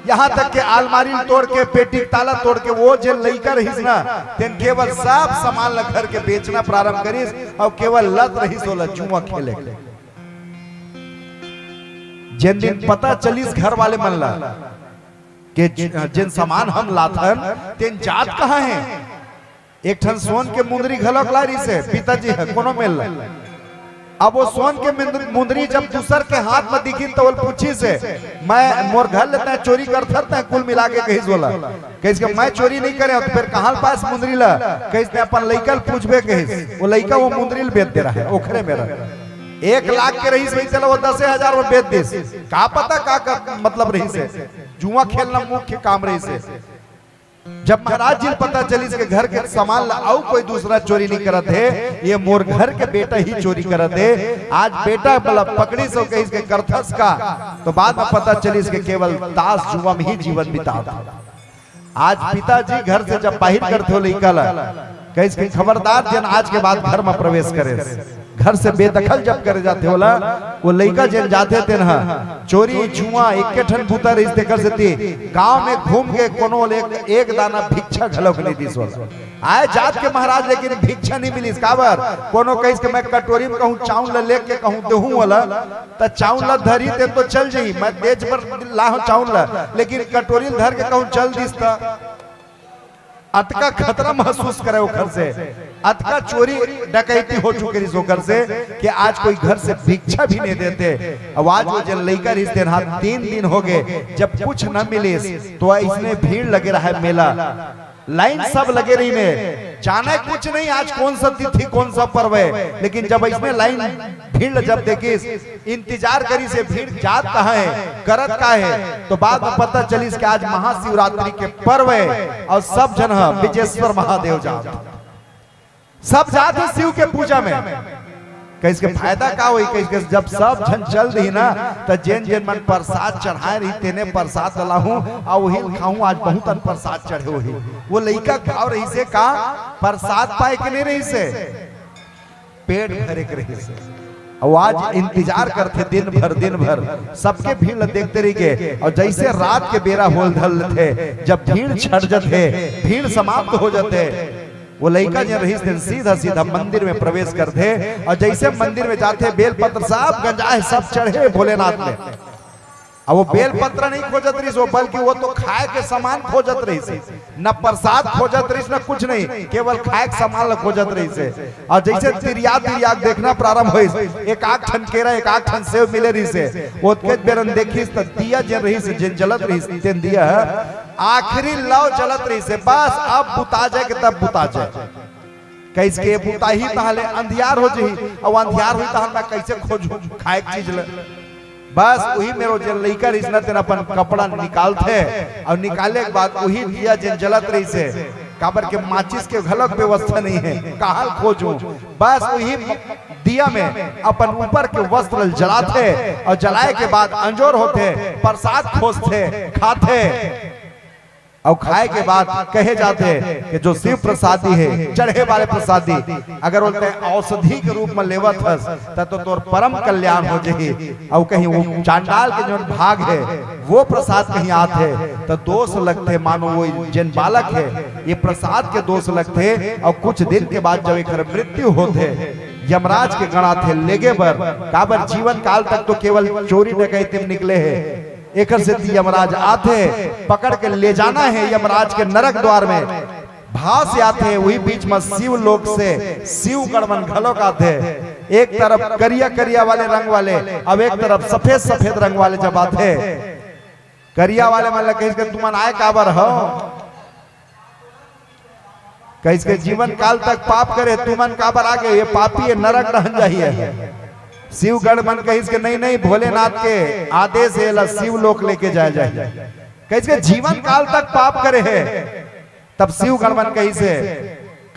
यहां तक के आलमारी ल तोड़ के, पेटी के ताला तोड़ के, ओ जेन लइका रहिस ना, तेन केवल सब सामान ल घर के बेचना प्रारंभ करिस, अउ केवल लत रहिस ओला जुआ खेले के। जेन दिन पता चलिस घर वाले मन ल के ज-, जेन सामान हम लाथन, तेन जात कहां हे, एक ठन सोन के मुंदरी घलोक लाय रिहिस हे पिताजी ह कोनो मेर ल। अब ओ सोन के मुंदरी, मुंदरी जब दूसर के हाथ म दिखिस त ओला पूछिस हे, "मैं, मोर घर ले तैं चोरी करथस तैं कुल मिला के?" कहिस ओला। कहिस के, "मैं चोरी नइ करे हंव।" त फेर कहां ल पास मुंदरी ल? कहिस, "तैं अपन लइका ल पूछबे," कहिस। ओ लइका ओ मुंदरी ल बेच दे रहा हे, ओखरे मेर एक लाख के रहिस, वही चला ओ दसे हजार म बेच दिस। का पता का, का मतलब रहिस हे। जुआ खेलना मुख्य काम रहिस हे। जब महाराज जी ल पता चलिस के घर के सामान ला अउ कोई दूसरा चोरी नहीं करत हे, ये मोर घर के बेटा ही चोरी करत हे, आज बेटा ला पकड़िस अउ कहिस के करथस का, तो बाद में पता चलिस के केवल ताश जुआ में ही जीवन बितात हे। आज पिताजी घर से जब बाहिर करथे ओ लइका ला, कहिस के खबरदार जेन आज के बाद घर में प्रवेश करे, घर से बेदखल जब करे जाथे ओला, ओ लइका जेन जाथे तेन ह चोरी जुआ एके ठन बूता रहिस तेकर सेती गांव में घूम के कोनो ले एक, एक दाना भिक्षा घलोक नहीं दिस ओला। आए जात के महाराज लेकिन भिक्षा नहीं मिलिस। काबर? कोनो कहिस के मैं कटोरी में कहूं चाउर ल लेके कहूं देहूं ओला, त चाउर ल धरी ते तो चल जही, मैं देच बर लाहूं चाउर ल, लेकिन कटोरी ल धर के कहूं चल दिस त अतका खतरा महसूस करे ओखर से, अतका चोरी डकैती हो चुके रहिस ओखर से कि आज कोई घर से भिक्षा भी नहीं देते। अब आज वो जेन लइका रहिस तेन हा तीन दिन हो गए, जब कुछ न मिलिस तो इसने भीड़ लगे रहा मेला, लाइन सब लगे रहिने, जाने कुछ नहीं आज कौन सा तिथि कौन सा पर्व है, लेकिन जब इसने लाइन भीड़ जब देखिस, इंतजार करिस हे भीड़ जात कहाँ हे, करत का हे, तो बाद में पता चलिस कि आज महाशिवरात्रि के पर्व हे अउ सब झन ह बिजेश्वर महादेव जात, सब जात हे शिव के पूजा में। कहिस के फायदा का होही? कहिस के जब सब झन चल दिही ना, त जेन जेन मन प्रसाद चढ़ाए रही तेने प्रसाद लाहूं अउ उही ल खाहूं। आज बहुत अन प्रसाद चढ़े होही। वो लइका घाव रहिस हे का, प्रसाद पाए के नहीं रहिस हे, पेट भरे के रहिस हे। अउ आज इंतजार करथे दिन भर, दिन भर सबके भीड़ ल देखते रहिके। अउ जइसे रात के बेरा होल धर लेथे, जब भीड़ छट जथे, भीड़ समाप्त हो जथे, वो लइका जेन रहिस तेन सीधा सीधा मंदिर में प्रवेश करथे। अउ जइसे मंदिर में जाथे, बेलपत्र सब गंजाए, सब चढ़े भोलेनाथ में। अब वो बेलपत्र नहीं खोजत रहिस वो, बल्कि वो तो खाए के सामान खोजत रहिस हे, न प्रसाद खोजत रहिस, न कुछ नहीं, केवल खाए के सामान ल खोजत रहिस हे। अउ जइसे तिरिया तिरिया के देखना प्रारंभ होइस, एक आध ठन केरा, एक आध ठन सेव मिले रहिस हे। ओतकेच बेरन देखिस त दिया जेन रहिस हे, जेन जलत रहिस हे, तेन दिया ह आखिरी लौ जलत रहिस हे, बस अब बुता जाए के तब बुता जाए। कहिस के बुताही तहां ले अंधियार हो जही, अउ अंधियार होही तहां मैं कइसे खोजूं खाए के चीज ल। बस उही मेर ओ जेन लइका रहिस न तेन अपन कपड़ा निकालथे, अउ निकाले के बाद उही दिया जेन जलत रहिस हे, काबर के माचिस के घलोक व्यवस्था नहीं हे, कहां ल खोजूं। बस उही दिया में अपन ऊपर के वस्त्र ल जलाथे, अउ जलाए के बाद अंजोर होथे, प्रसाद खोजथे, खाथे। अउ खाए के बाद कहे जाथे कि जो शिव प्रसादी हे, चढ़े वाले प्रसादी, अगर ओला औषधि के रूप में लेवत हस, त तो तोर परम कल्याण हो जही। अउ कहीं वो चांडाल के जोन भाग हे, वो प्रसाद कहीं आत हे, त दोष लगथे, मानो वो जेन बालक हे, ये प्रसाद के दोष लगथे। अउ कुछ दिन के बाद जब एकर मृत्यु होथे, यमराज के गण आथे लेगे बर, काबर जीवन काल तक तो केवल चोरी डकैती में निकले हे, एकर सेती यमराज आथे, पकड़ के ले जाना हे यमराज के नरक द्वार में। भास आथे, उही बीच में शिव लोक से शिव गण मन घलोक आथे। एक तरफ करिया करिया वाले रंग वाले, अब एक तरफ सफेद सफेद रंग वाले जब आथे, करिया वाले मन ल कहिस के तुमन आए काबर हो? कहिस के जीवन काल तक पाप करे, तुमन काबर आगे? ये पापी हे, नरक डहन जाही हे। शिवगण मन कहिस के नहीं, नहीं, भोलेनाथ के आदेश हे, एला शिव लोक लेके जाए जाही। कहिस के जीवन काल तक पाप करे हे, तब शिवगण मन कहिस हे,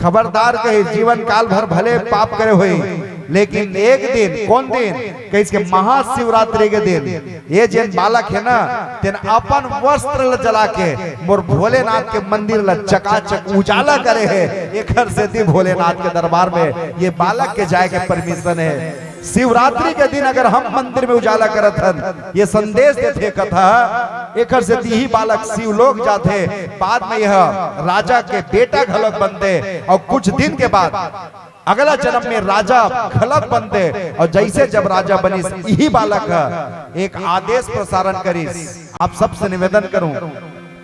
खबरदार कहिस, जीवन काल भर भले पाप करे होही, लेकिन एक दिन, कौन दिन? कहिस के महाशिवरात्रि के दिन ये जेन बालक हे ना, तेन अपन वस्त्र ल जला के मोर भोलेनाथ के मंदिर ल चकाचक उजाला करे हे। एकर सेती भोलेनाथ के दरबार में ये बालक के जाए के परमिशन हे। शिवरात्रि के दिन अगर हम मंदिर में उजाला करत हन, ये संदेश देथे कथा, एकर सेती ही बालक शिवलोक जाथे। बाद में यह राजा के बेटा घलोक बनथे अउ कुछ दिन के बाद अगला जन्म में राजा घलोक बनथे। अउ जइसे जब राजा बनिस, इही बालक ह एक आदेश प्रसारण करिस। आप सबसे निवेदन करूं,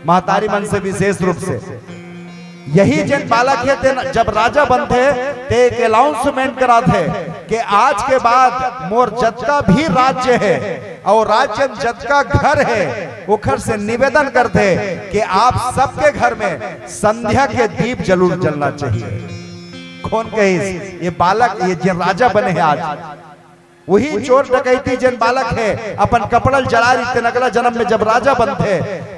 महतारी मन से विशेष रूप से, यही जेन बालक हे, तेन जब राजा बनथे, ते एक अनाउंसमेंट कराथे कि आज के बाद मोर जतका भी राज्य हे अउ राज्य में जतका घर हे, ओखर से निवेदन करथे कि आप सबके घर में संध्या के दीप जरूर जलना चाहिए। कौन कहिस? ये बालक, ये जेन राजा बने हे आज, उही चोर डकैती जेन बालक हे, अपन कपड़ा ल जला रहिस, तेन अगला जन्म में जब राजा बनथे,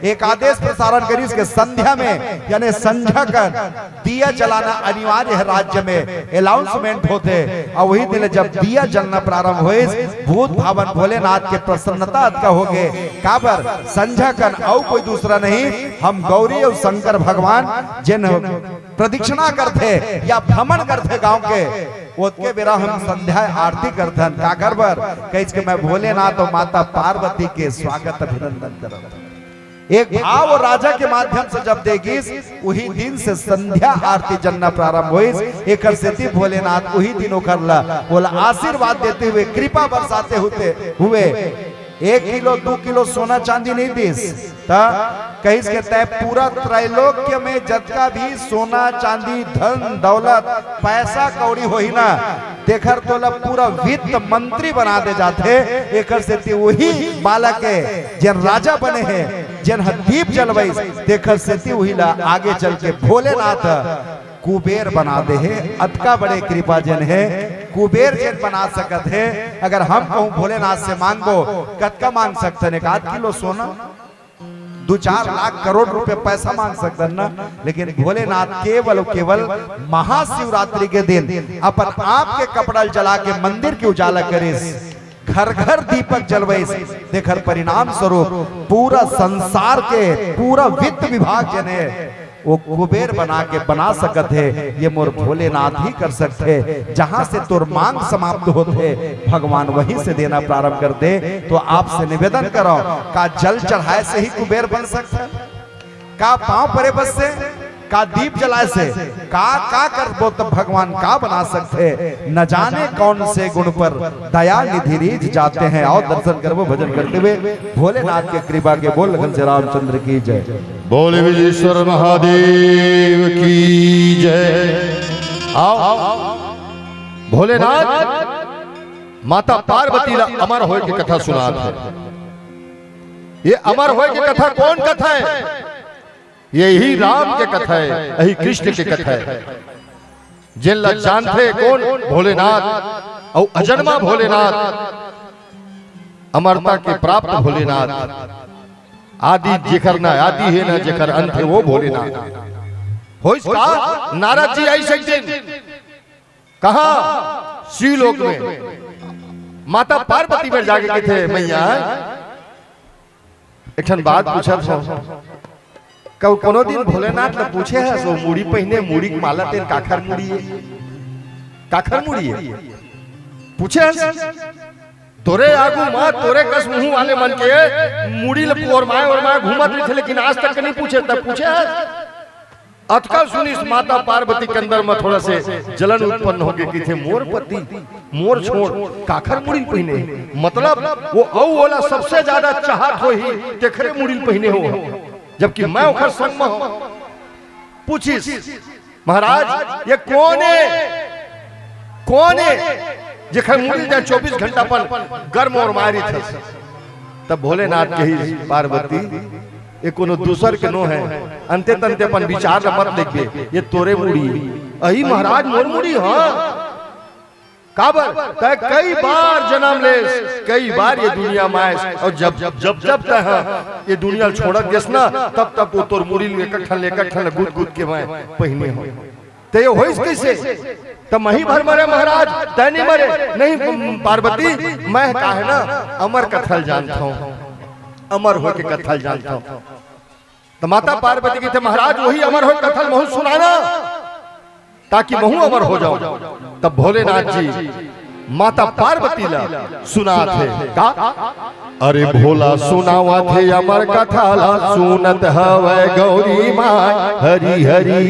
एक आदेश प्रसारण करिस के संध्या में, यानी संझा कन दिया जलाना अनिवार्य हे, राज्य में announcement होथे। अउ उही दिन जब दिया जलना प्रारंभ होइस, भूत भावन भोलेनाथ के प्रसन्नता अतका होगे, काबर संझा कन अउ कोई दूसरा नहीं, हम गौरी अउ शंकर भगवान जेन प्रदक्षिणा करथे या भ्रमण करथे गांव के, ओतके बेरा हम संध्या आरती करथन। काकर बर? कहिस के मैं भोलेनाथ अउ माता पार्वती के स्वागत अभिनंदन करत हंव। एक भाव राजा के माध्यम से जब दे गिस, उही दिन से संध्या आरती जलना प्रारंभ होइस। एकर सेती भोलेनाथ उही दिन ओकर ला, ओला आशीर्वाद देते हुए, कृपा बरसाते होते हुए एक किलो, दू किलो सोना चांदी नहीं दिस, त कहिस के तैं पूरा त्रैलोक्य में जतका भी सोना, चांदी, धन, दौलत, पैसा कौड़ी होही ना, तेखर तोला पूरा वित्त मंत्री बना दे जाथे। एकर सेती उही बालक के जेन राजा बने हे, जेन ह दीप जलवइस, तेखर सेती उही ला आगे चल के भोलेनाथ कुबेर बना दे हे। अतका बड़े कृपा जेन हे, कुबेर जेन बना सकत हे। अगर हम कहूँ भोलेनाथ से मांगबो, कतका मांग सकथन? एक आध किलो सोना, दू चार लाख करोड़ रुपए पैसा मांग सकथन ना, लेकिन भोलेनाथ केवल, केवल महाशिवरात्रि के दिन अपन आप के कपड़ा ल जला के मंदिर के उजाला करिस, घर घर दीपक जलवइस। तेखर परिणाम स्वरूप पूरा संसार के पूरा वित्त विभाग जेन हे, वो कुबेर बना के बना सकत हे। ये मोर भोलेनाथ ही कर सकथे। जहां से तोर मांग समाप्त होथे, भगवान वहीं से देना प्रारंभ कर दे। तो आपसे निवेदन करव, का जल चढ़ाए से ही कुबेर बन सकथे? का पांव परे बस से? का दीप जलाए से? का, का करबो तब भगवान का बना सकथे? न जाने कौन से गुण पर दया निधि रीझ जाते हैं। आओ दर्शन करबो भजन करते हुए भोलेनाथ के कृपा के। बोल लखन से रामचंद्र की जय। बोले विजेश्वर महादेव की जय। आओ, भोलेनाथ माता पार्वती ला अमर होए के कथा सुनात हे। ये अमर होए के कथा कौन कथा हे? यही राम के कथा हे, यही कृष्ण के कथा हे। जेन ला जानथे कोन? भोलेनाथ। अउ अजन्मा भोलेनाथ, अमरता के प्राप्त भोलेनाथ, आदि जेकर ना आदि हे ना जेकर अंत हे, वो भोलेनाथ। होइस का? नारद जी आइस एक दिन। कहाँ? शिवलोक में। माता पार्वती बर जाके कथे, मैया, एक ठन बात पूछत हंव। कब कोनो दिन भोलेनाथ ल पूछे हस, वो मुड़ी पहिने, मुड़ी के माला तेन काखर मुड़ी हे? काखर मुड़ी हे? पूछे हस? तोरे आगू म, तोरे कस मुंह वाले मन के मुड़ी ल ओरमाए, ओरमाए घूमत रहिथे, लेकिन आज तक नहीं पूछे, तब पूछे हस? अतका सुनिस माता पार्वती के अंदर म थोड़ा से जलन उत्पन्न होगे, कथे, "मोर पति, मोर छोड़, काखर मुड़ी ल पहिने?" मतलब, वो अउ ओला सबसे ज्यादा चाहत होही, तेखरे मुड़ी ल पहिने हो, जबकि मैं ओखर संग म हंव। पूछिस, "महाराज, ये कोन हे? कोन हे, जेखर मुड़ी ल चौबीस घंटा अपन गर म ओरमाए रहिथस?" तब भोलेनाथ कहिस, पार्वती, ये कोनो दूसर के नो हे, अंते तंते अपन विचार ल मत लेगबे, ये तोरे मुड़ी। अही महाराज, मोर मुड़ी, हाँ। काबर? तैं कई बार जनम लेस, कई बार ये दुनिया म आयस, अउ जब, जब, जब तैं ह ये दुनिया ल छोड़त गेस ना, तब, तब वो तोर मुड़ी ल एक ठन ले एक ठन ल गुद गुद के मैं पहिने हंव। त ये होइस कइसे? त मही भर मरे महाराज, तैं नइ मरे। नहीं पार्वती, मैं काहे ना अमर कथा ल जानत हंव, अमर होए के कथा ल जानत हंव। त माता पार्वती कथे, महाराज, वही अमर होए कथा ल महूं सुनाना, ताकि महूं अमर हो जावंव। तब भोलेनाथ जी माता पार्वती ला सुनात हे का? अरे भोला सुनावत हे अमर कथा ला, सुनत हवय गौरी माय हरी हरी।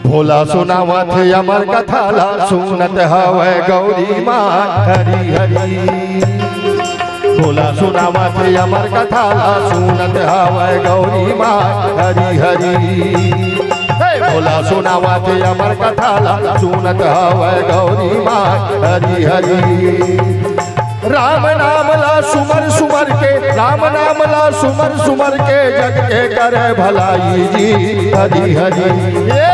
भोला सुनावत हे अमर कथा ला, सुनत हवय गौरी माय हरी हरी। भोला सुनावत हे अमर कथा ला, सुनत हवय गौरी माय हरी हरी। हे भोला सुनावत हे अमर कथा ला, सुनत हवय गौरी माय हरी हरी। राम नाम ला सुमर सुमर के, राम नाम ला सुमर सुमर के, जग के करे भलाई जी हरी हरी। ये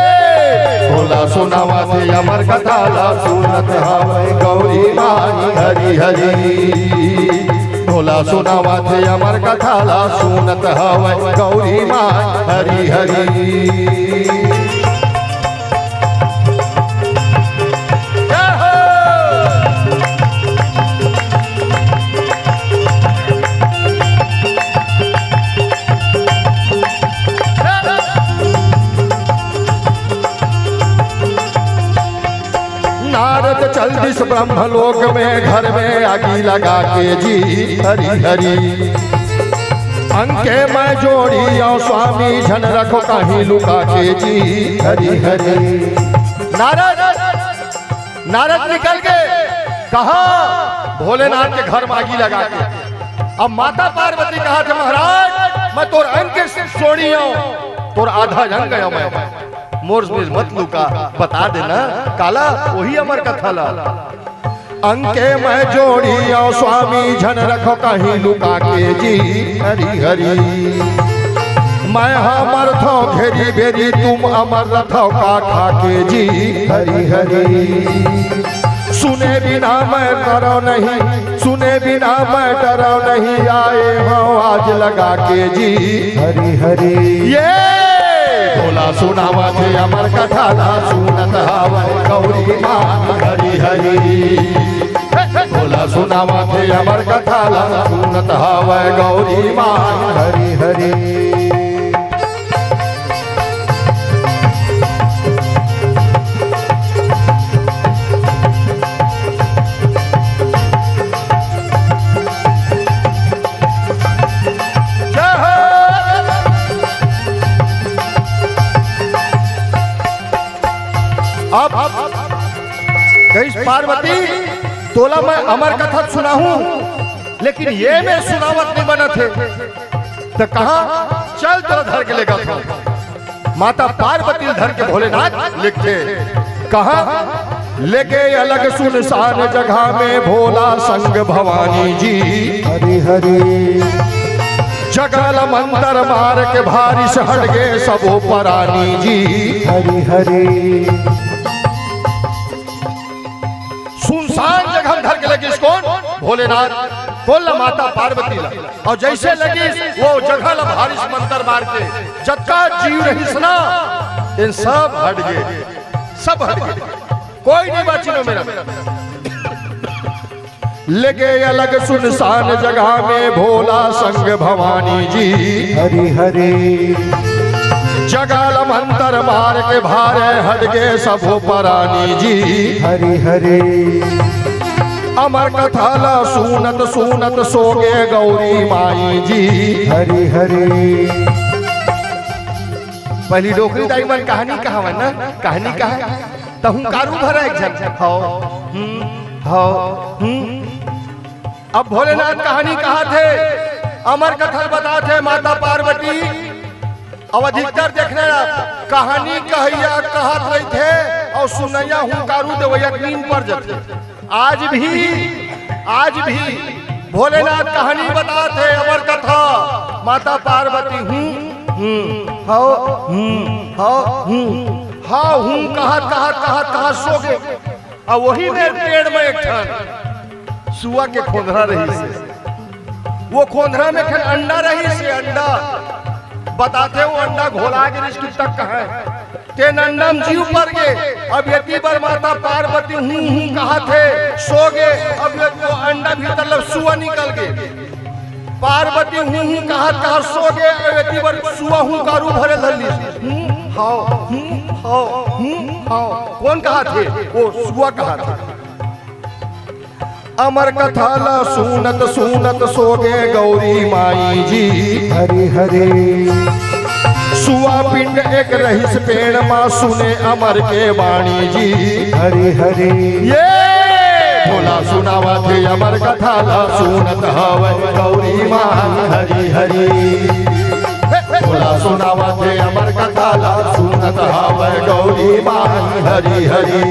भोला सुनावत हे अमर कथा ला सुनत हवय गौरी माई हरि हरि। भोला सुनावत हे अमर कथा ला सुनत हवय गौरी माई हरि हरि। जय हो। नारद चल दिस ब्रह्मलोक में, घर में आगी लगा के जी हरि हरि। अंके मैं जोड़ी अउ स्वामी, झन रखो कहीं लुका के जी हरि हरि। नारद, नारद निकल के कहा भोलेनाथ के घर में आगी लगा के। अब माता पार्वती कहा थे, महाराज, मैं तोर अंक जोड़ी अउ तोर आधा अंग अउ मैं मोर मेर मत लुका, बता देना काला वही अमर कथा ला। अंके मैं जोड़ी अउ स्वामी, झन रखो कहीं लुका के जी हरि हरि। मैं हा मरथव घेरी बेरी, तुम अमर रथव का खा के जी हरि हरि। सुने बिना मैं डरव नहीं, सुने बिना मैं डरव नहीं, आए हंव आज लगा के जी हरि हरि। ये भोला सुनावत हे अमर कथा ला सुनत हवय गौरी माई हरि हरि। भोला सुनावत हे अमर कथा ला सुनत हवय गौरी माई हरि हरि। जय हो। अब, अब कहिस पार्वती, तोला मैं अमर कथा सुनाहूं, लेकिन ये मेर सुनावत नहीं बनत हे। त कहा, चल तोला धर के लेगत हंव। माता पार्वती ल धर के भोलेनाथ लेगथे। कहा, लेगे अलग सुनसान जगह में भोला संग भवानी जी। हरि हरि। जगह ल मंतर मार के भारिस हट गे सबो परानी जी। हरि हरि। सुनसान जगह में धर के लेगिस कोन? भोलेनाथ। कोन ला? माता पार्वती ला। अउ जइसे लेगिस, वो जगह ला भारिस मंतर मार के, जतका जीव रहिस ना, इन सब हट गे, सब हट गे, कोई नहीं बाचिस ओ मेर। लेगे अलग सुनसान जगह में भोला संग भवानी जी। हरि हरि। जगह ल मंतर मार के भारे हट गे सबो परानी जी। हरि हरि। अमर कथा ला सुनत सुनत सो गे गौरी माई जी। हरि हरि। पहली डोकरी दाई मन कहानी कहावन ना, कहानी कहा त हुंकारू भरा एक झन, हव, हम्म, हव, हम्म। अब भोलेनाथ कहानी कहाथे, अमर कथा बताथे माता पार्वती। अब अधिकतर देखना, कहानी कहइया कहत रहिथे अउ सुनइया हुंकारू देवइया के नींद पर जाथे। आज भी, आज भी भोलेनाथ कहानी बताथे, अमर कथा, माता पार्वती हूँ, हूँ, हव, हूँ, हव, हूँ, हव, हूँ, कहत, कहत, कहत, कहत सो गे। अब वही मेर पेड़ में एक ठन सुआ के खोंधरा रहिस हे। वो खोंधरा में एक ठन अंडा रहिस हे, अंडा। बताथे वो अंडा घोला गे रहिस हे तब कहाँ हे। तेन अंडा में जीव पर गे। अब एती बर माता पार्वती हूँ हूँ कहत हे, सो गे। अब ये वो अंडा भीतर ले सुआ निकल गे। पार्वती हूँ हूँ कहत कहत सो गे, अउ एती बर सुआ हुंकारू भरे धर लिस। हूँ, हव, हूँ, हव, हूँ, हव। कोन कहत हे? वो सुआ कहत हे। अमर कथा ला सुनत सुनत सो गे गौरी माई जी। हरि हरि। सुआ पिंड एक रहिस पेड़ मा, सुने अमर के बाणी जी। हरि हरि। ये भोला सुनावत हे अमर कथा ला सुनत हवय गौरी माई हरि हरि। भोला सुनावत हे अमर कथा ला सुनत हवय गौरी माई हरि हरि।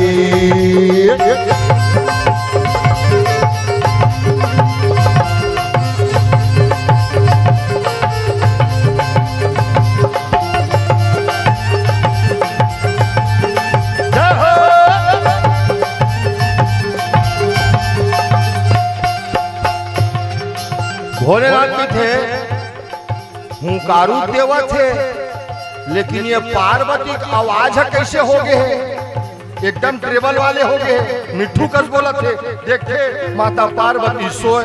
भोलेनाथ कथे, हुंकारू देवत हे, लेकिन ये पार्वती के आवाज ह कइसे हो गे हे? एकदम ट्रेबल वाले हो गे हे, मिट्ठू कस बोलत हे। देखथे माता पार्वती सोय,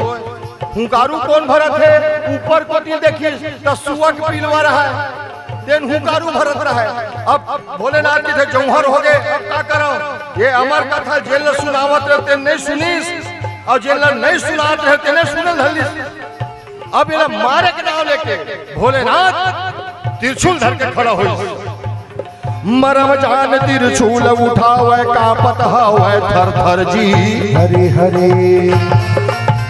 हुंकारू कोन भरत हे? ऊपर कोती देखिस त सुआ के पिलवा रहय, तेन हुंकारू भरत रहय। अब भोलेनाथ कथे जौहर हो गे, अब का करंव? ये अमर कथा जेन ल सुनावत रहे तेन नइ सुनिस, अउ जेन ल नइ सुनात रहे तेने सुने ल धर लिस। अब एला मारे के नाव लेके भोलेनाथ तिरछुल धर के खड़ा होइस। मरम जान तिरछुल उठावय, कांपत हवय थर थर जी। हरि हरि।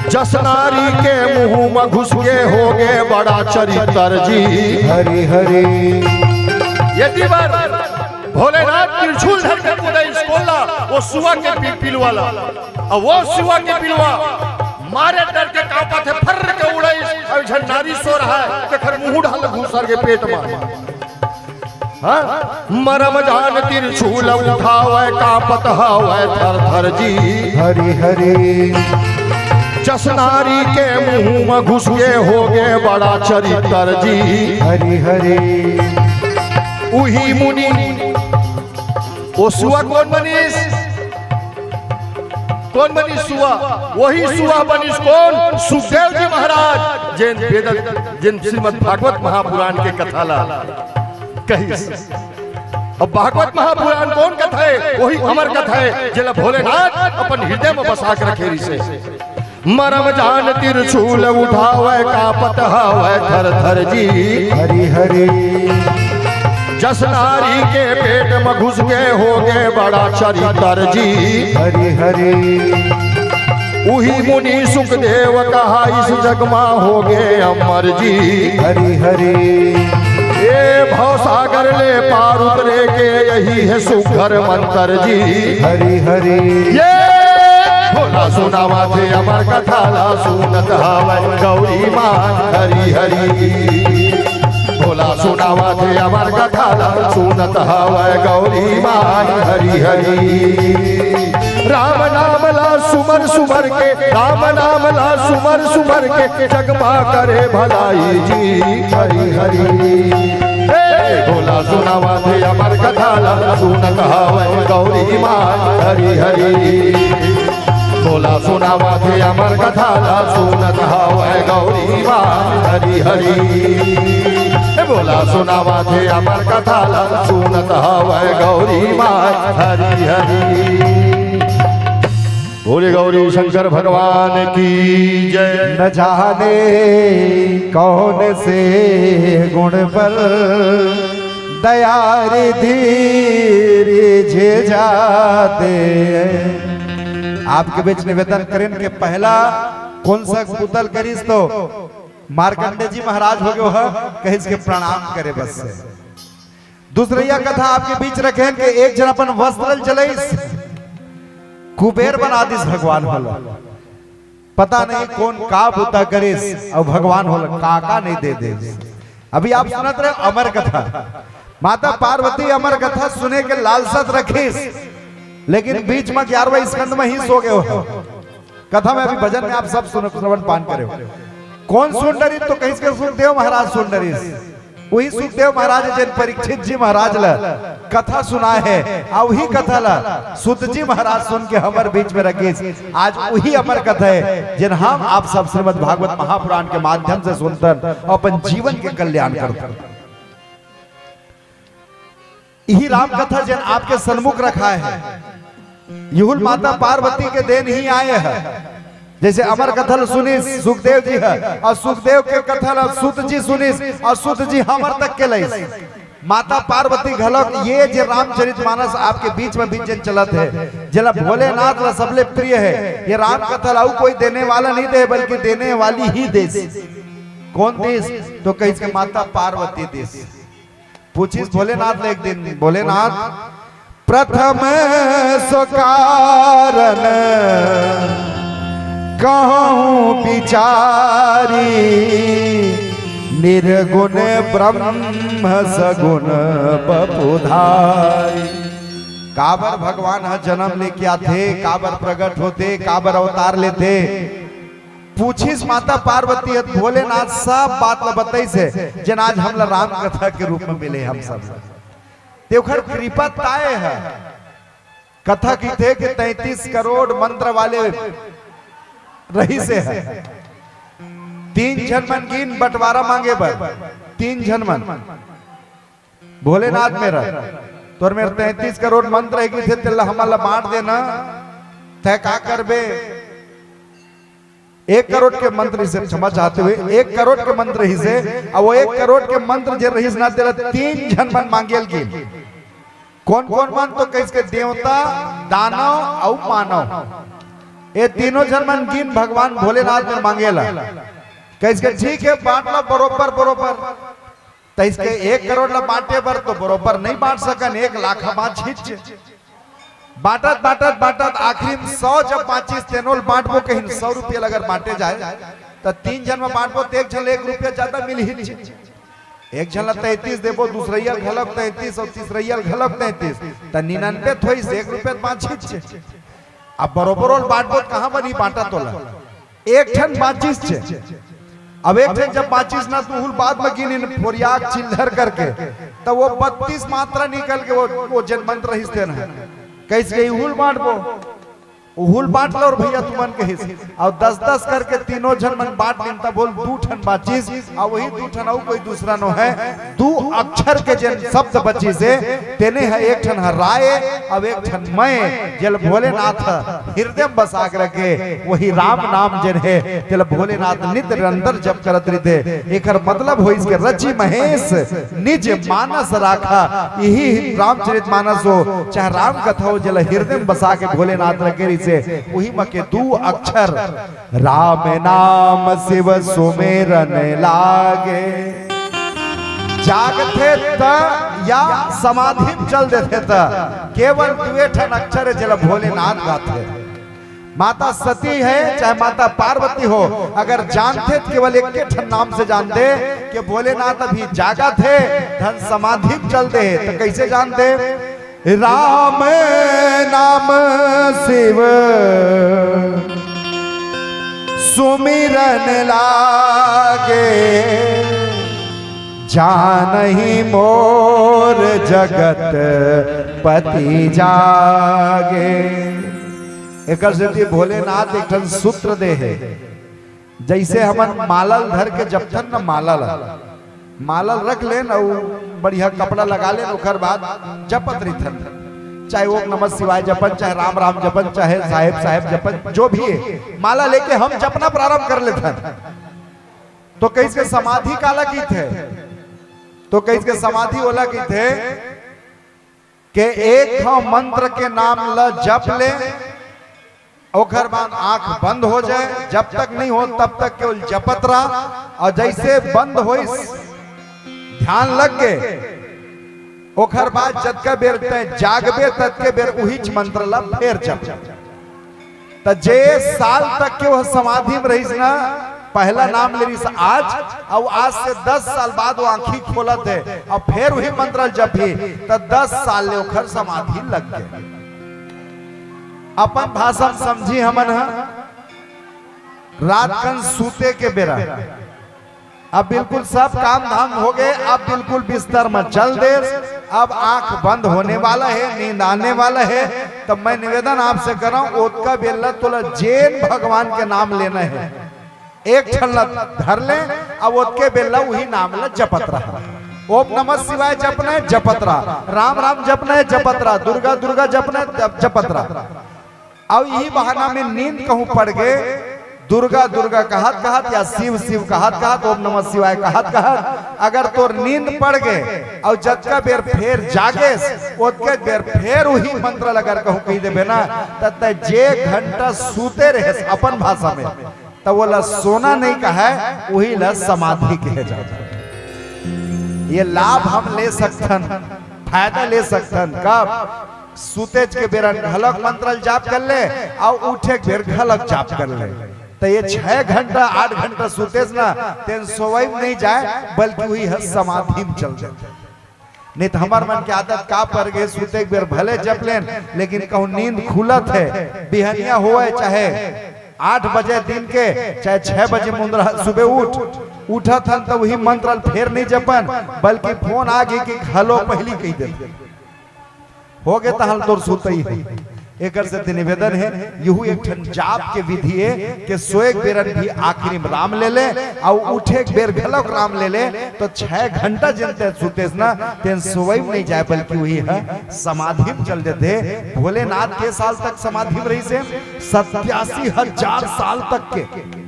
जस नारी के मुंह म घुस गे, हो गे बड़ा चरितर जी। हरि हरि। यति बर भोलेनाथ तिरछुल धर के कूदे स्कोला, वो सुआ के पी-, पिलवा ला। अउ वो सुआ के पिलवा मारे डर के कांपत हे, फर्र के उड़इस, अउ झन नारी सो रहय, तेखर मुंह डाल घुसर गे पेट म। हाँ? मरम जान तिरछुल उठावय, कांपत हवय थर थर जी। हरि हरि। जस नारी के मुंह म घुस गे, हो गे बड़ा चरितर जी। हरि हरि। उही मुनि, वो सुआ कोन बनिस? कोन बनिस सुआ? वही सुआ बनिस कोन? सुखदेव जी महाराज, जेन वेद, जेन श्रीमद् भागवत महापुराण के कथा ला कहिस। अब भागवत महापुराण कोन कथा हे? वही अमर कथा हे, जेला भोलेनाथ अपन हृदय म बसा के रखे रिहिसे। मरम जान तिरछुल उठावय, कांपत हवय थर थर जी। हरि हरि। जस नारी के पेट म घुस गे, हो गे बड़ा चरितर जी। हरि हरि। उही मुनि सुखदेव कहाइस, जग म हो गे अमर जी। हरि हरि। ए भवसागर ले पार उतरे के यही हे सुघर मंतर जी। हरि हरि। ये भोला सुनावत हे अमर कथा ला, सुनत हवय गौरी माय। हरि हरि। भोला सुनावत हे अमर कथा ला, सुनत हवय गौरी माय। हरि हरि। राम नाम ला सुमर सुमर के, राम नाम ला सुमर सुमर के, जग म करे भलाई जी। हरि हरि। ए भोला सुनावत हे अमर कथा ला, सुनत हवय गौरी माय। हरि हरि। भोला सुनावत हे अमर कथा ला, सुनत हवय गौरी माय। हरि हरि। ए भोला सुनावत हे अमर कथा ला, सुनत हवय गौरी माय। हरि हरि। बोले गौरी शंकर भगवान की जय। न जाने कौन से गुण पर दया रिद्धि रिझ जाते। आपके बीच निवेदन करेन के पहला कोन सा कुतल करिस तो मार्कंडे जी महाराज हो गए हो, कहिस के प्रणाम करे बस से। दूसरइया कथा आपके बीच रखेन के एक झन अपन वस्त्र ल जलइस, कुबेर बना दिस भगवान वाला। पता नहीं कोन का बुता करिस, अउ भगवान वाला का का नहीं दे दे। अभी आप सुनत रहे अमर कथा, माता पार्वती अमर कथा सुने के लालसा रखिस, लेकिन बीच म ग्यारहवाँ स्कंद म ही सो गए हो। कथा में अभी भजन में आप सब सुन, श्रवण पान करे हो। कोन सुन डरिस तो कहिस के सुखदेव महाराज सुन डरिस। उही सुखदेव महाराज जेन परीक्षित जी महाराज ला कथा सुनाए हे, अउ उही कथा ला सुत जी महाराज सुन के हमर बीच में रखिस। आज उही अमर कथा हे जेन हम आप सब श्रीमद् भागवत महापुराण के माध्यम से सुनथन अउ अपन जीवन के कल्याण करथन। इही राम कथा जेन आपके सन्मुख रखाए हे, इहू ल माता पार्वती के देन ही आए हे। जइसे अमर कथा ल सुनिस सुखदेव जी ह, अउ सुखदेव के कथा ल सुत जी सुनिस, अउ सुत जी हमर तक के लइस। माता पार्वती घलोक ये जे रामचरित मानस आपके बीच में बीच जेन चलत हे, जेला भोलेनाथ ला सबले प्रिय हे, ये राम कथा ला अउ कोई देने वाला नहीं दे, बल्कि देने वाली ही दिस। Cone this? तो कहिस के माता पार्वती दिस। पूछिस भोलेनाथ ले एक दिन, भोलेनाथ, प्रथम सो कारण कहूँ बिचारी, निर्गुण ब्रह्म सगुण बपुधारी। काबर भगवान ह जन्म लेके आथे, काबर प्रगट होथे, काबर अवतार लेथे, पूछिस माता पार्वती ह, भोलेनाथ सब बात ल बतइस हे, जेन आज हमला राम कथा के रूप में मिले हम सब। ते ओखर कृपा ताय ह। कथा किथे कि तैंतीस करोड़ मंत्र वाले रहिस हे। तीन झन मन गिन बंटवारा मांगे बर, तीन झन मन। भोलेनाथ मेर, तोर मेर तैंतीस करोड़ मंत्र हे किथे, तेला हमन ला बांट देना। तै का करबे? एक करोड़ के मंत्र रहिस हे, क्षमा चाहते हुए, एक करोड़ के मंत्र रहिस हे, अउ वो एक करोड़ के मंत्र जे रहिस ना, तेला तीन झन मन मांगे ल गिन। कोन कोन मन? तो कहिस के देवता, दानव अउ मानव, ये तीनों झन मन गिन भगवान भोलेनाथ मेर मांगे ला। कहिस के ठीक हे, बांट ला बरोबर बरोबर। त कहिस के एक करोड़ ला बांटे बर तो बरोबर नइ बांट सकन, एक लाख बांचिस। बांटत बांटत बांटत आखिरी में सौ जब बांचिस, तेनो ल बांटबो कहिन, सौ रुपया ल अगर बांटे जाय त तीन झन में बांटबो त एक झन ल एक रुपया जादा मिलही। एक झन ल तैंतीस देबो, दूसरइया ल घलोक तैंतीस अउ तीसरइया ल घलोक तैंतीस, त निन्यानवे थोइस, एक रुपया बांचिस। अब बरोबर ओला बांटबो त कहां बनही बांटा तोला? एक ठन बांचिस हे। अब एक ठन जब बांचिस ना, त उहू ल बाद म गिनिन, फोरिया के चिल्हर करके, त वो बत्तीस मात्रा निकल के वो, वो जेन मंत्र रहिस तेन ह। कहिस के उहू ल बांटबो, उहू ल बांट लो रे भइया तुमन कहिस। अउ दस दस करके तीनों झन मन बांट लिन, त बोल दू ठन बांचिस, अउ वही दू ठन अउ कोई दूसरा नो हे, दू अक्षर के जेन शब्द बचिस हे, तेने ह एक ठन ह रा ए, अउ एक ठन म ए, जेल भोलेनाथ ह हिरदय म बसा के रखे, वही राम नाम जेन हे, तेला भोलेनाथ नित निरंतर जप करत रहिथे। एकर मतलब होइस के रचि महेश निज मानस राखा, इही रामचरित मानस हो, चाहे राम कथा हो, जेला हिरदय म बसा के भोलेनाथ रखे रहिसे, उही म के दू अक्षर राम नाम शिव सुमिरन लागे। जागथे त या समाधि म चल देथे त केवल दुए ठन अक्षर हे, जेला भोलेनाथ गाथे। माता सती हे चाहे माता पार्वती हो, अगर जानथे त केवल एके ठन नाम से जानथे के भोलेनाथ अभी जागथे, धन समाधि म चल दे हे। त कइसे जानथे? राम नाम शिव सुमिरन लागे, जानहि मोर जगत पति जागे। एकर सेती भोलेनाथ एक ठन सूत्र दे हे, जइसे हमन माला ल धर के जपथन न, माला ल, माला ल रख लेन अउ बढ़िया कपड़ा लगा लेन, ओकर बाद जपत रहिथन, चाहे ओम नमः शिवाय जपन, चाहे राम राम जपन, चाहे साहेब साहेब जपन, जो भी हे, माला लेके हम जपना प्रारंभ कर लेथन। तो कहिस के समाधि काला कहिथे? तो कहिस के समाधि ओला कहिथे के एक ठो मंत्र के नाम ल जप ले, ओकर बाद आंख बंद हो जाए, जब तक नहीं हो तब तक केवल जपत रह, अउ जइसे बंद होइस ध्यान लग गे, ओकर बाद जतका बेर तैं जागबे ततके बेर उहीच मंत्र ल फेर जप। त जे साल तक के वो समाधि म रहिस ना, पहला नाम ले रहिस आज, अउ आज से दस साल बाद वो आंखी खोलत हे, अउ फेर उही मंत्र ल जपही, त दस साल ले ओखर समाधि लग गे। अपन भाषा म समझी हमन ह, रात कन सूते के बेरा अब बिल्कुल सब काम धाम हो गे, अब बिल्कुल बिस्तर म चल देस, अब आंख बंद होने वाला हे, नींद आने वाला हे। त मैं निवेदन आपसे करंव, ओतका बेर ल तोला जेन भगवान के नाम लेना हे, एक ठन ल धर ले, अब ओतके बेर ल उही नाम ल जपत रह। ओम नमः शिवाय जपना हे, जपत रह। राम राम जपना हे, जपत रह। दुर्गा दुर्गा जपना हे, जप-, जपत रह। अउ इही बहाना में नींद कहूं पड़ गे, दुर्गा दुर्गा कहत कहत या शिव शिव कहत कहत, ओम नमः शिवाय कहत कहत, अगर तोर नींद पड़ गे अउ जतका बेर फेर जागेस, ओतके बेर फेर उही मंत्र ल अगर कहूं कहि देबे ना, त तैं जे घंटा सूते रहेस अपन भाषा में, त ओला सोना नहीं कहय, उही ल समाधि कहे जाथे। ये लाभ हम ले सकथन, फायदा ले सकथन। कब? सूतेच के बेरन घलक मंत्र ल जाप कर ले, अउ उठे के बेर घलक जाप कर ले। त ये छह घंटा, आठ घंटा सूतेच ना, तेन सोवई म नहीं जाय, बल्कि उही ह समाधि म चल जाय। नहीं त हमर मन के आदत का पर गे, सूते के बेर भले जप लेन, लेकिन कहूं नींद खुलत हे, बिहनिया होवय चाहे आठ बजे दिन के, चाहे छह बजे मुंदरा सुबह उठ, उठत हन त वही मंत्र ल फेर नहीं जपन, बल्कि फोन आ गई कि हेलो पहली कही देते। हो गे तहल तोर सुतई है। एकर से ते निवेदन है, यहू एक ठन जाप के विधि है कि सोए के बेरन भी आखिरी में राम ले ले, अउ उठे के बेर घलक राम ले ले, तो छह घंटा जिन ते सुतेस ना, तेन सोवई में नहीं जाए, बल्कि वही है समाधि में चल देते। भोलेनाथ के साल तक समाधि में रही से, सत्यासी हजार साल तक के।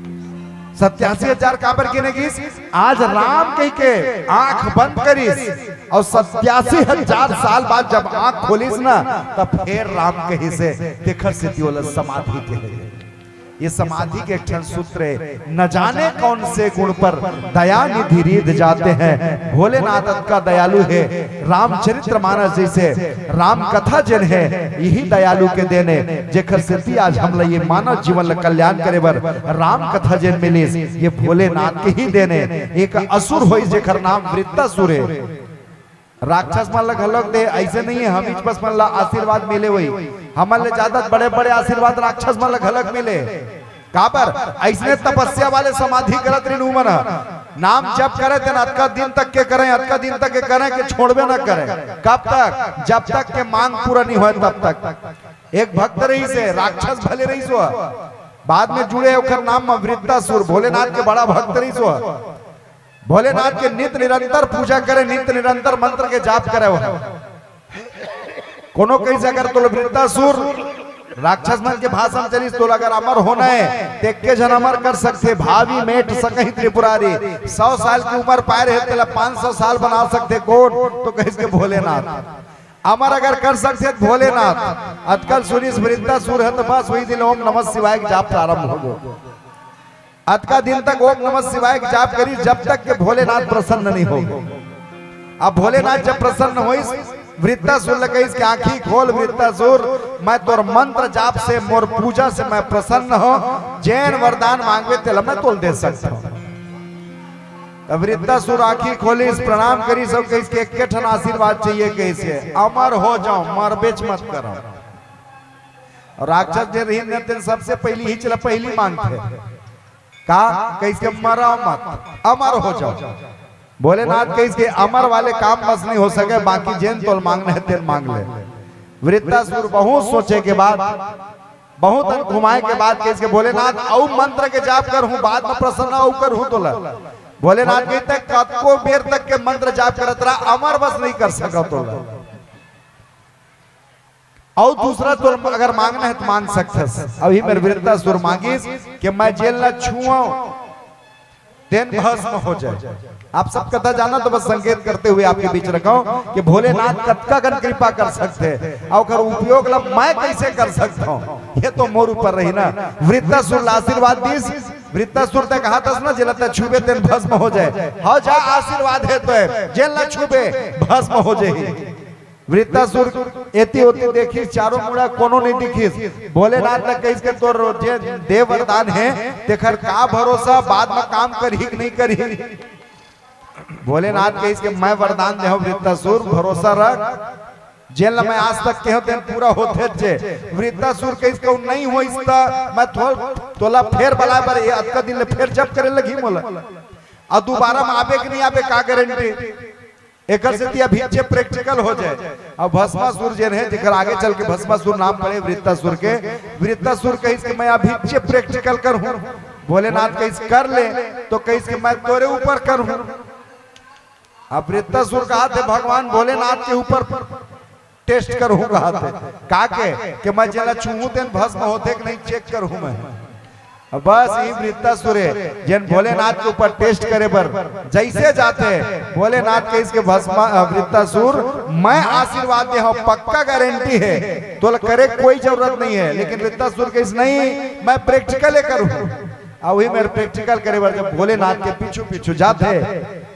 सत्यासी हजार काबर गिने गिस? आज राम कह के आंख बंद करिस, अउ सत्यासी हजार साल बाद जब आंख खोलिस ना, तब फेर राम कहिस हे, तेखर सेती ओला समाधि कहे। ये समाधि के एक ठन सूत्र है, न जाने कौन से गुण पर दया निधि रिझ जाते हैं। भोलेनाथ अतका दयालु है, रामचरित्र मानस जैसे राम कथा जेन है, यही दयालु के देन है, जेखर सेती आज हमला ये मानव जीवन ल कल्याण करे बर राम कथा जेन मिलिस, ये भोलेनाथ के ही देन है। एक असुर होइस जेखर नाम वृत्तासुर है। राक्षस मन ल घलोक दे, ऐसे नहीं है हम इच बस मन ला आशीर्वाद मिले होई, हमन ले ज्यादा बड़े-बड़े आशीर्वाद राक्षस मन ल घलोक मिले। काबर? ऐसने तपस्या वाले समाधि करत रिन उमन ह। नाम जप करे तेन अतका दिन तक के करें, अतका दिन तक के करें कि छोड़बे न करें। कब तक? जब तक के मांग पूरा नहीं होय तब तक। एक भक्त रहिस हे, राक्षस भले रहिस हो, बाद में जुड़े ओकर नाम में वृत्तासुर, भोलेनाथ के बड़ा भक्त रहिस हो। भोलेनाथ के नित निरंतर पूजा करे, नित निरंतर मंत्र के जाप करे हो। कोनो कहिस अगर तोला वृत्तासुर राक्षस मन के भाषा में चलिस, तोला अगर अमर होना है, ते एक्के झन अमर कर सकथे, भावी मेट सकही त्रिपुरारी। सौ साल की उम्र पाए रहे, तेला पाँच सौ साल बना सकथे कोन? तो कहिस के भोलेनाथ। अमर अगर कर सकथे त भोलेनाथ। अतकल सुनिस वृत्तासुर ह, त बस वही दिन ओम नमः शिवाय के जाप प्रारंभ हो गो। अतका दिन तक ओम नमः शिवाय के जाप करिस, जब तक के भोलेनाथ प्रसन्न नहीं हो। अब भोलेनाथ जब प्रसन्न होइस, वृत्तासुर ल कहिस के आंखी खोल वृत्तासुर, मैं तोर मंत्र जाप से, मोर पूजा से मैं प्रसन्न हो, जेन वरदान मांगबे तेला मैं तोल दे सकत हूं। तब वृत्तासुर आंखी खोलिस, प्रणाम करिस अउ कहिस के एक्के ठन आशीर्वाद चाहिए, कहिस के अमर हो जाओ, मरबेच मत करो। अउ राक्षस जे रहिन न तेन सबसे पहिली ही चला पहिली मांगथे। का? कहिस के मरव मत, अमर हो जाओ। भोलेनाथ कहिस के अमर वाले काम बस नहीं हो सके, बाकी जेन तोल मांगना है तेन मांग ले। वृत्तासुर बहुत सोचे के बाद, बहुत अन घुमाए के बाद कहिस के भोलेनाथ अउ मंत्र के जाप करहूं, बाद में प्रसन्न अउ करहूं तोला। भोलेनाथ कहिस ते कतको बेर तक के मंत्र जाप करत रहा, अमर बस नहीं कर सका तोला। अउ दूसरा तोर अगर मांगना है तो मांग सकथस। अभी मेर वृत्तासुर मांगिस कि मैं जेन ला छुआं तेन भस्म हो जाए। आप सब कथा जाना तो बस संकेत करते हुए आपके बीच रखा हूं कि भोलेनाथ कतका कन कृपा कर सकथे, अउ ओकर उपयोग ला मैं कैसे कर सकता हूं, ये तो मोर ऊपर रही ना। वृत्तासुर ला आशीर्वाद दिस, वृत्तासुर ते कहा थस ना, जेला ते छुबे तेन भस्म हो जाए। हाँ, जा आशीर्वाद है तो है, जेन ला छुबे भस्म हो जाही। वृत्तासुर एती ओती देखिस, चारों मुड़ा कोनो नहीं दिखिस। भोलेनाथ ला कहिस के तोर जे दे वरदान है, तेखर का भरोसा, बाद में काम करही कि नहीं करही। भोलेनाथ कहिस के मैं वरदान दे हूं वृत्तासुर, भरोसा रख। जेन ला मैं आज तक केहों तेन पूरा होथे जे। वृत्तासुर कहिस के नहीं होइस त मैं थोल तोला फेर बलाए बर ये अतका दिन ले फेर जप करे लगही मोला। अउ दोबारा में आबे कि नहीं आबे का गारंटी? एकर सेती अभिच्चे practical हो जाए। अब भस्मासुर जेन है, जेकर आगे चल के भस्मासुर नाम पड़े वृत्तासुर के, वृत्तासुर कहिस कि मैं अभिच्चे practical करहूं। भोलेनाथ कहिस कर ले, तो कहिस कि मैं तोरे ऊपर करहूं। अब वृत्तासुर कहा थे भगवान भोलेनाथ के ऊपर test करहूं कहा थे। का के? कि मैं जेला छूहूं तेन भस्म होथे कि नहीं check करहूं मैं। अब बस ये वृत्तासुर है, जेन भोलेनाथ के ऊपर test करे बर जैसे जाथे, भोलेनाथ कहिस के भस्मा, अ, वृत्तासुर, मैं आशीर्वाद दे हूं, पक्का गारंटी है, तोला करे कोई जरूरत नहीं है। लेकिन वृत्तासुर कहिस नहीं, मैं practical करूं। अउ वही मेर practical करे बर जब भोलेनाथ के पीछू पीछू जाथे,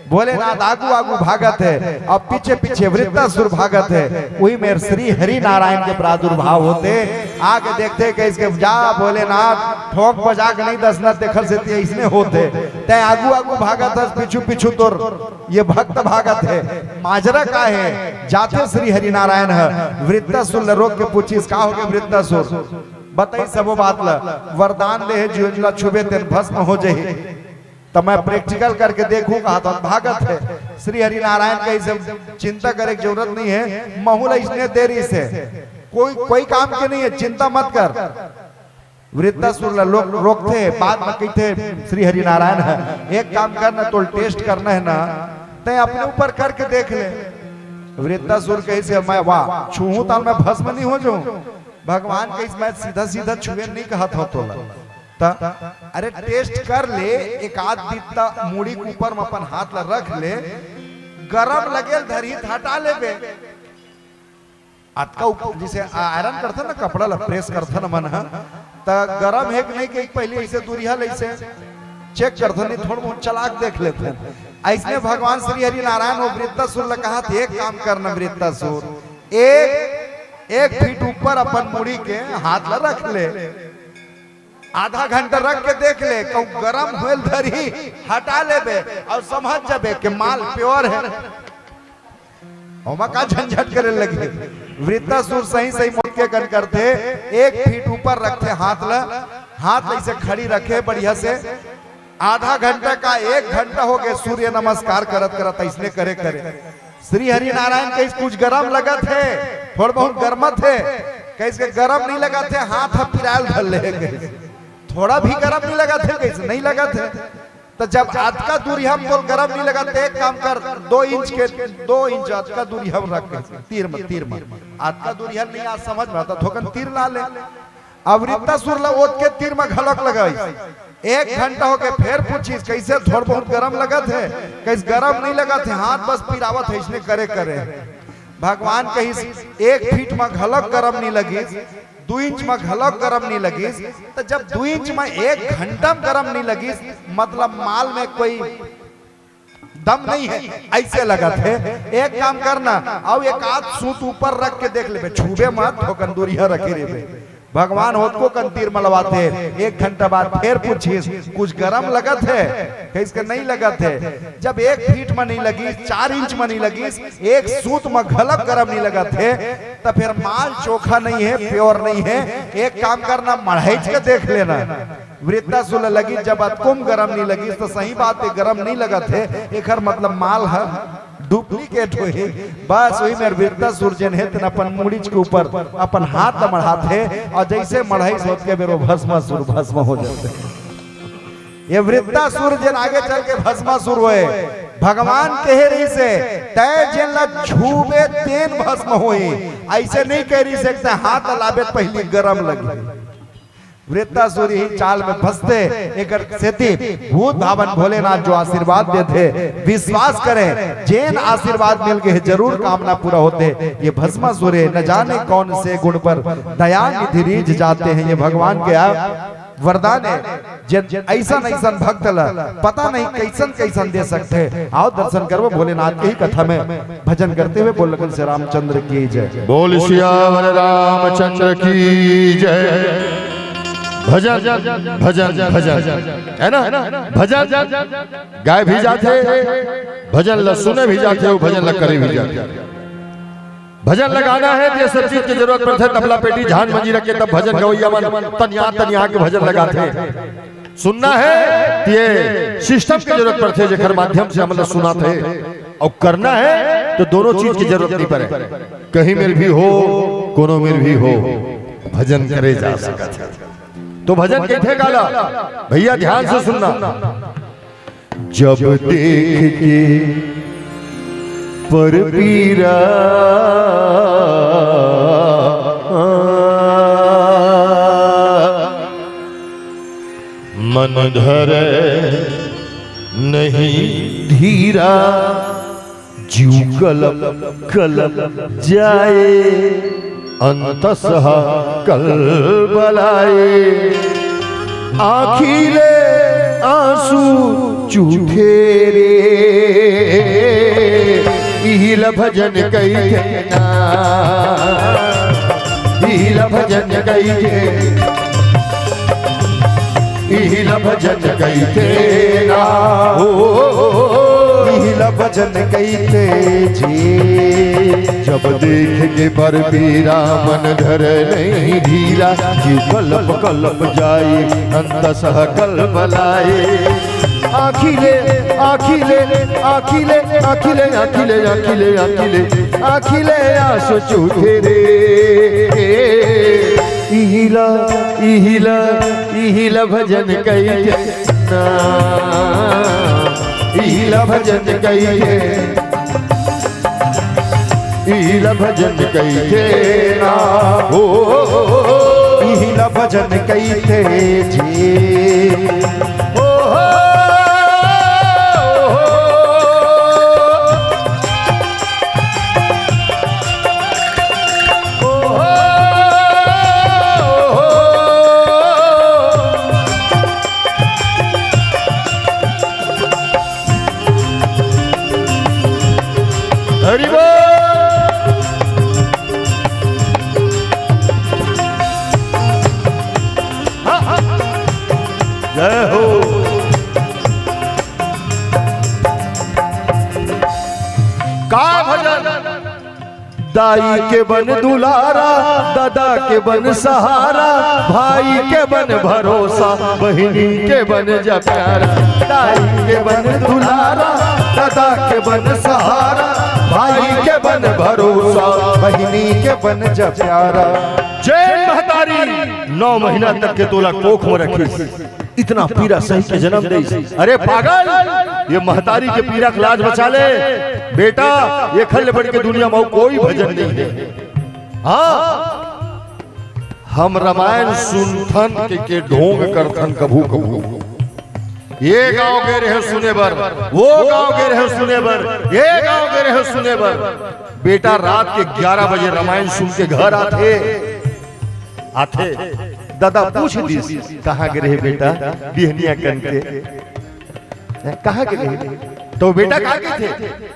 भोलेनाथ आगू आगू भागत है अउ पीछे पीछे वृत्तासुर भागत है। वही मेर श्री हरि नारायण के प्रादुर्भाव होथे। आके देखथे कहिस के जा भोलेनाथ, ठोक बजा के नहीं दसना, तेखर सेती अइसने होथे। तैं आगू आगू भागत हस, पीछू पीछू तोर ये भक्त भागत है, माजरा का है? जाथे श्री हरि नारायण ह वृत्तासुर ल रोक के पूछिस, का होगे वृत्तासुर? बताई सबो बात ल। वरदान दे हे, जेन ला छुबे तेन भस्म हो जाही। त मैं प्रैक्टिकल करके देखूं, कहा तो भागत हे। श्री हरि नारायण कहिस चिंता करे के जरूरत नहीं है, महू ला इसने दे रहिस हे, कोई कोई काम के नहीं है, चिंता मत कर। वृत्तासुर ला लोग रोकथे, बाद में कहिथे श्री हरि नारायण ह, एक काम कर ना, तोल टेस्ट करना है ना, तय अपने ऊपर करके देख ले। वृत्तासुर कहिस हे, मैं वाह छूहूं त मैं भस्म नहीं हो जाऊं। भगवान कहिस, मैं सीधा सीधा छुए नहीं कहत हो तोला। त अरे टेस्ट कर ले, एक आध बित्ता मुड़ी के ऊपर में अपन हाथ ला रख ले, गरम लगे ल धरही त हटा लेबे। अतका ऊपर जैसे आयरन करथे ना, कपड़ा ला प्रेस करथे ना मन ह, त गरम हे कि नहीं के पहले ऐसे दूरिहा ले ऐसे चेक करथे, नहीं थोड़ा बहुत चला के देख लेथे। ऐसने भगवान श्री हरि नारायण वो वृत्तासुर ला कहा थे, एक काम करना वृत्तासुर, एक एक फीट ऊपर अपन मुड़ी के हाथ ला रख ले, आधा घंटा रख के देख ले, कहूं गरम होल धरी, हटा लेबे और समझ जाबे कि माल प्योर है। ओमा का झंझट करे लगे। वृत्तासुर सही सही मोट के कन करथे, एक फीट ऊपर रखथे हाथ ला, हाथ ला इसे खड़ी रखे बढ़िया से। आधा घंटा का एक घंटा हो गए सूर्य नमस्कार करत करत, ऐसने करे करे। श्री हरि नारायण कहिस कुछ गरम लगत हे, थोड़ा बहुत गरमत हे, कहिस के गरम नहीं लगत हे, हाथ ह पिरायल धर ले हे कहिस। थोड़ा भी गरम नहीं लगत हे कहिस, नहीं लगत हे। तो जब अतका दूरिहा म तोल गरम नहीं लगत हे, एक काम कर, दो इंच के, दो इंच अतका दूरिहा म रख कहिस, तीर म, तीर म। अतका दूरिहा नहीं आज समझ में आता, थोकन तीर ला ले। अब वृत्तासुर ला ओतके तीर म घलोक लगाइस। एक घंटा होके फेर पूछिस, कइसे थोड़ बहुत गरम लगत हे? कइस गरम नहीं लगत हे, हाथ बस पिरावत हे, इसने करे करे। भगवान कहिस, एक फीट म घलोक गरम नहीं लगिस, दू इंच म घलोक गरम नहीं लगिस, त जब दू इंच म एक घंटा म गरम नहीं लगिस, मतलब माल में कोई दम नहीं है, ऐसे लगत हे। एक काम करना, अउ एक आध सूत ऊपर रख के देख लेबे, छूबे मत, थोकन दूरिहा रखे रेबे। भगवान होतको कन तीर मलवाथे। एक घंटा बाद फेर पूछिस, कुछ गरम लगत हे? कहिस के नहीं लगत हे। जब एक फीट म नहीं लगिस, चार इंच म नहीं लगिस, एक सूत म घलक गरम नहीं लगत हे, त फेर माल चोखा नहीं है, प्योर नहीं है। एक काम करना, मढ़ाइच के देख लेना। वृत्तासुर ल लगिस, जब अतको म गरम नहीं लगिस, त सही बात हे, गरम नहीं लगत हे, एकर मतलब माल ह डुप्लीकेट होही। बस वही मेर वृत्तासुर जेन हे, तेन अपन मुड़ीच के ऊपर अपन हाथ ल मढ़ाथे, अउ जइसे मढ़ाइस होत के बेर वो भस्मासुर भस्म हो जाथे। ये वृत्तासुर जेन आगे चल के भस्मासुर होए, भगवान कहे रहिस हे, "तैं जेन ल छूबे तेन भस्म होही।" ऐसे नहीं कहे रहिस हे कि तैं हाथ ल लाबे त पहिली गरम लगही। वृत्तासुर ही चाल में फंसथे, एकर सेती भूत भावन भोलेनाथ जो आशीर्वाद देथे, विश्वास करें, जेन आशीर्वाद मिल गए, जरूर कामना पूरा होथे। ये भस्मासुर हे, न जाने कौन से गुण पर दया निधि रीझ जाते हैं। ये भगवान के आ-, वरदान हे, जेन ऐसन ऐसन भक्त ल पता नहीं कैसन कैसन दे सकथे। आओ दर्शन करबो भोलेनाथ के ही कथा में। भजन करते हुए बोल लगन से रामचंद्र की जय। बोल सियावर रामचंद्र की जय। भजन, भजन, भजन, है ना? भजन गाए भी जाथे, भजन ल सुने भी जाथे, अउ भजन ल करे भी जाथे। भजन ल गाना हे त ये सब चीज के जरूरत पड़थे, तबला पेटी झान मंजीरा के, तब भजन गवैया मन तनिया तनिया के भजन ल गाथे। सुनना हे त ये सिस्टम के जरूरत पड़थे, जेकर माध्यम से हमन ल सुनाथे, अउ करना हे त दोनों चीज के जरूरत नहीं पड़े। कहीं मेर भी हो, कोनो मेर भी हो, भजन करे जा सकत हे। त भजन कहिथे काला, भैया ध्यान से सुनना। जब देख के पर पीरा, मन धरे नहीं धीरा, जीव कलप कलप जाए, अंतस हा कलबलाए। आँखी ले आंसू चूथे रे, इही ल भजन कहिथे ना, इही ल भजन कहिथे, इही ल भजन कहिथे ना, ओ, इही ल भजन कहिथे जी। जब देख के बर पीरा, मन धर नहीं धीरा, जी कलप कलप जाई अंत सह कल बलाई। आँखी ले, आँखी ले, आँखी ले, आँखी ले, आँखी ले, आँखी ले, आँखी ले, आँखी ले आँसू चूथे रे। इहिला, इहिला, इहिला भजन कहिथे ना, इहिला भजन कहिथे, इहिला भजन कहिथे ना, हो, इहिला भजन कहिथे जी। ओ हो, ओ हो। हरि बोल। हाँ, हाँ। जय हो। का भजन? दाई के बन दुलारा, ददा के बन सहारा, भाई के बन भरोसा, बहिनी के बन जा प्यारा। दाई के बन दुलारा, ददा के बन सहारा, भाई के बन भरोसा, बहिनी के बन जा प्यारा। जेन महतारी नौ महीना तक के तोला कोख में रखिस, इतना पीरा सही के जन्म देइस। अरे पागल, ये महतारी के पीरा के लाज बचा ले बेटा, एखर ले बढ़ के दुनिया में अउ कोई भजन नहीं है। हाँ, हम रामायण सुनथन के, के ढोंग करथन कभू कभू। ये गांव गे रहे सुने बर, वो गांव गे रहे सुने बर, ये गांव गे रहे सुने बर। बेटा रात के ग्यारह बजे रामायण सुन के घर आथे, आथे। ददा पूछ दिस, "कहाँ गे रहे बेटा बिहनिया कन के? हैं, कहाँ गे रहे?" तो बेटा का कहिथे,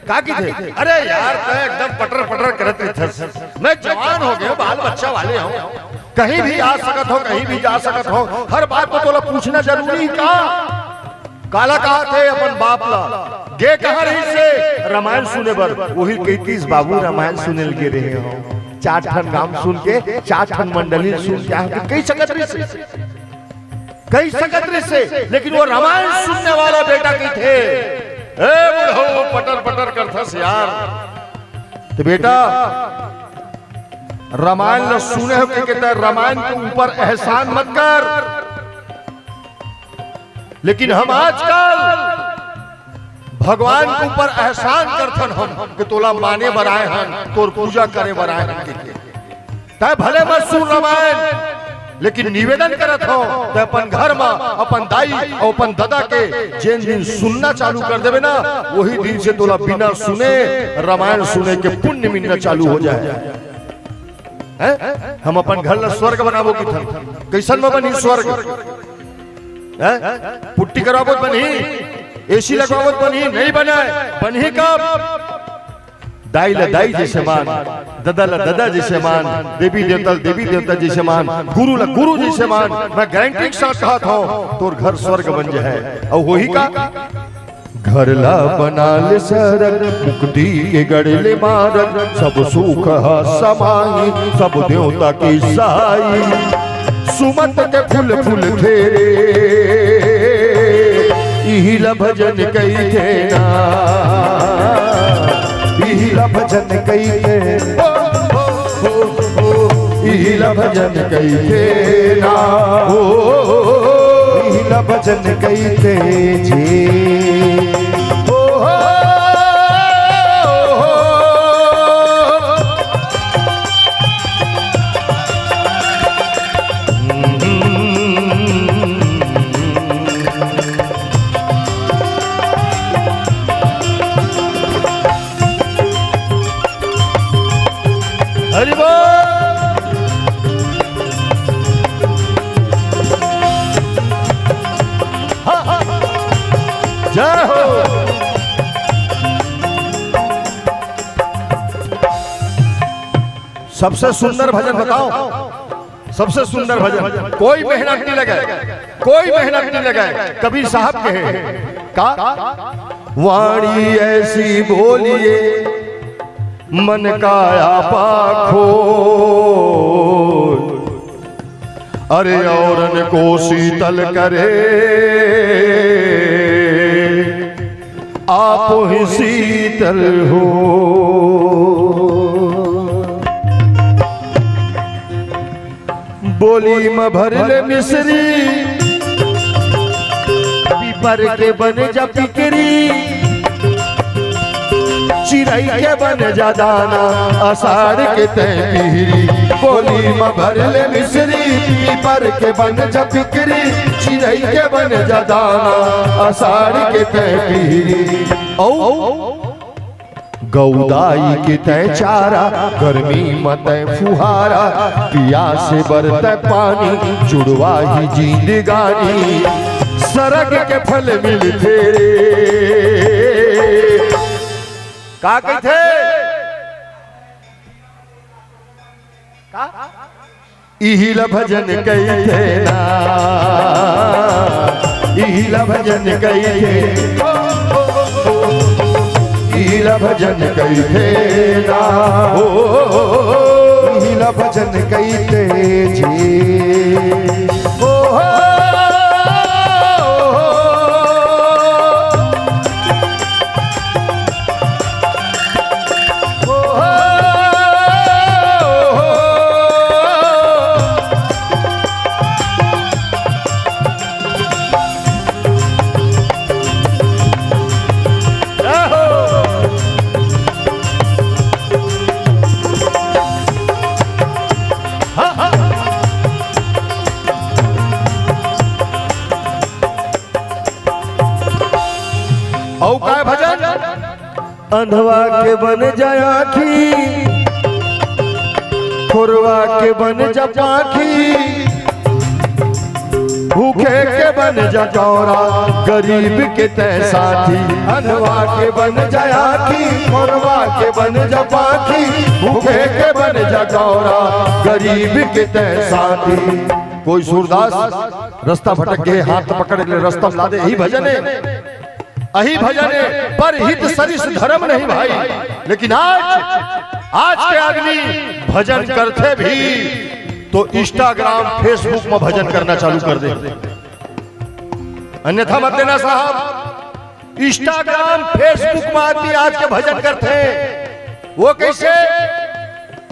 का कहिथे, "अरे यार, तैं एकदम पटर पटर करत रहिथस। मैं जवान हो गए, बाल बच्चा वाले हंव, कहीं भी आ सकत हंव, कहीं भी जा सकत हंव, हर बात में तोला पूछना जरूरी हे का?" काला कहाथे अपन बाप ला, "गे कहाँ रहिसे रामायण सुने बर?" वही कहितिस, "बाबू, रामायण सुने ल गे रहे हंव।" चार ठन गांव सुन के, चार ठन मंडली सुन के, कहि सकत रहिसे, कहि सकत रहिसे, लेकिन वो रामायण सुनने वाला बेटा कहिथे, "ए बुढ़ऊ, पटर पटर करथस यार।" तो बेटा, रामायण ल सुने हो के, के तैं रामायण के ऊपर एहसान मत कर। लेकिन हम आजकल भगवान के ऊपर एहसान करथन हम कि तोला माने बर आए हन, तोर पूजा करे बर आए हन कहिके। तैं भले मत सुन रामायण, लेकिन निवेदन करत हंव, तैं अपन घर म अपन दाई अउ अपन ददा के जेन दिन सुनना चालू कर देबे ना, वही दिन से तोला बिना सुने रामायण सुने के पुण्य मिलना चालू हो जाए। हैं? हम अपन घर ला स्वर्ग बनाबो कहिथन। कइसन म बनही स्वर्ग? हैं? पुट्टी करवाबो त बनही, एसी लगवाबो त बनही, नइ बनय। बनही कब? दाई ला दाई जइसे मान, ददा ला ददा जइसे मान, देवी देवता ला देवी देवता जइसे मान, गुरु ला गुरु जइसे मान। मैं गारंटी के साथ कहत हंव, तोर घर स्वर्ग बन जाय। अउ होही का? घर ला बना ले सरग, मुक्ति के गढ़ ले मारग, सब सुख ह समाही, सब देवता के सहाई। सुमत के फूल फूलथे रे, इही ला भजन कहिथे ना, इही ला भजन कहिथे। ओ, ओ, ओ, ओ, इही ला भजन कहिथे ना, ओ, इही ला भजन कहिथे जी। ओ, ओ, ओ, ओ। हरि बोल। हाँ, हाँ। जय हो। सबसे सुंदर भजन बताओ, सबसे सुंदर भजन। कोई मेहनत नहीं लगे, कोई मेहनत नहीं लगे। कबीर साहब कहे का? वाणी ऐसी बोलिए, मन का आपा खोल। अरे औरन को शीतल करे, आप ही शीतल हो। बोली म भर ले मिसरी, पीपर के बन जा पिकरी, चिरई के बन जा दाना, अषाढ़ के तैं पिहरी। बोली म भर ले मिसरी, पीपर के बन जा पिकरी, चिरई के बन जा दाना, अषाढ़ के तैं पिहरी। औ गऊ दाई के तैं चारा, गर्मी म तैं फुहारा, पियासे बर तैं पानी, जुड़वा ही जिंदगानी, सरग के फल मिलथे रे। का कहिथे? का? इही ला भजन कहिथे ना, इही ला भजन कहिथे, इही ला भजन कहिथे ना, ओ, इही ला भजन कहिथे जी। ओ, अउ काय भजन? अंधवा के बन जा आँखी, खोरवा के बन जा पाखी, भूखे के बन जा गौरा, गरीब के तैं साथी। अंधवा के बन जा आँखी, खोरवा के बन जा पाखी, भूखे के बन जा गौरा, गरीब के तैं साथी। कोई सूरदास रस्ता भटक गे, हाथ पकड़ ले, रस्ता ला दे, यही भजन हे। अही भजन हे, पर हित सरिस धरम नहीं भाई। लेकिन आज, आज के आदमी भजन करथे भी तो Instagram, Facebook म भजन करना चालू कर दे। अन्यथा मत देना साहब, Instagram, Facebook म आदमी आज के भजन करथे। वो कइसे?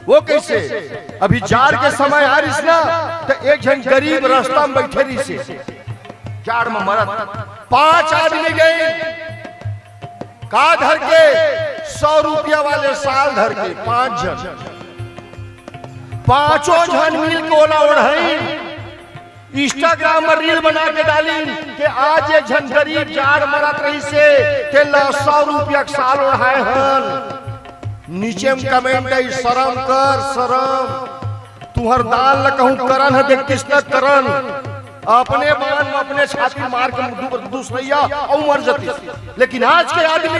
वो कइसे? अभी जाड़ के समय आ रिहिस ना, त एक झन गरीब रस्ता म बइठे रिहिसे, जाड़ म मरत। पांच आदमी गे का धर के, सौ रुपया वाले साल धर के, पांच झन, पांचों झन मिल के ओला ओढ़ाइन, Instagram म reel बना के डालिन कि आज एक झन गरीब जाड़ मरत रहिसे, तेला सौ रुपया के साल ओढ़ाए हन। नीचे म comment आई, "शरम कर, शरम। तुंहर दान ल कहूं करन ह, देखतिस न करन। अपने बान म अपने छाती मार के दू-, दूसरइया अउ मर जतिस।" लेकिन आज के आदमी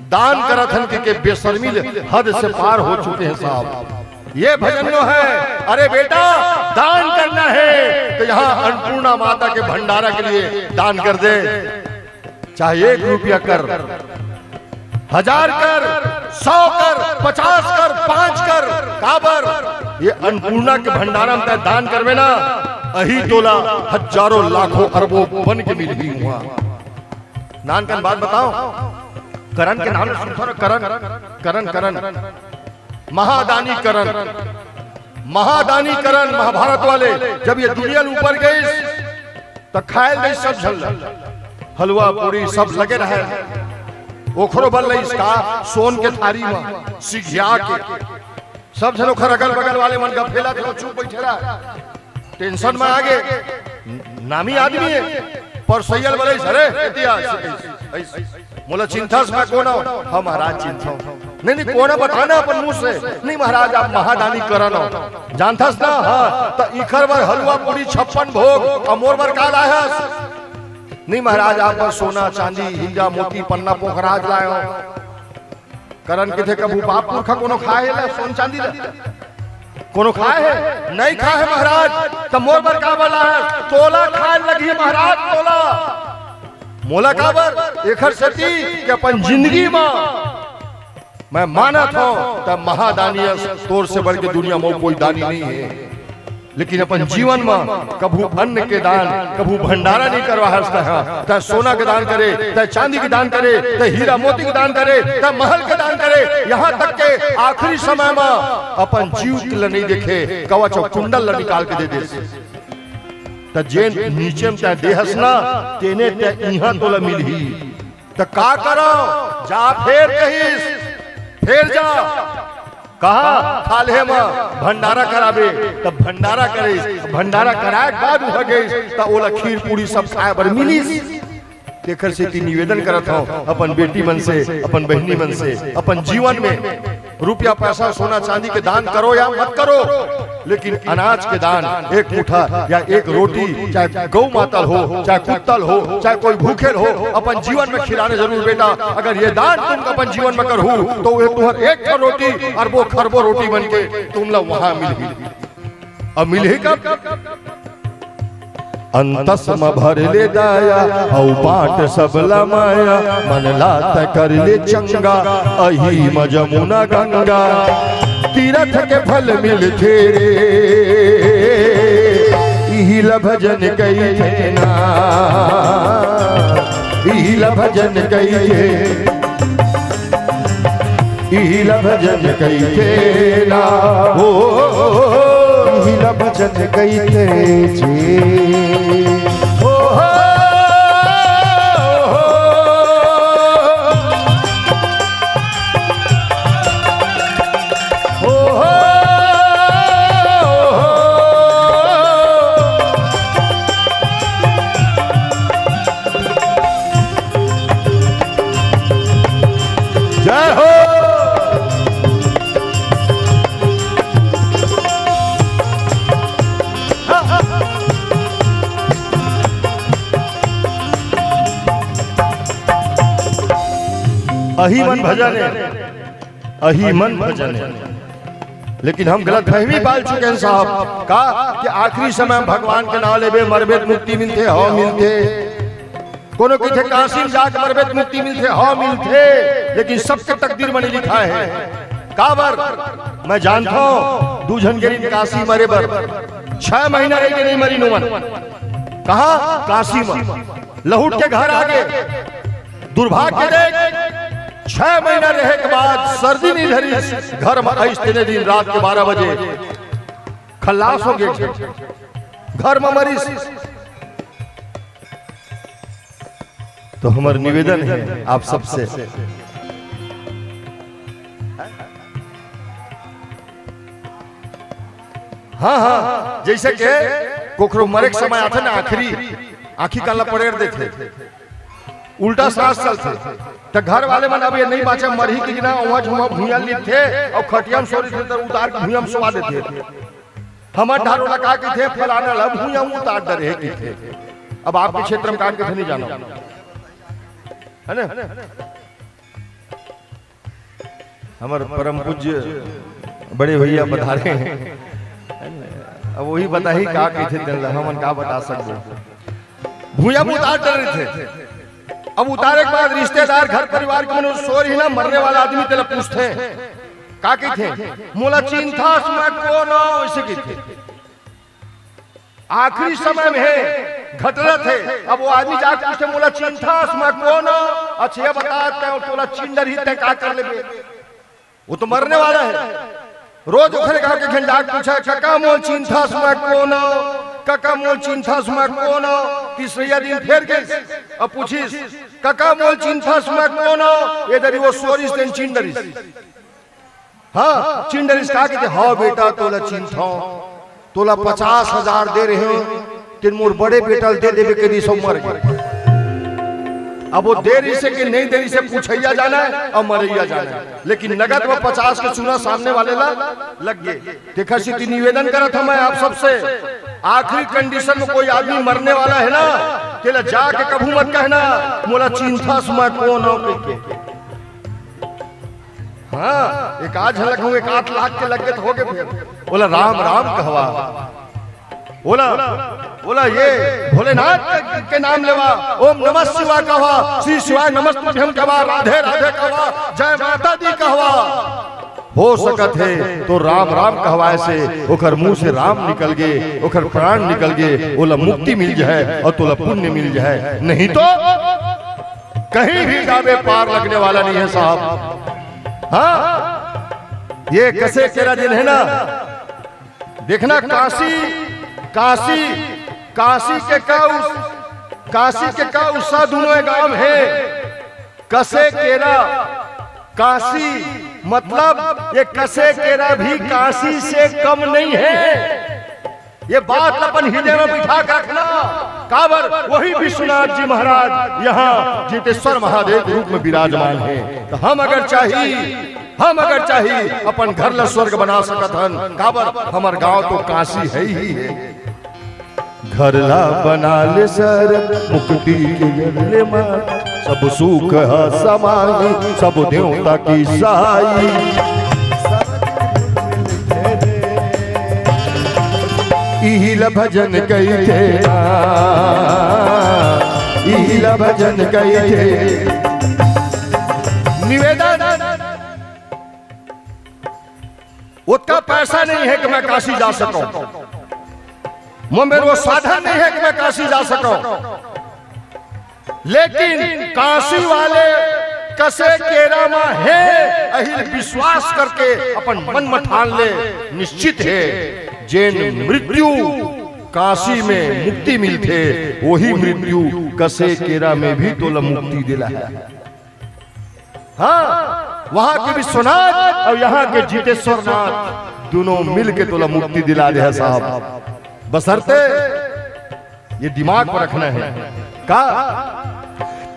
दान करत हन के, के बेशर्मी ले हद से पार हो चुके हैं साहब। ये भजन नो है, अरे बेटा, दान करना है तो यहाँ अन्नपूर्णा माता के भंडारा के लिए दान कर दे। चाहे एक रुपया कर, हजार कर, सौ कर, पचास कर, पांच कर, काबर ये अन्नपूर्णा के भंडारा म तैं दान करबे ना, अही तोला हजारों लाखों अरबों बन के मिलही उहाँ। नानकन बात बताओ, करण के नाम सुनथो ना, करण, करण, करण, महादानी करण, महादानी करण, महाभारत वाले, जब ये दुनिया ले ऊपर गइस, त खाए ल दइस सब झन ल, हलवा पूड़ी सब लगे रहे, ओखरो बर लइस का, सोन के थारी म सिघिया के। सब झन ओखर अगल बगल वाले मन गफेला थे, चुप बइठे रहा, tension म आ गे। नामी आदमी हे, परसइया ल बलाइस, "अरे, एती आ, अइसे कइसे, अइसे। मोला चिन्हथस, मैं कोन हंव?" "हाँ महाराज, चिन्हथंव।" "नहीं, नहीं, कोन हंव, बता ना अपन मुंह से।" "नहीं महाराज, आप महादानी करण हव।" "जानथस ना?" "हाँ।" "त इखर बर हलवा पूड़ी छप्पन भोग, अउ मोर बर का लाए हस?" "नहीं महाराज, आप बर सोना, चांदी, हीरा, मोती, पन्ना, पोखराज लाए हंव।" करण कथे, "कभू बाप पुरखा कोनो खाए हे ला सोन चांदी ला? कोनो खाए हे? नहीं खाए हे महाराज।" "त मोर बर का बला हे?" "तोला खाए लगही महाराज, तोला।" मोला काबर? एखर सेती कि अपन जिंदगी म मैं मानत हंव, त महादानी अस, तोर से बढ़ के दुनिया म कोई दानी नहीं है। लेकिन अपन जीवन म कभू अन्न के दान, कभू भंडारा नहीं करवा हस तैं हा। तैं सोना के दान करे, तैं चांदी के दान करे, तैं हीरा मोती के दान करे, तैं महल के दान करे, यहाँ तक के आखिरी समय म अपन जीव ल नहीं देखे, कवच अउ कुंडल ल निकाल के दे देस। त जेन नीचे म तैं देहस ना, तेने तैं इहाँ तोला मिलही। त का करव? जा फेर कहिस, फेर जा। कहाँ? खाल्हे म भंडारा कराबे। त भंडारा करिस, भंडारा कराए के बाद उहाँ गइस, त ओला खीर पूड़ी सब खाए बर मिलिस। तेखर सेती निवेदन करत हंव अपन बेटी मन से, अपन बहिनी मन से, अपन जीवन में रुपया, पैसा, सोना, चांदी के दान करो या मत करो, लेकिन अनाज के दान, एक मुठा या एक रोटी, चाहे गौ माता ल हो, चाहे कुत्ता ल हो, चाहे कोई भूखे ल हो, अपन जीवन में खिलाना जरूर बेटा। अगर ये दान तुम अपन जीवन में करहू, तो ये तुम्हर एक ठो रोटी अरबो खरबो रोटी बन के तुम ला वहां मिलही। अब मिलही कब? अंतस म भर ले दाया, अउ बांट सबला माया, मन ला तैं कर ले चंगा, अही म जमुना गंगा, तीरथ के फल मिलथे रे, इही ल भजन कहिथे ना, इही ल भजन कहिथे। इही ल भजन कहिथे ना हो, इही ल भजन कहिथे जी। हो, हो, हो, हो। हो, हो, हो, हो। जय हो। अही मन भजन हे, अही मन भजन हे। लेकिन हम गलतफहमी पाल चुके हैं साहब, का कि आखिरी समय में भगवान के नाम लेबे, मरबे त मुक्ति मिलथे, हव मिलथे। कोनो कहिथे काशी में जाके मरबे त मुक्ति मिलथे, हव मिलथे, लेकिन सबके तकदीर म नहीं लिखा है। काबर? मैं जानथंव, दू झन गेरिन काशी मरे बर, छह महीना रहिके नहीं मरिन ओमन। कहाँ? काशी म। लहुट के घर आ गे। दुर्भाग्य देख, छह महीना रहे के बाद सर्दी नहीं धरिस, घर म आइस तेने दिन रात के बारह बजे खल्लास हो गे, घर म मरिस। तो हमर निवेदन हे आप सबसे, हाँ, हाँ, जइसे के कोखरो मरे के समय आथे ना, आखिरी आँखी काला पड़ेर देथे, उल्टा सांस चलथे, त घर वाले मन अब ये नहीं बाँचे, मरही कि ना, उहाँ झुमा भुइयां लिपथे अउ खटिया म सो रहिथे, त उतार के भुइयां म सोवा देथे। हमर ढारो ला का कहिथे, फलाना ला भुइयां म उतार डरे हे कहिथे। अब आपके क्षेत्र में का कहिथे नहीं जानो, है ना? हमर परम पूज्य बड़े भैया पधारे हैं, अब वही बताही का कहिथे तेन ला, हमन का बता सकबो। भुइयां म उतार डरे रहिथे। अब उतारे के बाद रिश्तेदार, घर परिवार के मन सो रही ना, मरने वाला आदमी तेला पूछथे, का कहिथे? "मोला चिंथस मैं कोन?" ऐसे कहिथे। आखिरी समय में हे, घटरत हे। अब वो आदमी जाके पूछथे, "मोला चिंथस मैं कोन?" अच्छा, ये बता, तैं तोला चिन डरही, तैं का कर लेबे? वो तो मरने वाला है। रोज ओखरे घर के घन जाके पूछे, "कका मोल चिंथस मैं कोन? कका मोल चिंथस मैं कोन?" तीसरइया दिन फेर गइस, अब पूछिस, "कका मोल चिंथस मैं कोन?" ये दरी वो सोरिस तेन चिन डरिस। हाँ, चिन डरिस का कहिथे, "हव बेटा, तोला चिंथंव, तोला पचास हजार दे रहे हो, तेन मोर बड़े बेटा ल दे देबे कहिस, सब मर गे।" अब वो दे रहिसे कि नहीं दे रहिसे, पूछइया जाने अउ मरइया जाने, लेकिन नगद म पचास के चूना सामने वाले ला लग गे। तेखर सेती निवेदन करत हंव मैं आप सबसे, आखिरी condition में कोई आदमी मरने वाला है ना, तेला जाके कभू मत कहना, "मोला चिंथस मैं कोन हंव?" कहिके। हाँ, एक आध झलक हूँ, एक आध लाख के लग गे त हो गे फेर। ओला राम राम कहवा, ओला बोला, ये भोलेनाथ के, के नाम लेवा, ओम नमः शिवाय कहवा, श्री शिवाय नमस्तुभ्यम कहवा, राधे राधे कहवा, जय माता दी कहवा। हो सकत हे तो राम राम कहवाए से ओकर मुंह से राम निकल गे, ओकर प्राण निकल गे, ओला मुक्ति मिल जाए और तोला पुण्य मिल जाए। नहीं तो कहीं भी जाबे पार लगने वाला नहीं है साहब। हाँ, ये कसे केरा जिन है ना, देखना, काशी, काशी, काशी के का उस, काशी के का उषा दोनों गांव है। कसे केरा, काशी, मतलब ये कसे केरा भी काशी से कम नहीं है। ये बात अपन हृदय में बिठा के रखना। काबर वही विश्वनाथ जी महाराज यहाँ जितेश्वर महादेव के रूप में विराजमान है। तो हम अगर चाही, हम अगर चाही अपन घर ला स्वर्ग बना सकत हन, काबर हमर गांव तो काशी है ही है। घर ला बना ले सर, मुक्ति के घर ले माँ, सब सुख ह समाई, सब देवता की सहाई। इही ल भजन कहिथे ना, इही ल भजन कहिथे। निवेदन, उतना पैसा नहीं है कि मैं काशी जा सकूं, मोर मेर वो साधन नहीं है कि मैं काशी जा सकूं, लेकिन काशी वाले कसे केरा मा हे, अहिल विश्वास करके अपन मन म ठान ले, निश्चित है जेन मृत्यु काशी में मुक्ति मिलथे, वही मृत्यु कसे केरा में भी तोला मुक्ति दिला है। हाँ, वहां के विश्वनाथ और यहाँ के जितेश्वर नाथ दोनों मिल के तोला मुक्ति दिला दे है साहब। बसरते ये दिमाग में रखना है। का?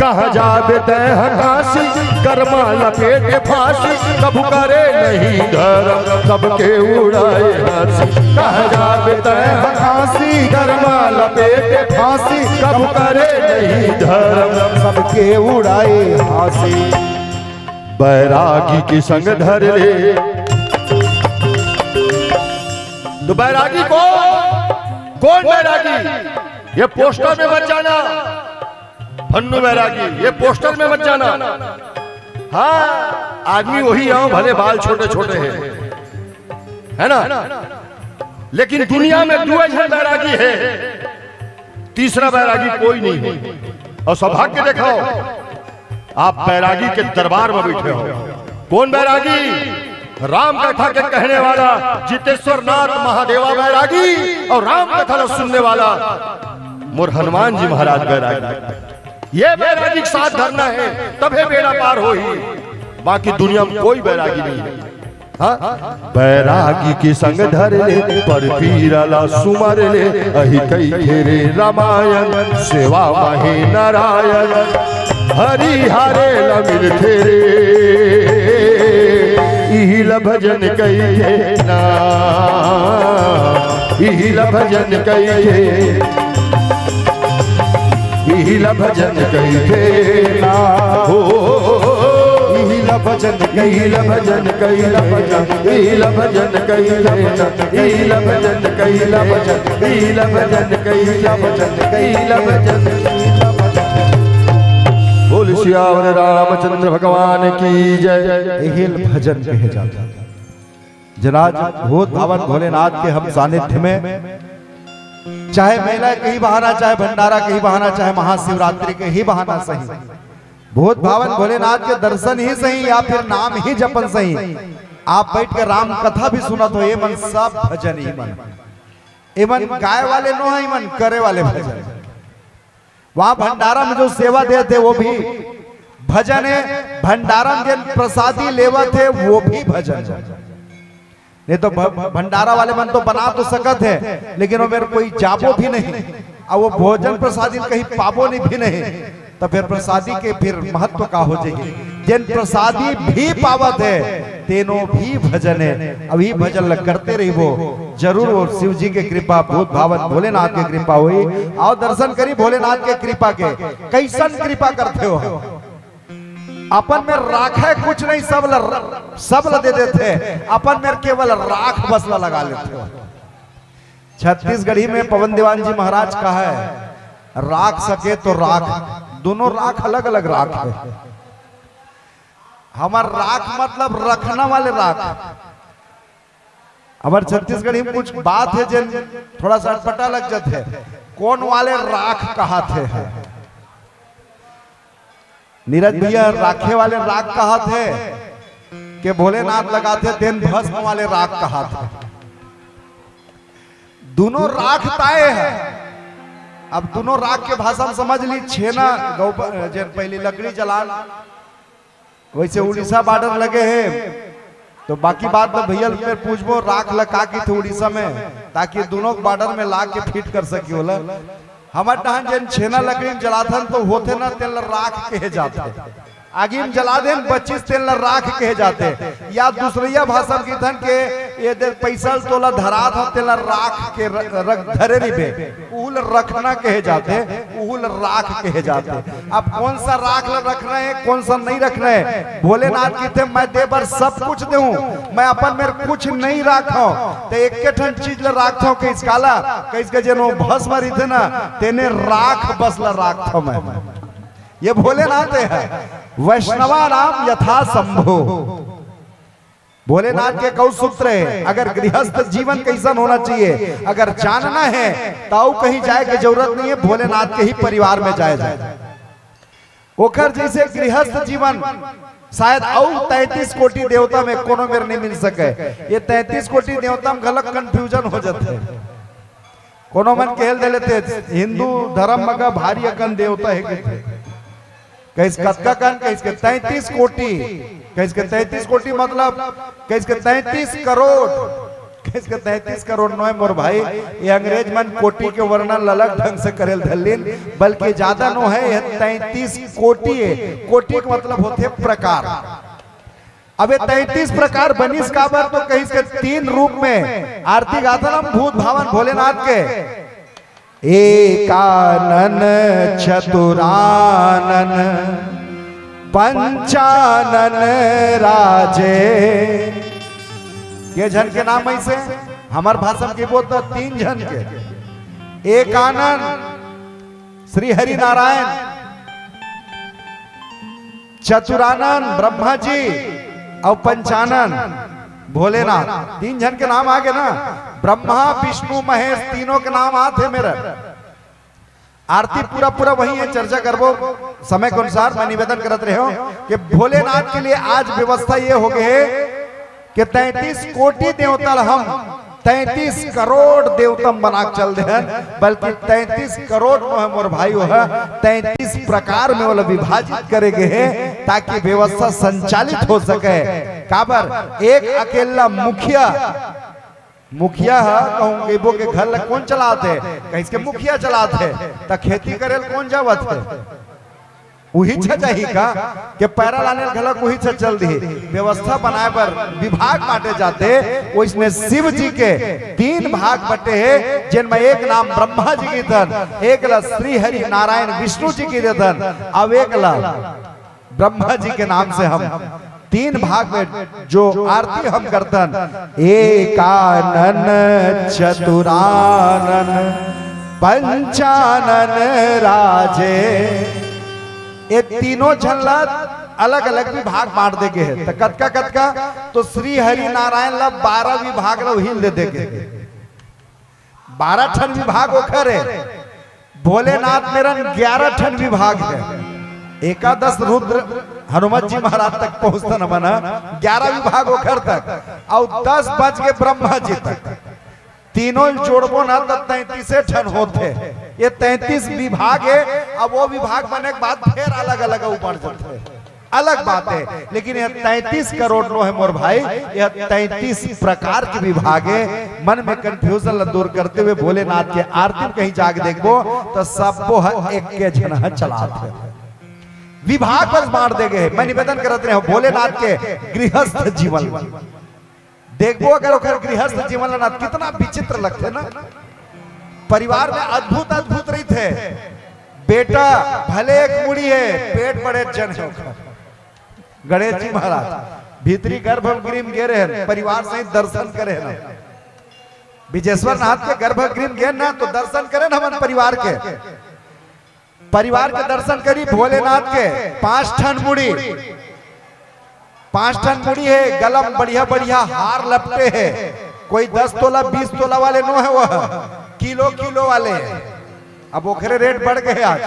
कहाँ जाबे तैं ह काशी, करमा लपेटे फांसी, कभू करे नहीं धर्म, सबके उड़ाए हंसी। कहाँ जाबे तैं ह काशी, करमा लपेटे फांसी, कभू करे नहीं धर्म, सबके उड़ाए हंसी। बैरागी के संग धर ले। तो बैरागी कौन? कौन बैरागी? ये पोस्टर में मत जाना। भन्नू बैरागी, ये पोस्टर में मत जाना। हाँ, आदमी वही आओ, भले बाल छोटे छोटे हैं, है ना, लेकिन दुनिया में दो झन बैरागी है, तीसरा बैरागी कोई नहीं है। और सौभाग्य देखाओ, आप बैरागी के दरबार में बैठे हो। कौन बैरागी? राम कथा के कहने वाला जितेश्वर नाथ महादेवा बैरागी और राम कथा ला सुनने वाला मोर हनुमान जी महाराज बैरागी। ये बैरागी के साथ धरना है, तभे बेड़ा पार होही। बाकी दुनिया में कोई बैरागी नहीं है। हाँ? बैरागी के संग धर ले, पर पीरा ला सुमर ले, अही कहिथे रे रामायण, सेवा माहे नारायण, हरि हरे ला मिलथे रे, इही ला भजन कहिथे ना, इही ला भजन कहिथे। इही ला भजन कहिथे ना हो। इही ला भजन, इही ला भजन कहिथे ना। इही ला भजन कहिथे ना। इही ला भजन कहिथे ना। इही ला भजन कहिथे ना। इही ला भजन कहिथे ना। बोल सियावर रामचंद्र भगवान की जय। इही ला भजन कहे जाथे। जनाज भूत भावन भोलेनाथ के हम सानिध्य में, चाहे मेला के ही बहाना, चाहे भंडारा के ही बहाना, चाहे महाशिवरात्रि के ही बहाना सही, भूत भावन भोलेनाथ के दर्शन ही सही या फिर नाम ही जपन सही, आप बैठ के राम कथा भी सुनत हो, ये मन सब भजन ही मन। ये मन गाय वाले नो है, ये मन करे वाले भजन। वहां भंडारा में जो सेवा देथे वो भी भजन है, भंडारा में जेन प्रसादी लेवत हे वो भी भजन है। नहीं तो भ-, भंडारा वाले मन तो बना तो सकत हे, लेकिन वो मेर कोई जाबो भी नहीं, अउ वो भोजन प्रसादी कहीं पाबो नहीं भी नहीं, तो फिर प्रसादी के फिर महत्व का हो जाही? जेन प्रसादी भी पावत हे, तेनो भी भजन हे। अभी भजन ल करते रहिबो, जरूर वो शिव जी के कृपा, भूत भावन भोलेनाथ के कृपा होही। आओ दर्शन करी भोलेनाथ के कृपा के, कइसन कृपा करथे हो। अपन में राखे कुछ नहीं, सब ल, सब ल दे देथे, अपन में केवल राख बस ल लगा लेथे हो। छत्तीसगढ़ी में पवन दीवान जी महाराज कहे, "राख सके तो राख।" दोनों राख अलग अलग राख हे। हमर राख मतलब रखना वाले राख। हमर छत्तीसगढ़ी में कुछ बात हे जेन थोड़ा सा अटपटा लग जाथे। कोन वाले राख कहाथे? नीरज भैया, राखे वाले राख कहाथे के भोलेनाथ लगाथे, तेन भस्म वाले राख कहाथे। दोनों राख ताय हे। अब दोनों राख के भाषा में समझ ली, छेना गौ, जेन पहली लकड़ी जलान, वैसे उड़ीसा बॉर्डर लगे हे, तो बाकी बात ल भैया ल पूछबो, राख ल का कहिथे उड़ीसा में, ताकि दोनों बॉर्डर में ला के फिट कर सकी ओला। हमर डहन जेन छेना लकड़ी में जलाथन, तो होथे ना, तेन ल राख कहे जाथे। आगी में जला देन, बचिस, तेन ल राख कहे जाथे। या दूसरइया भाषा में कहिथन के ये दे पैसा ल तोला धरात हंव, तेन ल राख के र-, रख, धरे रहिबे, उहू ल रखना कहे जाथे, उहू ल राख कहे जाथे। अब कोन सा राख ल रखना हे, कोन सा नहीं रखना हे? भोलेनाथ कहिथे, "मैं दे बर सब कुछ देहूं, मैं अपन मेर कुछ नहीं राखंव, त एके ठन चीज ल राखथंव।" कहिस, "काला?" कहिस के, "जेन ओ भस्म रहिथे ना, तेने राख बस ल राखथंव मैं।" ये भोलेनाथ हे, वैष्णवा नाम यथा शंभो। भोलेनाथ के कऊ सूत्र हे, अगर गृहस्थ जीवन कैसन होना चाहिए, अगर जानना हे, त अऊ कहीं जाए के जरूरत नहीं हे, भोलेनाथ के ही परिवार में जाए जाए। ओकर जैसे गृहस्थ जीवन शायद अऊ तैंतीस कोटि देवता में कोनो मेर नहीं मिल सके। ये तैंतीस कोटि देवता में घलक confusion हो जाथे। कोनो मन कहे ल धर लेथे, हिंदू धर्म म का भारी अकन देवता हे कहिथे। कहिस, "कतका कन?" कहिस के, "तैंतीस कोटि।" कहिस के, "तैंतीस कोटि मतलब?" कहिस के, "तैंतीस करोड़।" कहिस के, "तैंतीस करोड़ नोहे मोर भाई, ये अंग्रेज मन कोटि के वर्णन ल अलग ढंग से करे ल धर लीन, बल्कि ज्यादा नोहे, ये तैंतीस कोटि हे।" कोटि के मतलब होथे प्रकार। अब ये तैंतीस प्रकार बनिस काबर, तो कहिस के तीन रूप में आरती गाथन हम भूत भावन भोलेनाथ के, एकानन चतुरानन पंचानन राजे। के झन के नाम ऐसे हमर भाषा में कहिबो तो तीन झन के, एकानन श्री हरि नारायण, चतुरानन ब्रह्मा जी अउ पंचानन भोलेनाथ, तीन झन के नाम आगे ना। ब्रह्मा, विष्णु, महेश, तीनों के नाम आथे मेर। आरती पूरा पूरा वही हे, चर्चा करबो समय के अनुसार। मैं निवेदन करत रहेंव कि भोलेनाथ के लिए आज व्यवस्था ये होगे हे कि तैंतीस कोटि देवता ल हम तैंतीस करोड़ देवता म बना के चल देहन, बल्कि तैंतीस करोड़ नोहे मोर भाई, ओह तैंतीस प्रकार में ओला विभाजित करे गे हे, ताकि व्यवस्था संचालित हो सके। काबर एक अकेला मुखिया, मुखिया ह कहूं कहिबो के घर ल कोन चलाथे, कहिस के मुखिया चलाथे, त खेती करे ल कोन जावत हे? उहीच ह जाही का? के पैरा लाने ल घलक उहीच ह चल दिही। व्यवस्था बनाए बर विभाग बांटे जाथे, ओइसने शिव जी के तीन भाग बटे हे, जेन म एक नाम ब्रह्मा जी कहिथन, एक ल श्री हरि नारायण विष्णु जी कहिथन, अउ एक ल ब्रह्मा जी के नाम से हम तीन भाग में जो आरती हम करथन, एकानन चतुरानन पंचानन राजे, ये तीनों झन ला अलग-अलग विभाग बांट दे गे हे। त कतका-कतका? तो श्री हरि नारायण ला बारह विभाग ला उही ल दे दे गे हे। बारह ठन विभाग ओखर हे, भोलेनाथ मेरन ग्यारह ठन विभाग हे। एकादश रुद्र हनुमत जी महाराज तक पहुंचथन हमन ह, ग्यारह विभाग ओखर तक, अउ दस बच गे ब्रह्मा जी तक। तीनों ल जोड़बो ना त तैंतीसे ठन होथे। ये तैंतीस विभाग हे। अब वो विभाग बने के बाद फेर अलग-अलग ऊपर जाथे, अलग बात हे, लेकिन यह तैंतीस करोड़ नोहे मोर भाई, यह तैंतीस प्रकार के विभाग हे। मन में confusion ला दूर करते हुए भोलेनाथ के आरती में कहीं जाके देखबो त सब्बो ह एके झन ह चलात हे। विभाग बस बांट दे गे हे। मैं निवेदन करत रहेंव भोलेनाथ के गृहस्थ जीवन देखबो, अगर ओखर गृहस्थ जीवन ल ना, कितना विचित्र लगथे ना। परिवार में अद्भुत अद्भुत रहिथे। बेटा भले एक मुड़ी हे, पेट बड़े जन हे ओखर। गणेश जी महाराज भीतरी गर्भ गृह में गे रहेन, परिवार सहित दर्शन करे न। बिजेश्वर नाथ के गर्भगृह में गेन ना, तो दर्शन करेन हमन परिवार के। परिवार के दर्शन करी भोलेनाथ के। पांच ठन मुड़ी, पांच ठन मुड़ी हे, गला में बढ़िया बढ़िया हार लपटे हे। कोई दस तोला, बीस तोला वाले नो हे, वो किलो किलो वाले हे। अब ओखरे रेट बढ़ गए आज।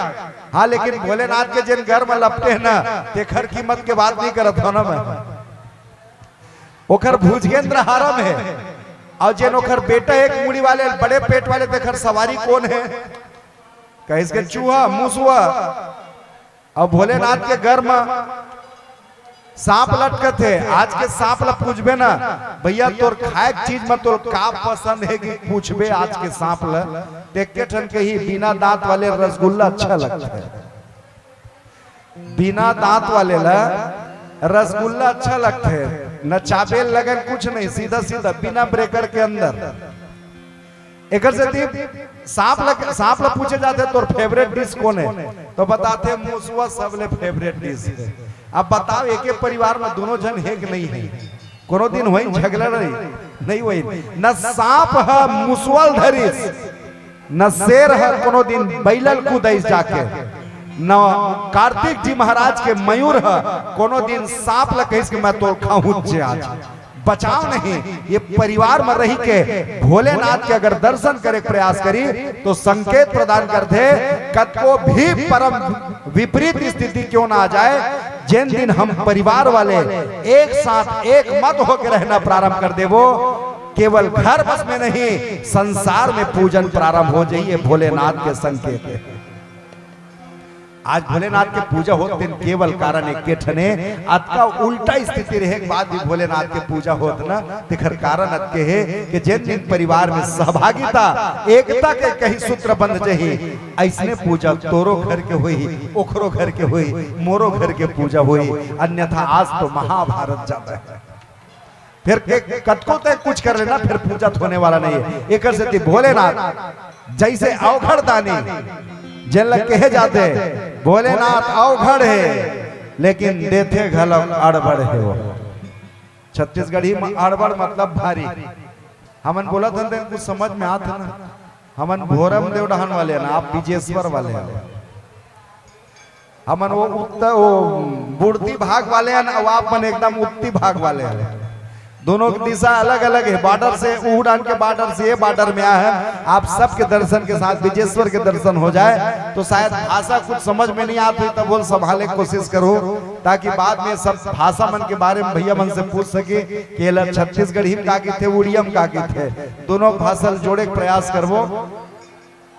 हाँ, लेकिन भोलेनात के जेन गर में लपटे हे ना, तेखर कीमत के बात नहीं करत हो ना मैं। ओखर भुजगेंद्र हारम हे, अउ जेन ओखर बेटा एक मुड़ी वाले, बड़े पेट वाले, तेखर सवारी कोन हे? कहिस के चूहा, मुसवा। अउ भोलेनाथ के गर म सांप लटकत हे। आज के सांप ल पूछबे ना, भैया, तोर खाए के चीज म तोर का पसंद हे कि पूछबे आज के सांप ल, त एके ठन कही, बिना दांत वाले रसगुल्ला अच्छा लगथे। बिना दांत वाले ला रसगुल्ला अच्छा लगथे, न चाबेल लगन कुछ नहीं, सीधा सीधा बिना ब्रेकर के अंदर। एकर सेती सांप ल, सांप ल पूछे जाथे, "तोर फेवरेट डिश कोन हे?" तो बताथे, "मुसवा सबले फेवरेट डिश हे।" अब बताओ, एके परिवार में दोनों झन हे कि नहीं हे? कोनो दिन होई झगड़ा नहीं, नहीं होई। न सांप ह मुसवा ल धरिस, न शेर ह कोनो दिन बैला ल कुदाइस जाके, न कार्तिक जी महाराज के मयूर ह कोनो दिन सांप ल कहिस कि मैं तोर खाहूं जे आज। बचाव नहीं, ये परिवार में रही के भोलेनाथ के अगर दर्शन करे के प्रयास करी, तो संकेत प्रदान करथे, कतको भी परम विपरीत स्थिति क्यों ना आ जाए, जेन दिन हम परिवार वाले एक साथ एक मत होके रहना प्रारंभ कर देबो, केवल घर बस में नहीं, संसार में पूजन प्रारंभ हो जाइए, भोलेनाथ के संकेत हे। आज भोलेनाथ के पूजा होत तेन केवल कारण एके ठने, अतका उल्टा स्थिति रहे के बाद भी भोलेनाथ के पूजा होत ना, तेखर कारण अतके हे कि जेन दिन परिवार में सहभागिता, एकता के कहीं सूत्र बंध जही, अइसने पूजा तोरो घर के होई, ओखरो घर के होई, मोरो घर के पूजा होई, अन्यथा आज तो महाभारत जाता है। फिर के, कतको तय कुछ कर लेना, फिर पूजा तो होने वाला नहीं है। एकर सेती भोलेनाथ जैसे अवघड़ दानी, जेन ल कहे जाथे, भोलेनाथ अवघड़ हे, लेकिन देथे घलो अड़बड़ हे वो। छत्तीसगढ़ी में अड़बड़ मतलब भारी। हमन बोलत हन तेन कुछ समझ में आत हे ना? हमन भोरम देव डहान वाले हन, आप बिजेश्वर वाले हन। हमन वो उत्तर, वो बुड़ती भाग वाले हन, अउ आप मन एकदम उत्ती भाग वाले हन। दोनों की दिशा अलग-अलग है, बॉर्डर से, ऊ डहान के बॉर्डर से ये बॉर्डर में आए हैं। आप सबके दर्शन के साथ बिजेश्वर के दर्शन हो जाए, तो शायद भाषा कुछ समझ में नहीं आत होही, तब बोल संभाले के कोशिश करो, ताकि बाद में सब भाषा मन के बारे में भैया मन से पूछ सके कि एला छत्तीसगढ़ी में का कहिथे, उड़िया में का कहिथे, दोनों भाषा ल जोड़े के प्रयास करबो।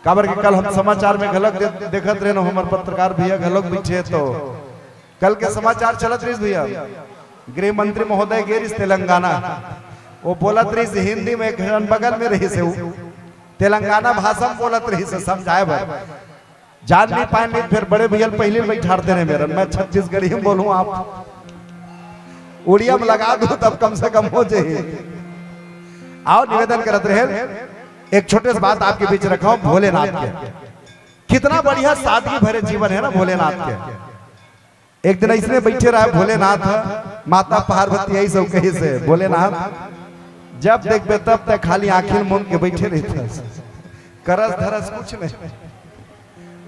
काबर के कल हम समाचार में घलक दे-, देखत रहेन, हमर पत्रकार भैया घलक बइठे, तो कल के समाचार चलत रहिस भैया, गृह मंत्री महोदय गे रहिस तेलंगाना, वो बोलत रहिस हिंदी में, एक झन बगल में रहिस हे, वो तेलंगाना भाषा में बोलत रहिस हे समझाए बर। जान नहीं पाए, नहीं, फिर बड़े भैया ल पहिली बइठार देने मेर, मैं छत्तीसगढ़ी में बोलूं, आप उड़िया में लगा दूं, तब कम से कम हो जाए। आओ, निवेदन करत रहे, एक छोटे से बात आपके बीच रखा हूं, भोलेनाथ के। कितना बढ़िया सादगी भरे जीवन है ना भोलेनाथ के। एक दिन अइसने बइठे रहे भोलेनाथ, माता पार्वती अइसे कहिस हे, "भोलेनाथ, जब देखबे तब तक खाली आंखी ल मूंद के बइठे रहिथस, करस धरस कुछ नहीं।"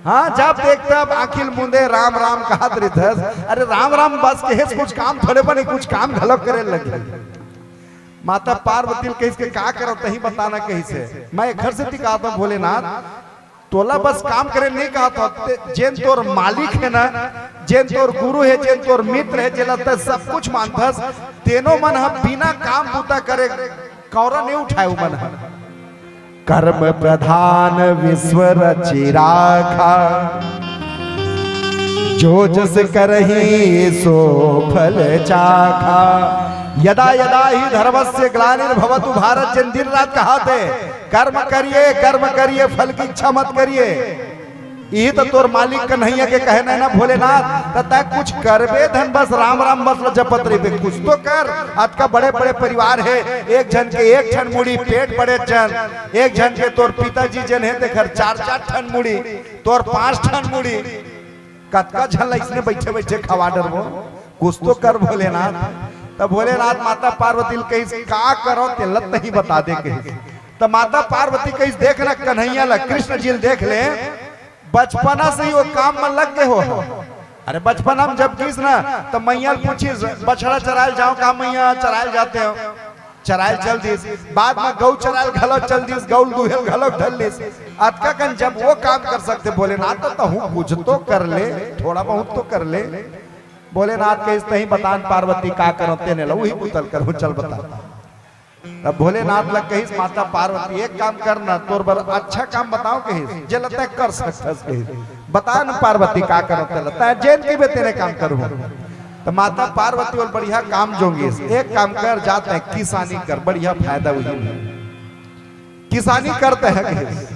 हाँ, जब देख तब आंखी ल मूंदे राम राम कहत रहिथस। अरे राम राम बस कहे से कुछ काम थोड़े बने, कुछ काम घलो करे लगे। माता पार्वती ल कहिस के का करव, तहीं बताना कहिस हे। मैं एखर सेती कहत हंव भोलेनाथ, तोला बस काम करे नहीं कहत हंव, ते-, जेन तोर मालिक हे ना, जेन तोर गुरु हे, जेन तोर मित्र हे, जेला तैं सब कुछ मानथस, तेनो मन ह बिना काम बूता करे कौरा नहीं उठाए उमन ह। कर्म प्रधान विश्व रचि राखा, जो जस करही सो फल चाखा। यदा यदा ही धर्मस्य ग्लानिर्भवतु भारत, जेन दिन रात कहत हे, कर्म करिए, कर्म करिए, फल की इच्छा मत करिए। इही त तोर मालिक कन्हैया के कहना हे ना भोलेनाथ, त तैं कुछ करबे धन बस राम राम बस ल जपत रहिबे, कुछ तो कर। अतका बड़े बड़े परिवार हे, एक झन के एक ठन मुड़ी, पेट बड़े झन, एक झन के तोर पिताजी जेन हे तेखर चार चार ठन मुड़ी, तोर पांच ठन मुड़ी, कतका झन ल अइसने बइठे बइठे खवा डरबो, कुछ तो कर भोलेनाथ। त भोलेनाथ माता पार्वती ल कहिस, "का करव तेला तहीं बता दे," कहिस। त माता पार्वती कहिस, "देख न कन्हैया ल, कृष्ण जी ल देख ले, बचपना से ही वो काम म लग गे हो।" अरे बचपना म जब गिस न, त मैया ल पूछिस, "बछड़ा चराय ल जाओ का मैया?" "चराय ल जाते हो।" चराय ल चल दिस। बाद म गऊ चराय ल घलो चल दिस, गऊ ल दुहे ल घलो धर लिस। अतका कन जब वो काम कर सकथे भोलेनाथ, त तहूँ कुछ तो कर ले, थोड़ा बहुत तो कर ले। भोलेनाथ कहिस, "तहीं बता न पार्वती का करँव, तेने ल उही बुता ल करहूँ, चल बता।" तब भोलेनाथ ल कहिस माता पार्वती, "एक काम कर न, तोर बर अच्छा काम बतावँव," कहिस, "जेला तैं कर सकथस," कहिस। "बता न पार्वती का करँव तेला, तैं जेन कहिबे तेने काम करहूँ।" त माता पार्वती ओला बढ़िया काम जोगिस, "एक काम कर, जा तैं किसानी कर, बढ़िया फायदा होही, किसानी कर तैं ह," कहिस।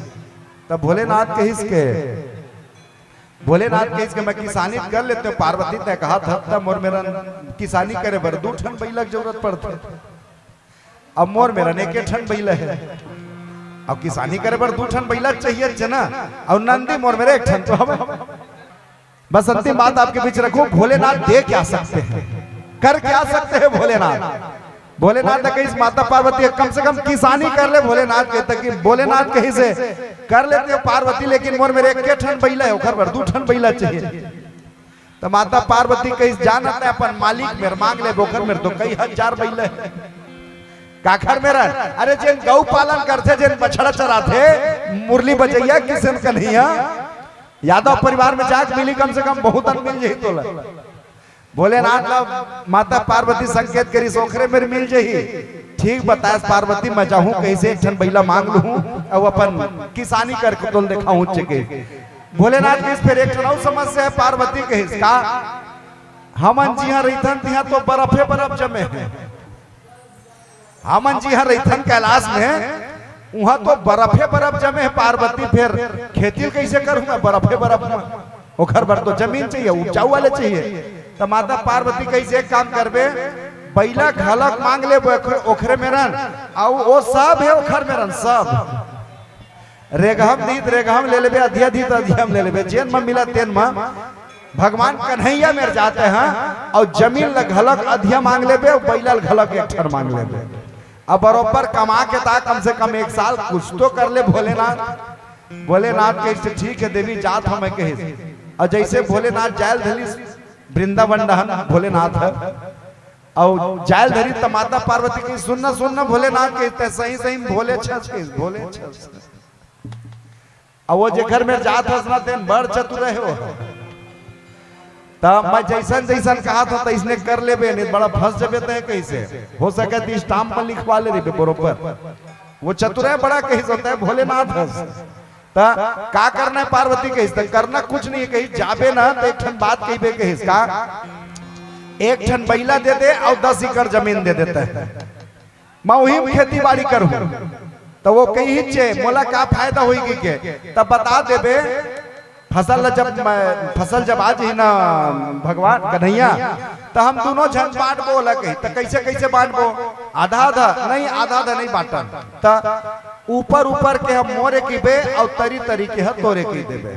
त भोलेनाथ कहिस के, भोलेनाथ कहिस के, "मैं किसानी कर लेतेंव पार्वती, तैं कहत हस त मोर मेरन किसानी करे बर दू ठन बइला के जरूरत पड़थे।" अब मोर मेरन एके ठन बइला हे। अब किसानी करे बर दू ठन बइला चाहिए चे ना, अउ नंदी मोर मेर एक ठन तो हवे। बस अंतिम बात आपके बीच रखूं, भोलेनाथ दे क्या सकते हैं, कर क्या सकते हैं भोलेनाथ? भोलेनाथ ने कहिस माता पार्वती, "कम से कम किसानी कर ले।" भोलेनाथ कहते कि भोलेनाथ कहिस, "कर लेतेंव पार्वती, लेकिन मोर मेर एके ठन बइला हे, ओखर बर दू ठन बइला चाहिए।" त माता पार्वती कहिस, "जा न तैं अपन मालिक मेर मांग ले, ओखर मेर तो कई हजार बइला हे।" "काखर मेर?" "अरे जेन गऊ पालन करथे, जेन बछड़ा चराथे, मुरली बजइया किशन कन्हैया, यादव परिवार में जाके मिलही, कम से कम बहुत अन मिल जही तोला।" भोलेनाथ ल माता पार्वती संकेत करिस, "ओखरे मेर मिल जही।" "ठीक बतायस पार्वती, मैं जाहूं कइसे एक ठन बइला मांग लूहूं, अउ अपन किसानी करके तोल देखाहूं चेके।" भोलेनाथ कहिस, "फेर एक ठन अउ समस्या हे पार्वती," कहिस, "का?" "हमन जिहां रहिथन तिहां तो बरफे बरफ जमे हे, हमन जिहां रहिथन कैलाश में, उहां तो बरफे बरफ जमे हे पार्वती, फेर खेती ल कइसे करहूं मैं बरफे बरफ में? ओखर बर तो जमीन चाहिए, उपजाऊ वाले चाहिए।" त माता पार्वती कहिस, "एक काम करबे, बइला घलक मांग ले ओखरे, ओखरे मेरन, अउ वो सब हे ओखर मेरन, सब। रेगहा म दिही त रेगहा म ले लेबे, अधिया दिही त अधिया म ले लेबे, जेन म मिला तेन म भगवान कन्हैया मेर जाते हैं, अउ जमीन ल घलक अधिया मांग लेबे, अउ बइला ल घलक एक ठन मांग लेबे। अब बरोबर कमा के ता कम से कम एक साल कुछ तो कर ले भोलेनाथ।" भोलेनाथ कहिस, "ठीक हे देवी, जात हंव मैं," कहिस। अउ जइसे भोलेनाथ जाय ल धरिस, वृंदावन डहन भोलेनाथ ह, अउ जाय ल धरिस त माता पार्वती कहिस, "सुन न, सुन न भोलेनाथ," कहिस, "तैं सही सही म भोले छस," कहिस, "भोले छस।" अउ वो जेखर मेर जात हस ना, तेन बड़ चतुर हे वो। त मैं जइसन जइसन कहत हंव, तइसने कर लेबे, नहीं बड़ा फंस जबे तैं कहिसे। हो सके त स्टाम्प म लिखवा ले रहिबे बरोबर। वो चतुर हे बड़ा कहिस, तैं भोलेनाथ हस। त का करना हे पार्वती कहिस, त करना कुछ नहीं हे कहिस, जाबे ना त एक ठन बात कहिबे कहिस, का? "एक ठन बइला दे दे अउ दस एकड़ जमीन दे दे तैं, मैं उही म खेती बाड़ी करहूं।" त वो कहिस चे, "मोला का फायदा होही?" कहिके, "त बता देबे, फसल ल जब मैं, फसल जब आ जही ना भगवान कन्हैया, त हम दूनों झन बांटबो ओला," कहिस। "त कइसे कइसे बांटबो?" "आधा आधा।" "नहीं, आधा आधा नहीं बांटन।" "त ऊपर ऊपर के ह मोरे कहिबे अउ तरी तरी के ह तोरे कहि देबे।"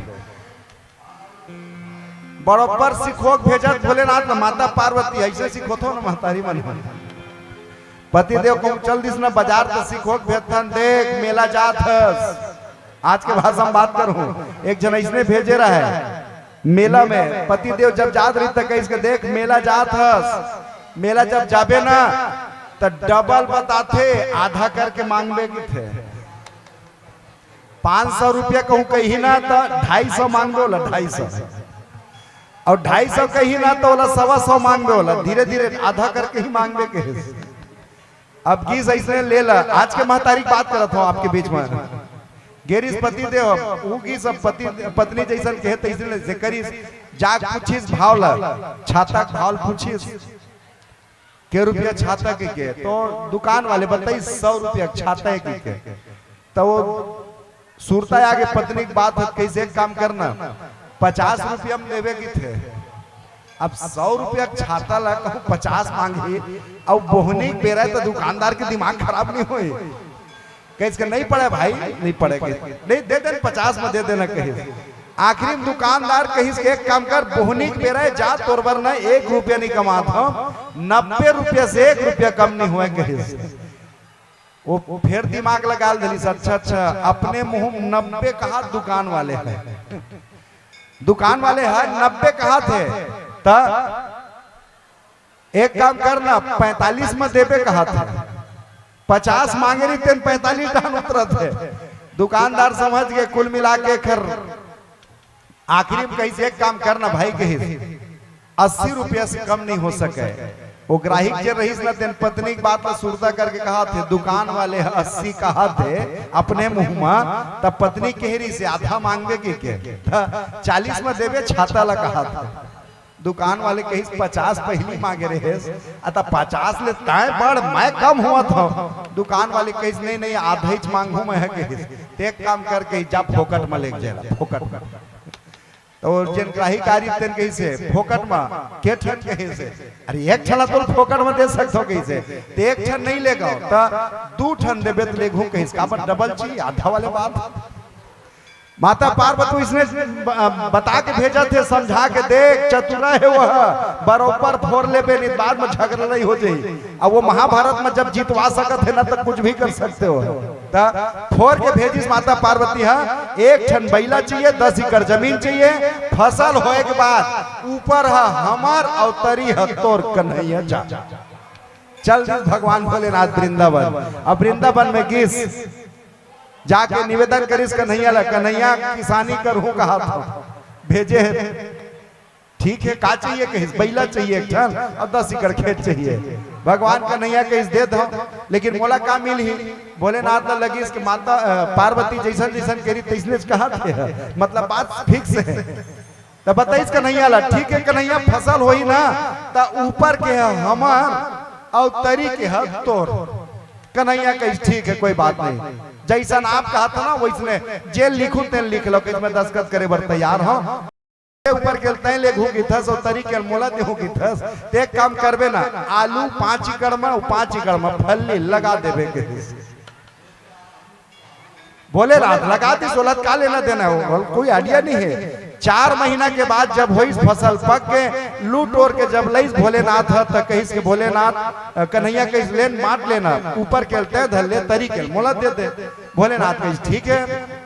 बरोबर सिखोक भेजत भोलेनाथ ल माता पार्वती, अइसे सिखोथो ना महतारी मन ह। पतिदेव कहूं चल दिस ना बजार त सिखोक भेजथन, "देख मेला जात हस।" आज के भाषा म बात करहूं, एक झन अइसने भेजे रहय मेला में, पतिदेव जब जात रहिस त कहिस के, "देख मेला जात हस, मेला जब जाबे ना त डबल बताथे, आधा करके मांगबे," कहिथे। "पांच सौ रुपया कहूं कहिही ना त ढाई सौ मांगबे ओला, ढाई सौ। अउ ढाई सौ कहिही ना त ओला सवा सौ मांगबे ओला, धीरे धीरे आधा करके ही मांगबे," कहिस। अब गिस अइसने ले ला, आज के महतारी के बात करत हंव आपके बीच में। गे रिहिस पतिदेव, ऊ गिस अब पति, पत्नी जइसन कहे तइसने ले, जे करिस, जाके पूछिस भाव ला, छाता के भाव ल पूछिस। "के रुपया छाता?" कहिके, तो दुकान वाले बताइस, "सौ रुपया छाता हे," कहिके। त वो सुरता आगे पत्नी के बात हत, कहिस, "एक काम करना, पचास रुपया म देबे," कहिथे। अब सौ रुपया के छाता ला कहूं पचास मांगही, अउ बोहनी के बेरा त दुकानदार के दिमाग खराब नहीं होही। कहिस के, "नहीं पड़े भाई, नहीं पड़े," कहिस। "नहीं, दे देन, पचास म दे देना," कहिस। आखिरी म दुकानदार कहिस के, "एक काम कर, बोहनी के बेरा जा, तोर बर ना एक रुपया नहीं कमात हंव, नब्बे रुपया से एक रुपया कम नहीं होय," कहिस। वो फेर दिमाग लगा धरिस, "अच्छा, अच्छा, अपने मुंह नब्बे कहात दुकान वाले ह, दुकान वाले ह नब्बे कहात हे, त एक काम कर ना, पैंतालीस में देबे कहात हे, पचास मांगे रही तेन पैंतालीस डाहन उतरत हे।" दुकानदार समझ के कुल मिला के खर आखिरी में कहिस, "एक काम कर ना भाई," कहिस, "अस्सी रुपया से कम नहीं हो सके।" वो ग्राहिक जे रहिस ना, तेन पत्नी के बात ला सुरता करके कहात हे, "दुकान वाले ह अस्सी कहात हे अपने मुंह मा, तब पत्नी कह रही से आधा मांगबे के, के? त चालीस में देबे छाता ला," कहात हे। दुकान वाले कहिस, "पचास पहली मांगे रहेस, अता पचास ले ताय बढ़, मैं कम होवत हंव।" दुकान वाले कहिस, "नहीं, नहीं, आधा ही मांगहूं मैं," कहिस। "ते एक काम कर," कहिस, "जा फोकट में लेके जा ला, फोकट में।" तो जेन ग्राहिक आ रही तेन कहिसे, "फोकट में के ठन?" कहिसे, "अरे, एक ठन ला तो फोकट में दे सकत हंव," कहिसे, "ते एक ठन नहीं लेगव, त दू ठन देबे त लेगहूं," कहिस। "काबर डबल चाहिए, आधा वाले बात?" माता पार्वती इसने ब-, बता के भेजत हे, समझा के, "देख, चतुरा हे वह, बरोबर फोर लेबे, नहीं बाद में झगड़ा नहीं हो जाई।" अब वो महाभारत में जब जितवा सकत हे ना, तो कुछ भी कर सकते हो। त फोर के भेजिस माता पार्वती ह, "एक ठन बइला चाहिए, दस एकड़ जमीन चाहिए, फसल होए के बाद ऊपर ह हमर अउ तरी ह तोर, कन्हैया जा।" चल दिस भगवान भोलेनाथ वृंदावन। अब वृंदावन में गिस, जाके निवेदन करिस कन्हैया ला, "कन्हैया, किसानी करहूं कहात हंव, भेजे हे।" "ठीक हे, का चाहिए?" कहिस। "बइला चाहिए एक ठन, अउ दस एकड़ खेत चाहिए।" भगवान कन्हैया कहिस, "दे दंव, लेकिन मोला का मिलही?" भोलेनाथ ला लगिस कि माता, अ, पार्वती जइसन जइसन करी तइसनेच कहात हे, मतलब बात फिक्स हे। त बताइस कन्हैया ला, "ठीक हे कन्हैया, फसल होही ना, त ऊपर के ह हमर अउ तरी के ह तोर।" कन्हैया कहिस, "ठीक हे, कोई बात नहीं, जइसन आप कहत हव ना वइसने जे लिखहूं तेन लिख लव, कि मैं दस्तखत करे बर तैयार हंव।" ऊपर के ल तैं लेगहूं कहिथस अउ तरी के ल मोला देहूं कहिथस, ते एक काम करबे ना, आलू पांच एकड़ में, पांच एकड़ में फल्ली लगा देबे कहिस। भोलेनाथ लगा दिस, ओला का लेना देना हे, ओला कोई idea नहीं हे। चार महीना के बाद जब होइस फसल पक के, लू टोर के जब लइस भोलेनाथ ह, त कहिस के भोलेनाथ, अ, कन्हैया कहिस, "लेन, बांट लेना, ऊपर के ल तैं धर ले, तरी के ल मोला दे दे।" भोलेनाथ कहिस, "ठीक हे,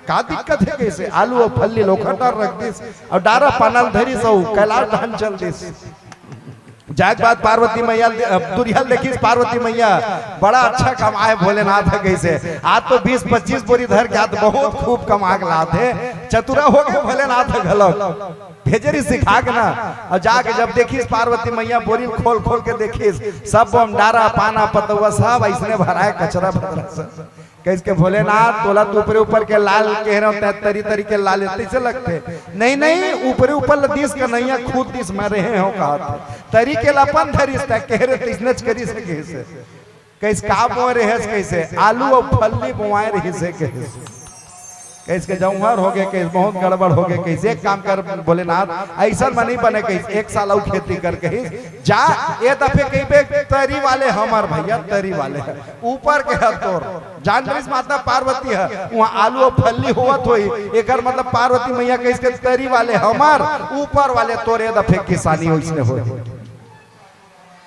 का दिक्कत हे?" कहिसे, आलू अउ फल्ली ल ओखर डार रख दिस, अउ डारा पाना ल धरिस अउ कैलाश डहन चल दिस। जाए के बाद पार्वती मैया ल-, अ, दुरिहा ल देखिस पार्वती मैया, "बड़ा अच्छा कमाए भोलेनाथ ह," कहिसे, "आज तो बीस पच्चीस बोरी धर के आज बहुत खूब कमा के लात हे, चतुरा हो गे भोलेनाथ ह घलो।" भेजे रहिस सिखा के ना, अउ जाके जब देखिस पार्वती मैया बोरी ल खोल खोल के देखिस, सब बम डारा पाना पतौवा सब अइसने भराए, कचरा भतरा सब। कहिस के, "भोलेनाथ, तोला तो ऊपरे ऊपर के लाल कहे रहो, तैं तरी तरी के लाल तइसे लगथे।" "नहीं, नहीं, ऊपरे ऊपर ल दिस कन्हैया खुद दिस, मैं रहे हंव," कहाथे। "तरी के ल अपन धरिस, तैं कहे रहे तइसनेच करिस," कहिसे। कहिस, "का बोए रहेस?" कहिसे, "आलू अउ फल्ली बोआए रहिसे," कहिस। कहिस के, "जौहर हो गे," कहिस, "बहुत गड़बड़ हो गे," कहिस। "एक काम कर भोलेनाथ, अइसन म नहीं बने," कहिस, "एक साल अउ खेती कर," कहिस। "जा, ए दफे कहिबे तरी वाले हमर भैया, तरी वाले ऊपर के ह तोर।" जान रहिस माता पार्वती ह, उहां आलू अउ फल्ली होवत होही, एकर मतलब पार्वती मैया कहिस के, "तरी वाले हमर, ऊपर वाले तोर, ए दफे किसानी ओइसने होही।"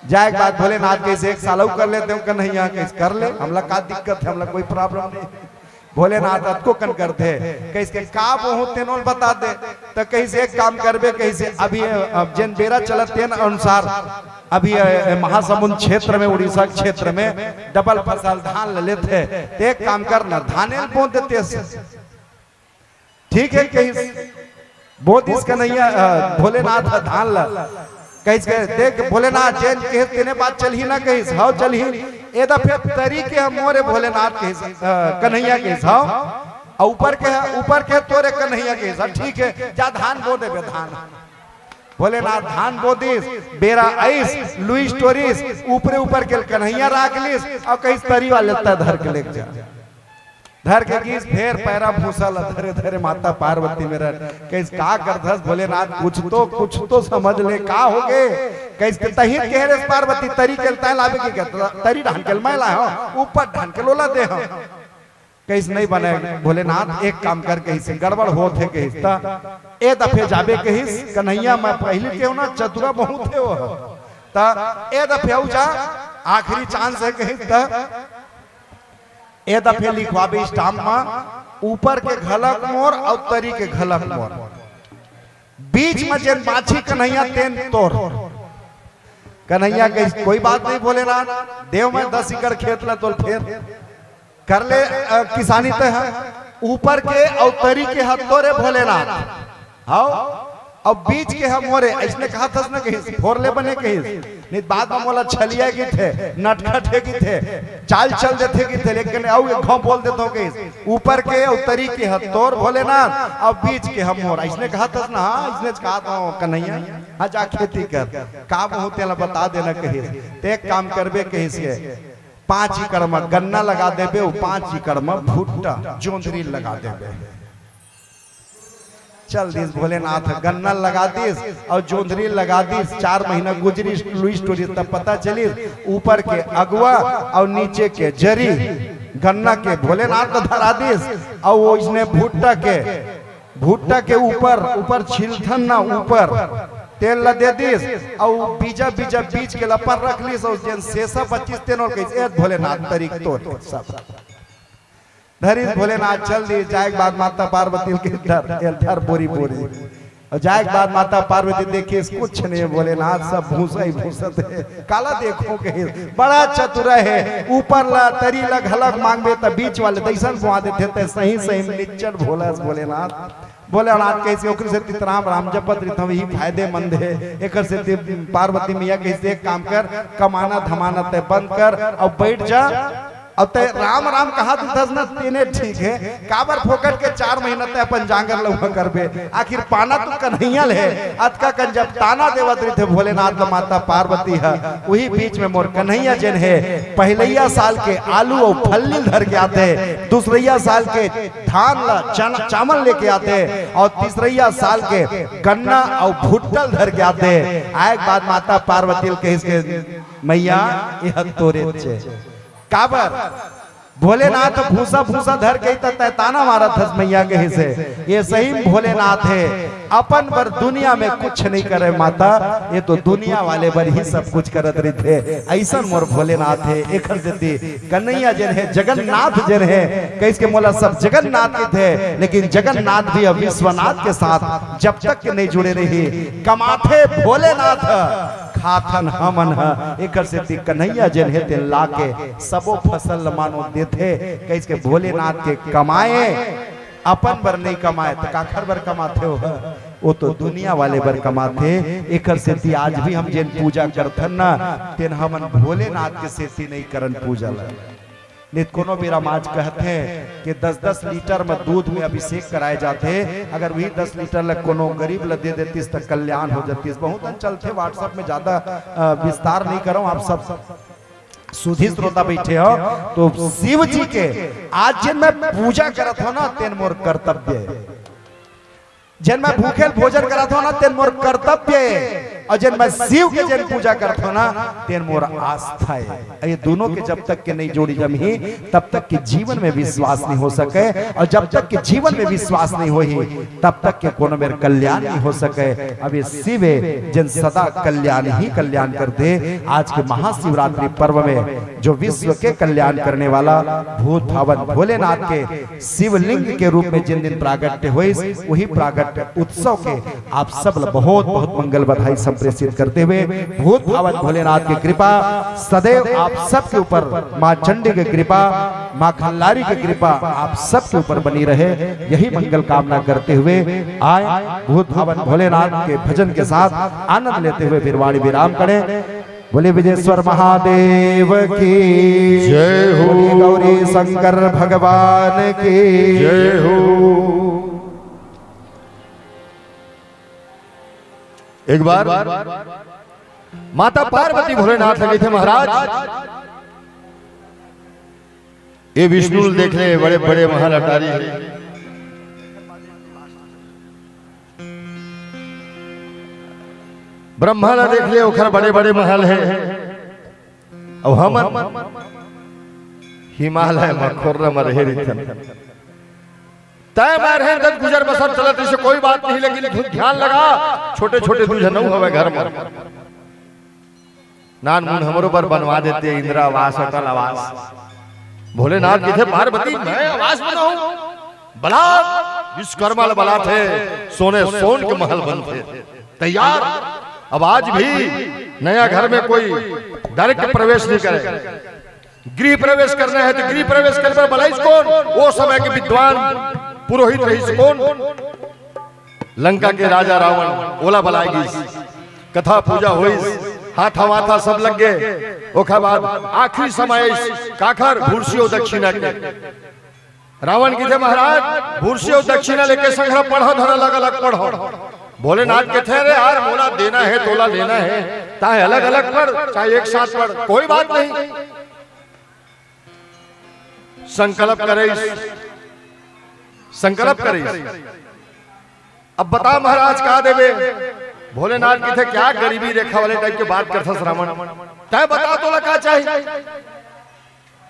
जाए के बाद भोलेनाथ कहिसे, "एक साल अउ कर लेते हो कन्हैया?" कहिस, "कर ले, हमला का दिक्कत हे, हमला कोई problem नहीं।" भोलेनाथ अतको कन करथे, कहिस के, "का बोहूं तेनो ल बता दे।" त कहिसे, "एक काम करबे," कहिसे, "अभी, अब जेन बेरा चलत तेन अनुसार अभी, अ, महासमुंद क्षेत्र में, उड़ीसा क्षेत्र में डबल फसल धान ल लेथे, ते एक काम कर ना, धाने ल बो देते।" ठीक हे कहिस, बो दिस कन्हैया, अ, भोलेनाथ ह धान ल। कहिस के, "देख भोलेनाथ, जेन कहिस तेने बात चलही ना?" कहिस, "हव चलही।" "ए दफे तरी के ह मोरे भोलेनाथ," कहिस, अ, कन्हैया कहिस, "हव।" "अउ ऊपर के ह?" "ऊपर के तोरे कन्हैया," कहिस, "हव ठीक हे, जा धान बो देबे धान।" भोलेनाथ धान बो दिस, बेरा अइस, लुइस टोरिस, ऊपरे ऊपर के ल कन्हैया राख लिस, अउ कहिस, "तरी वाले ल तैं धर के लेके जा।" धर के गिस, फेर पैरा भूसा ल धरे धरे माता पार्वती मेर कहिस, "का करथस भोलेनाथ, कुछ तो, कुछ तो समझ ले, का हो गे?" कहिस के, "तहीं कहे रेस पार्वती, तरी के ल तैं लाबे के, तरी डहन के ल मैं लाय हंव, ऊपर डहन के ल ओला दे हंव।" कहिस, "नहीं बने भोलेनाथ, एक काम कर," कहिस, "गड़बड़ होत हे," कहिस, "त ए दफे जाबे," कहिस, "कन्हैया, मैं पहिली केहेंव ना, चतुरा बहुत हे वो, त ए दफे अउ जा, आखिरी chance हे," कहिस, त ए दफे लिखवाबे स्टाम्प म, ऊपर के घलक मोर अउ तरी के घलक मोर, बीच म जेन बाछी कन्हैया तेन तोर। कन्हैया कहिस, कोई बात नहीं भोलेनाथ, देव मैं दस एकड़ खेत ला तोल फेर कर ले, अ, किसानी तय ह, ऊपर के अउ तरी के ह तोरे भोलेनाथ। हव, अउ बीच के ह मोरे, अइसने कहत हस न कहिस, फोर ले बने कहिस। नहीं त बाद म मोला छलिया कहिथे, नटखट हे कहिथे, चाल चल देथे कहिथे, लेकिन अउ एक घांव बोल देथव कहिस, ऊपर के अउ तरी के ह तोर भोलेनाथ, अउ बीच के ह मोर। अइसने कहत हस न, हाँ, अइसने कहत हव कन्हैया। हाँ, जा खेती कर, का मुँह तेला बता देना कहिस। ते एक काम करबे कहिस के, पाँच एकड़ म गन्ना लगा देबे, अउ पाँच एकड़ म भुट्टा जोंधरी लगा देबे। चल दिस भोलेनाथ, गन्ना लगा दिस अउ जोंधरी लगा दिस। चार महीना गुजरिस, लुइस टुरिस, तब पता चलिस ऊपर के अगवा अउ नीचे के जरी गन्ना के भोलेनाथ ल धरा दिस। अउ ओइसने भुट्टा के, भुट्टा के ऊपर, ऊपर छिलथन ना ऊपर, तेल ल दे दिस। अउ बीजा बीजा बीज के ल अपन रख लिस, अउ जेन सेसा बचिस तेन ओला कहिस, ए भोलेनाथ तरी के तोर सब धरिस। भोलेनाथ चल दिस। जाए के बाद माता पार्वती ल कहिस, धर, एल धर बोरी बोरी। अउ जाए के बाद माता पार्वती देखिस, कुछ नहीं हे भोलेनाथ, सब भूसा ही भूसा हे। काला देखहूं कहिस, बड़ा चतुरा हे, ऊपर ला तरी ला घलक मांगबे त बीच वाले दइसन बोआ देथे, ते सही सही निच्चट भोला हे भोलेनाथ। भोलेनाथ कहिस, ओकरे सेती त राम राम जपत रहिथंव, यही फायदेमंद हे। एकर सेती पार्वती मैया कहिस, एक काम कर, कमाना धमाना ते बंद कर अउ बइठ जा। अउ ते राम राम कहत हस न, तेने ठीक हे। काबर फोकट के चार महीना ते अपन जांगर लउहा करबे, आखिर पाना तो कन्हैया ले हे। अतका कन जब ताना देवत रहिथे भोलेनाथ ल माता पार्वती ह, उही बीच में मोर कन्हैया जेन हे, पहिलइया साल के आलू अउ फल्ली ल धर के आथे, दूसरइया साल के धान ल चना, चावल लेके आथे, अउ तीसरइया साल के गन्ना अउ भुट्टा ल धर के आथे। आए के बाद माता पार्वती ल कहिस के, मैया, एह तोरे चे। काबर? भोलेनाथ भूसा भूसा धर के त तैं ताना मारत हस, मैया कहिस हे। ए सही म भोलेनाथ हे, अपन बर दुनिया में कुछ नहीं करे माता, ए तो दुनिया वाले बर ही सब कुछ करत रहिथे। अइसन मोर भोलेनाथ हे। एखर सेती कन्हैया जेन हे, जगन्नाथ जेन हे, कहिस के मोला सब जगन्नाथ कहिथे, लेकिन जगन्नाथ भी अब विश्वनाथ के साथ जब तक के नहीं जुड़े रही। कमाथे भोलेनाथ, खाथन हमन ह। एखर सेती कन्हैया जेन हे, तेन लाके सबो फसल ल मानो देथे, कहिस के भोलेनाथ के कमाए, अपन बर नहीं कमाए, त काखर बर कमाथे ओ ह? ओ तो दुनिया वाले बर कमाथे। एखर सेती आज भी हम जेन पूजा करथन ना, तेन हमन भोलेनाथ के सेती नहीं करन पूजा ल। नहीं त कोनो बेरा म आज कहथे कि दस दस लीटर म दूध में अभिषेक कराए जाथे, अगर वही दस लीटर ल कोनो गरीब ल दे देतिस त कल्याण हो जतिस। बहुत अन चलथे WhatsApp में, ज्यादा, अ, विस्तार नहीं करंव, आप सब सुधी श्रोता बइठे हव, तो शिव जी के आज जेन मैं पूजा करत हंव ना, तेन मोर कर्तव्य हे। जेन मैं भूखे ल भोजन करत हंव ना, तेन मोर कर्तव्य हे, अउ जेन मैं शिव के जेन पूजा करत हंव ना, तेन मोर आस्था हे। ये दूनों के जब तक के नहीं जोड़ी जमही, तब तक के जीवन में विश्वास नहीं हो सके, अउ जब तक के जीवन में विश्वास नहीं होही, तब तक के कोनो मेर कल्याण नहीं हो सके। अब ये शिव हे, जेन सदा कल्याण ही कल्याण करथे। आज के महाशिवरात्रि पर्व में जो विश्व के कल्याण करने वाला भूत भावन भोलेनाथ के शिवलिंग के रूप में जिन दिन प्रागट्य होइस, उही प्रागट्य उत्सव के आप सब ल बहुत बहुत मंगल बधाई संप्रेषित करते हुए, भूत भावन भोलेनाथ की कृपा सदैव आप सब के ऊपर, माँ चंडी की कृपा, माँ खल्लारी की कृपा आप सब के ऊपर बनी रहे, यही मंगल कामना करते हुए आए भूत भावन भोलेनाथ के भजन के साथ आनंद लेते हुए फिर वाणी विराम करें। बोले विजेश्वर महादेव की जय हो। बोले गौरी शंकर भगवान की जय हो। एक बार माता पार्वती भोलेनाथ ल कहिथे, महाराज, ए विष्णु ल देख ले, बड़े बड़े महल अटारी हे। ब्रह्मा ल देख ले, ओखर बड़े बड़े महल हे। अउ हमन हिमालय म खोर्रा म रहे रहिथन। तय बार हे तत गुजर बसर चलत, इसे कोई बात नहीं, लेकिन तू ध्यान लगा, छोटे छोटे दू झन अउ हवय घर म। नानमुन हमरो बर बनवा देते, इंदिरा आवास, अटल आवास। भोलेनाथ कथे, "पार्वती, मैं आवाज बनाहूं?" बला, विश्वकर्मा ल बलाथे, सोने सोन के महल बनथे। तैयार। अब आज भी नया घर में कोई direct प्रवेश नहीं करे। गृह प्रवेश करना है तो गृह प्रवेश करे बर बलाइस कोन? वो समय के विद्वान पुरोहित रहिस कोन? लंका के राजा रावण, ओला बलाय गिस। कथा पूजा होइस, हाथा वाथा सब लग गे। ओखर बाद आखिरी समय आइस, काखर? भूसी अउ दक्षिणा के। रावण कथे, "महाराज, भूसी अउ दक्षिणा लेके संघरा पढ़ो, धन अलग-अलग पढ़ो।" भोलेनाथ कथे, "अरे यार, मोला देना हे, तोला लेना हे, चाहे अलग-अलग पढ़, चाहे एक साथ पढ़, कोई बात नहीं।" संकल्प करिस, संकल्प करिस, "अब बता महाराज, का देबे?" भोलेनाथ कथे, "क्या गरीबी रेखा वाले type के बात करथस रावण? तैं बता, तोला का चाही?"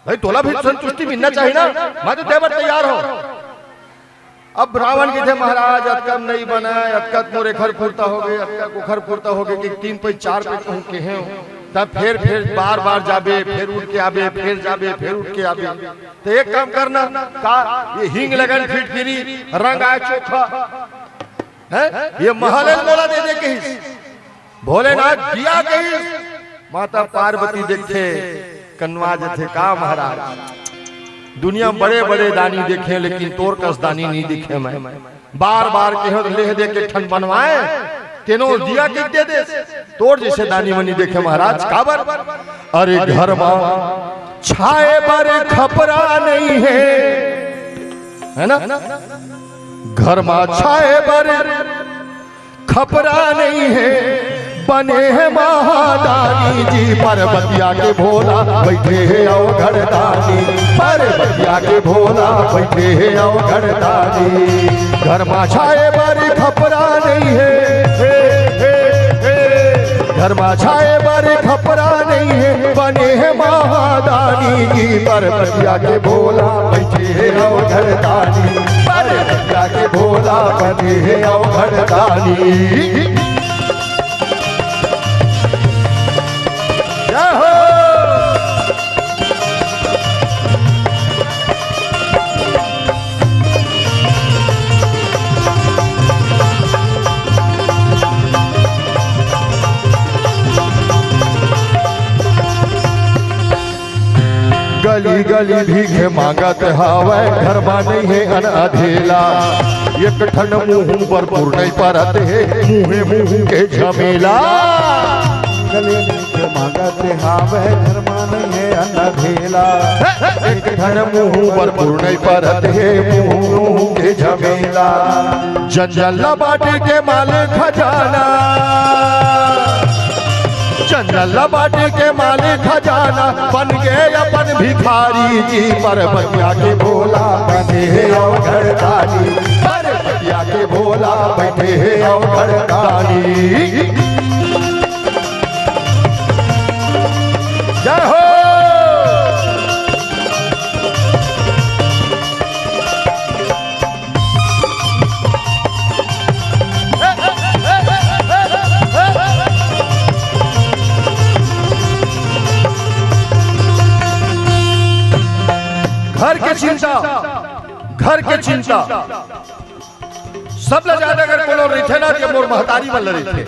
भाई, तोला भी संतुष्टि मिलना चाहिए ना, मैं तो देबर तैयार हूँ। अब रावण कथे, "महाराज, अतका म नइ बने, अतका त मोर एखर पुरता होगे, अतका ओखर पुरता होगे कि तीन पइत चार पइत कहूँ केहे हूँ, तब फेर, फेर बार बार जाबे, फेर उठ के आबे, फेर जाबे, फेर उठ के आबे। तो एक काम करना, का ये हींग लगन फिटकिरी, रंग आय चोखा, हैं? ये महल ल मोला दे दे," कहिस। भोलेनाथ दिया कहिस, माता पार्वती देखथे, कनवा जथे, "का महाराज, दुनिया म बड़े-बड़े दानी देखे, लेकिन तोर कस दानी नइ देखे मैं। बार-बार केहेंव त लेह दे के ठन बनवाए, तेनो दिया कहिके दे दे, तोर जइसे दानी म नइ देखे महाराज।" काबर? अरे घर मा छाए बर खपरा नइ हे, है ना? घर मा छाए बर खपरा नइ हे, बने हे महादानी जी, परबतिया के भोला बइठे हे अवघड़ दानी, परबतिया के भोला बइठे हे अवघड़ दानी। घर मा छाए बर खपरा नइ हे, हे, हे, हे। घर मा छाए बर खपरा नइ हे, बने हे महादानी जी, परबतिया के भोला बइठे हे अवघड़ दानी, परबतिया के भोला बइठे हे अवघड़ दानी। जय हो। गली गली भीख मांगत हावय, घर मा नइ हे अन अधेला। एक ठन मुहूं बर पुर नइ परत हे, मुहे मुहूं के झमेला। गली भीख मांगत हावय, घर मा नइ हे अन अधेला। एक ठन मुहूं बर पुर नइ परत हे, मुहूं मुहूं के झमेला। जंगल ला बांटे के माल खजाना, जंगल ला बांटे के माल खजाना, बन गे अपन भिखारी जी। परबतिया के भोला बने हे अवघड़ दानी, परबतिया के भोला बइठे हे अवघड़ दानी। जय हो। घर के चिंता, घर के चिंता, सबले ज्यादा अगर कोनो रहिथे ना, ते मोर महतारी मन ल रहिथे।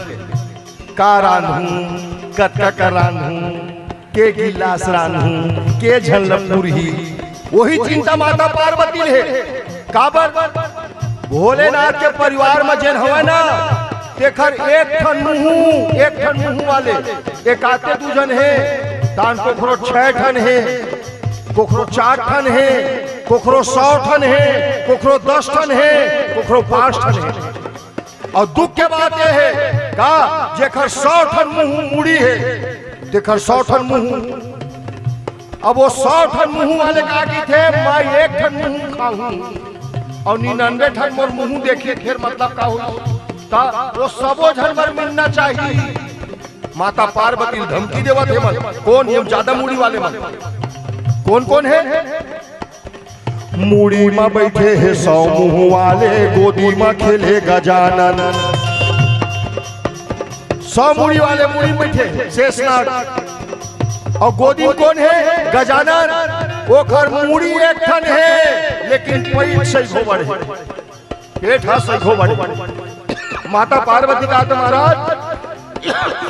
का रांधहूं, कतका का रांधहूं, के गिलास रांधहूं, के झन ल पुरही, वही चिंता माता पार्वती ल हे। काबर? भोलेनाथ के परिवार म जेन हवय ना, तेखर एक ठन मुहूं, एक ठन मुहूं वाले, एकाते दू झन हे, तान कोखरो छै ठन हे, कोखरो चार ठन हे, कोखरो सौ ठन हे, कोखरो दस ठन हे, कोखरो पांच ठन हे। अउ दुख के बात ये हे का, जेखर सौ ठन मुहूं मुड़ी हे, तेखर सौ ठन मुहूं। अब वो सौ ठन मुहूं वाले का कहिथे, "मैं एक ठन मुहूं खाहूं अउ निन्यानवे ठन मोर मुहूं देखही, फेर मतलब का होही?" त वो सबो झन बर मिलना चाही। माता पार्वती ल धमकी देवत हे मन। कोन ये ज्यादा मुड़ी वाले मन? कोन कोन हे? मुड़ी म बइठे हे सौ मुहूं वाले, गोदी म खेले गजानन। सौ मुड़ी वाले मुड़ी म बइठे हे शेषनाग, अउ गोदी म कोन हे? गजानन। ओखर मुड़ी एक ठन हे, लेकिन पईठ सैघो बड़े, पेट ह सैघो बड़े। माता पार्वती का तो महाराज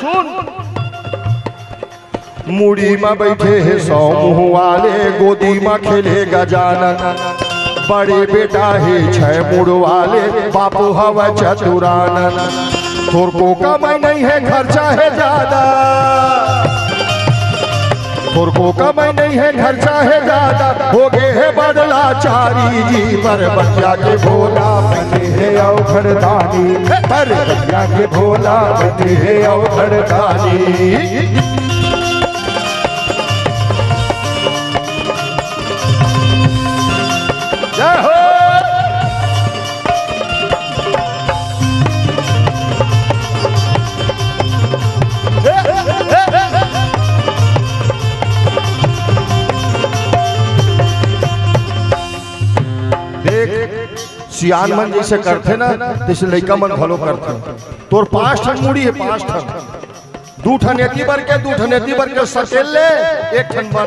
सुन, मुड़ी म बइठे हे सौ मुँह वाले, गोदी म खेले गजानन। बड़े बेटा हे छै मुड़ वाले, बापू हवय चतुरानन। थोरको कमई नइ हे, खर्चा हे जादा। थोरको कमई नइ हे, खर्चा हे जादा, होगे हे बड़ लाचारी जी। परबतिया के भोला बइठे हे अवघड़दानी, परबतिया के भोला बइठे हे अवघड़दानी। जय हो। देख, सियान मन जइसे करथे ना, तइसे लइका मन घलो करथे। तोर पांच ठन मुड़ी हे, पांच ठन। दू ठन एती बर के, दू ठन एती बर के सकेल ले, एक ठन बन।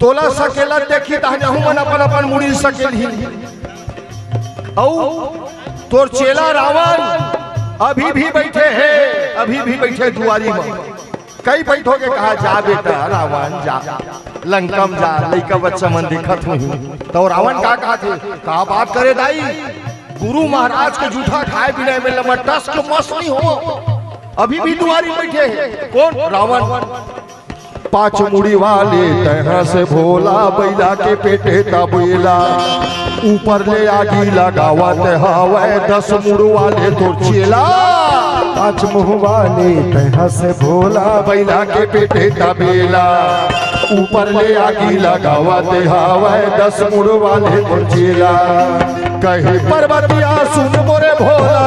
तोला सकेलत देखही, तहन अहू मन अपन-अपन मुड़ी सकेलही। अउ तोर चेला रावण अभी भी बइठे हे, अभी भी बइठे दुवारी म। कई पइत होगे कहा, "जा बेटा रावण, जा, लंका म जा, लइका बच्चा मन देखत होही।" त रावण का कहत हे, "का बात करे दाई, गुरु महाराज के जूठा खाय बिना एमे लमटस के मस नइ हो।" अभी भी दुवारी बइठे हे। कोन? रावण। पांच मुड़ी वाले तैं हस भोला, बइला के पेटे तबेला। ऊपर ले आगी लगावत हवय दस मुड़ वाले तोर चेला। पांच मुंह वाले तैं हस भोला, बइला के पेटे तबेला। ऊपर ले आगी लगावत हवय दस मुड़ वाले तोर चेला। कहे परबतिया सुन मोरे भोला,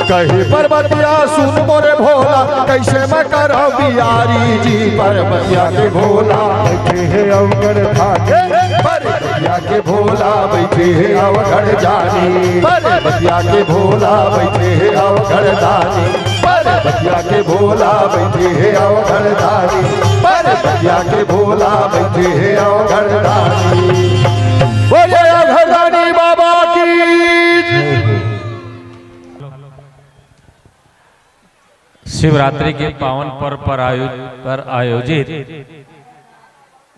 कहे परबतिया सुन मोरे भोला, कइसे मैं करंव बियारी जी। परबतिया के भोला बइठे हे अवघड़दानी, परबतिया के भोला बइठे हे अवघड़दानी, परबतिया के भोला बइठे हे अवघड़दानी, परबतिया के भोला बइठे हे अवघड़दानी, परबतिया के भोला बइठे हे अवघड़दानी। बोलिए अवघड़दानी बाबा की। शिवरात्रि के पावन पर्व पर आयो-, पर आयोजित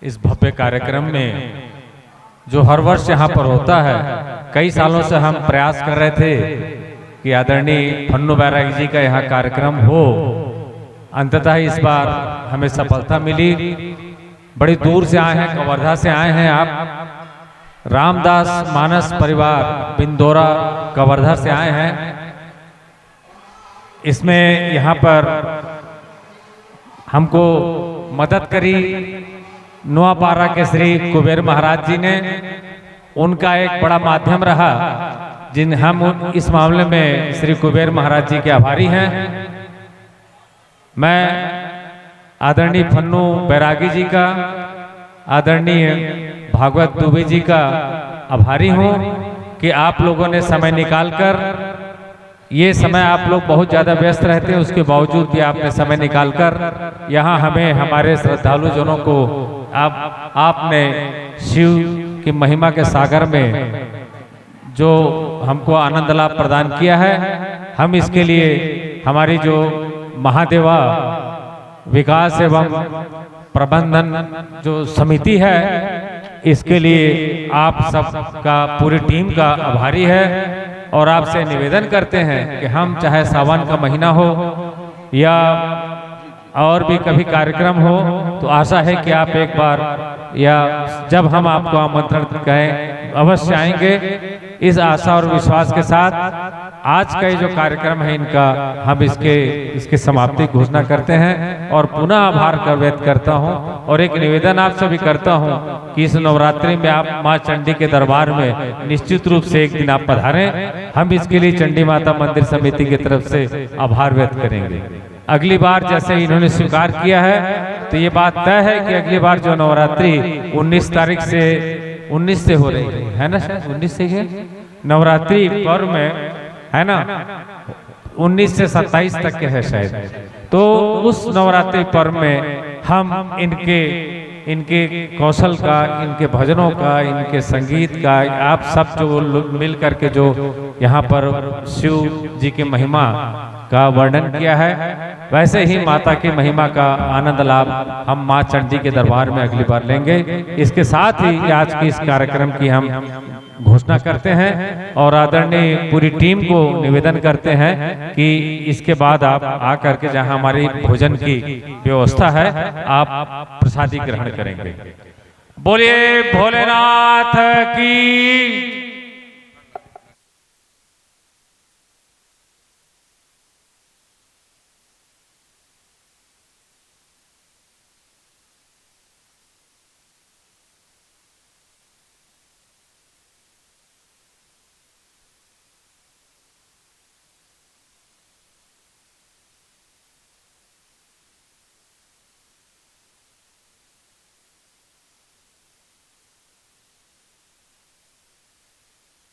इस भव्य कार्यक्रम में जो हर वर्ष यहाँ पर होता है, कई सालों से हम प्रयास कर रहे थे कि आदरणीय फन्नू बैरागी जी का यहाँ कार्यक्रम हो। अंततः इस बार हमें सफलता मिली। बड़ी दूर से आए हैं, कवर्धा से आए हैं आप। रामदास मानस परिवार बिंदौरा कवर्धा से आए हैं। इसमें यहाँ पर हमको मदद करी नोआपारा के श्री कुबेर महाराज जी ने। उनका एक बड़ा माध्यम रहा, जिन हम उन, इस मामले में श्री कुबेर महाराज जी के आभारी हैं। मैं आदरणीय फन्नू बैरागी जी का, आदरणीय भागवत दुबे जी का आभारी हूँ कि आप लोगों ने समय निकालकर, ये समय आप लोग बहुत ज़्यादा व्यस्त रहते हैं, उसके बावजूद भी आपने समय निकालकर यहाँ हमें, हमारे श्रद्धालु जनों को आप, आपने शिव की महिमा के सागर में जो हमको आनंद लाभ प्रदान किया है, हम इसके लिए, हमारी जो महादेवा विकास एवं प्रबंधन जो समिति है, इसके लिए आप सबका, पूरी टीम का आभारी है और आपसे निवेदन करते हैं कि हम चाहे सावन का महीना हो या और भी कभी कार्यक्रम हो, तो आशा है कि आप एक बार, या जब हम आपको आमंत्रण कहें, अवश्य आएंगे। इस आशा और विश्वास के साथ आज का ये जो कार्यक्रम है इनका, हम इसके, इसकी समाप्ति घोषणा करते हैं और पुनः आभार कर, व्यक्त करता हूँ और एक निवेदन आपसे भी करता हूँ कि इस नवरात्रि में आप माँ चंडी के दरबार में निश्चित रूप से एक दिन आप पधारें। हम इसके लिए चंडी माता मंदिर समिति की तरफ से आभार व्यक्त करेंगे। अगली बार जैसे इन्होंने स्वीकार किया है, तो ये बात तय है कि अगली बार जो नवरात्रि उन्नीस तारीख से, उन्नीस से हो रही है, है ना? उन्नीस से है नवरात्रि पर्व में, है ना? उन्नीस से सत्ताईस तक के है शायद। तो उस नवरात्रि पर्व में हम इनके इनके कौशल का, इनके भजनों का, इनके संगीत का, आप सब जो लो- मिल करके जो यहाँ पर शिव जी की महिमा का वर्णन किया है, वैसे ही माता की महिमा का आनंद लाभ हम माँ चंडी के दरबार में अगली बार लेंगे। इसके साथ ही आज के इस कार्यक्रम की हम घोषणा करते हैं और आदरणीय पूरी टीम को निवेदन करते हैं कि इसके बाद आप आ करके जहां हमारी भोजन की व्यवस्था है, आप प्रसादी ग्रहण करेंगे। बोलिए भोलेनाथ की।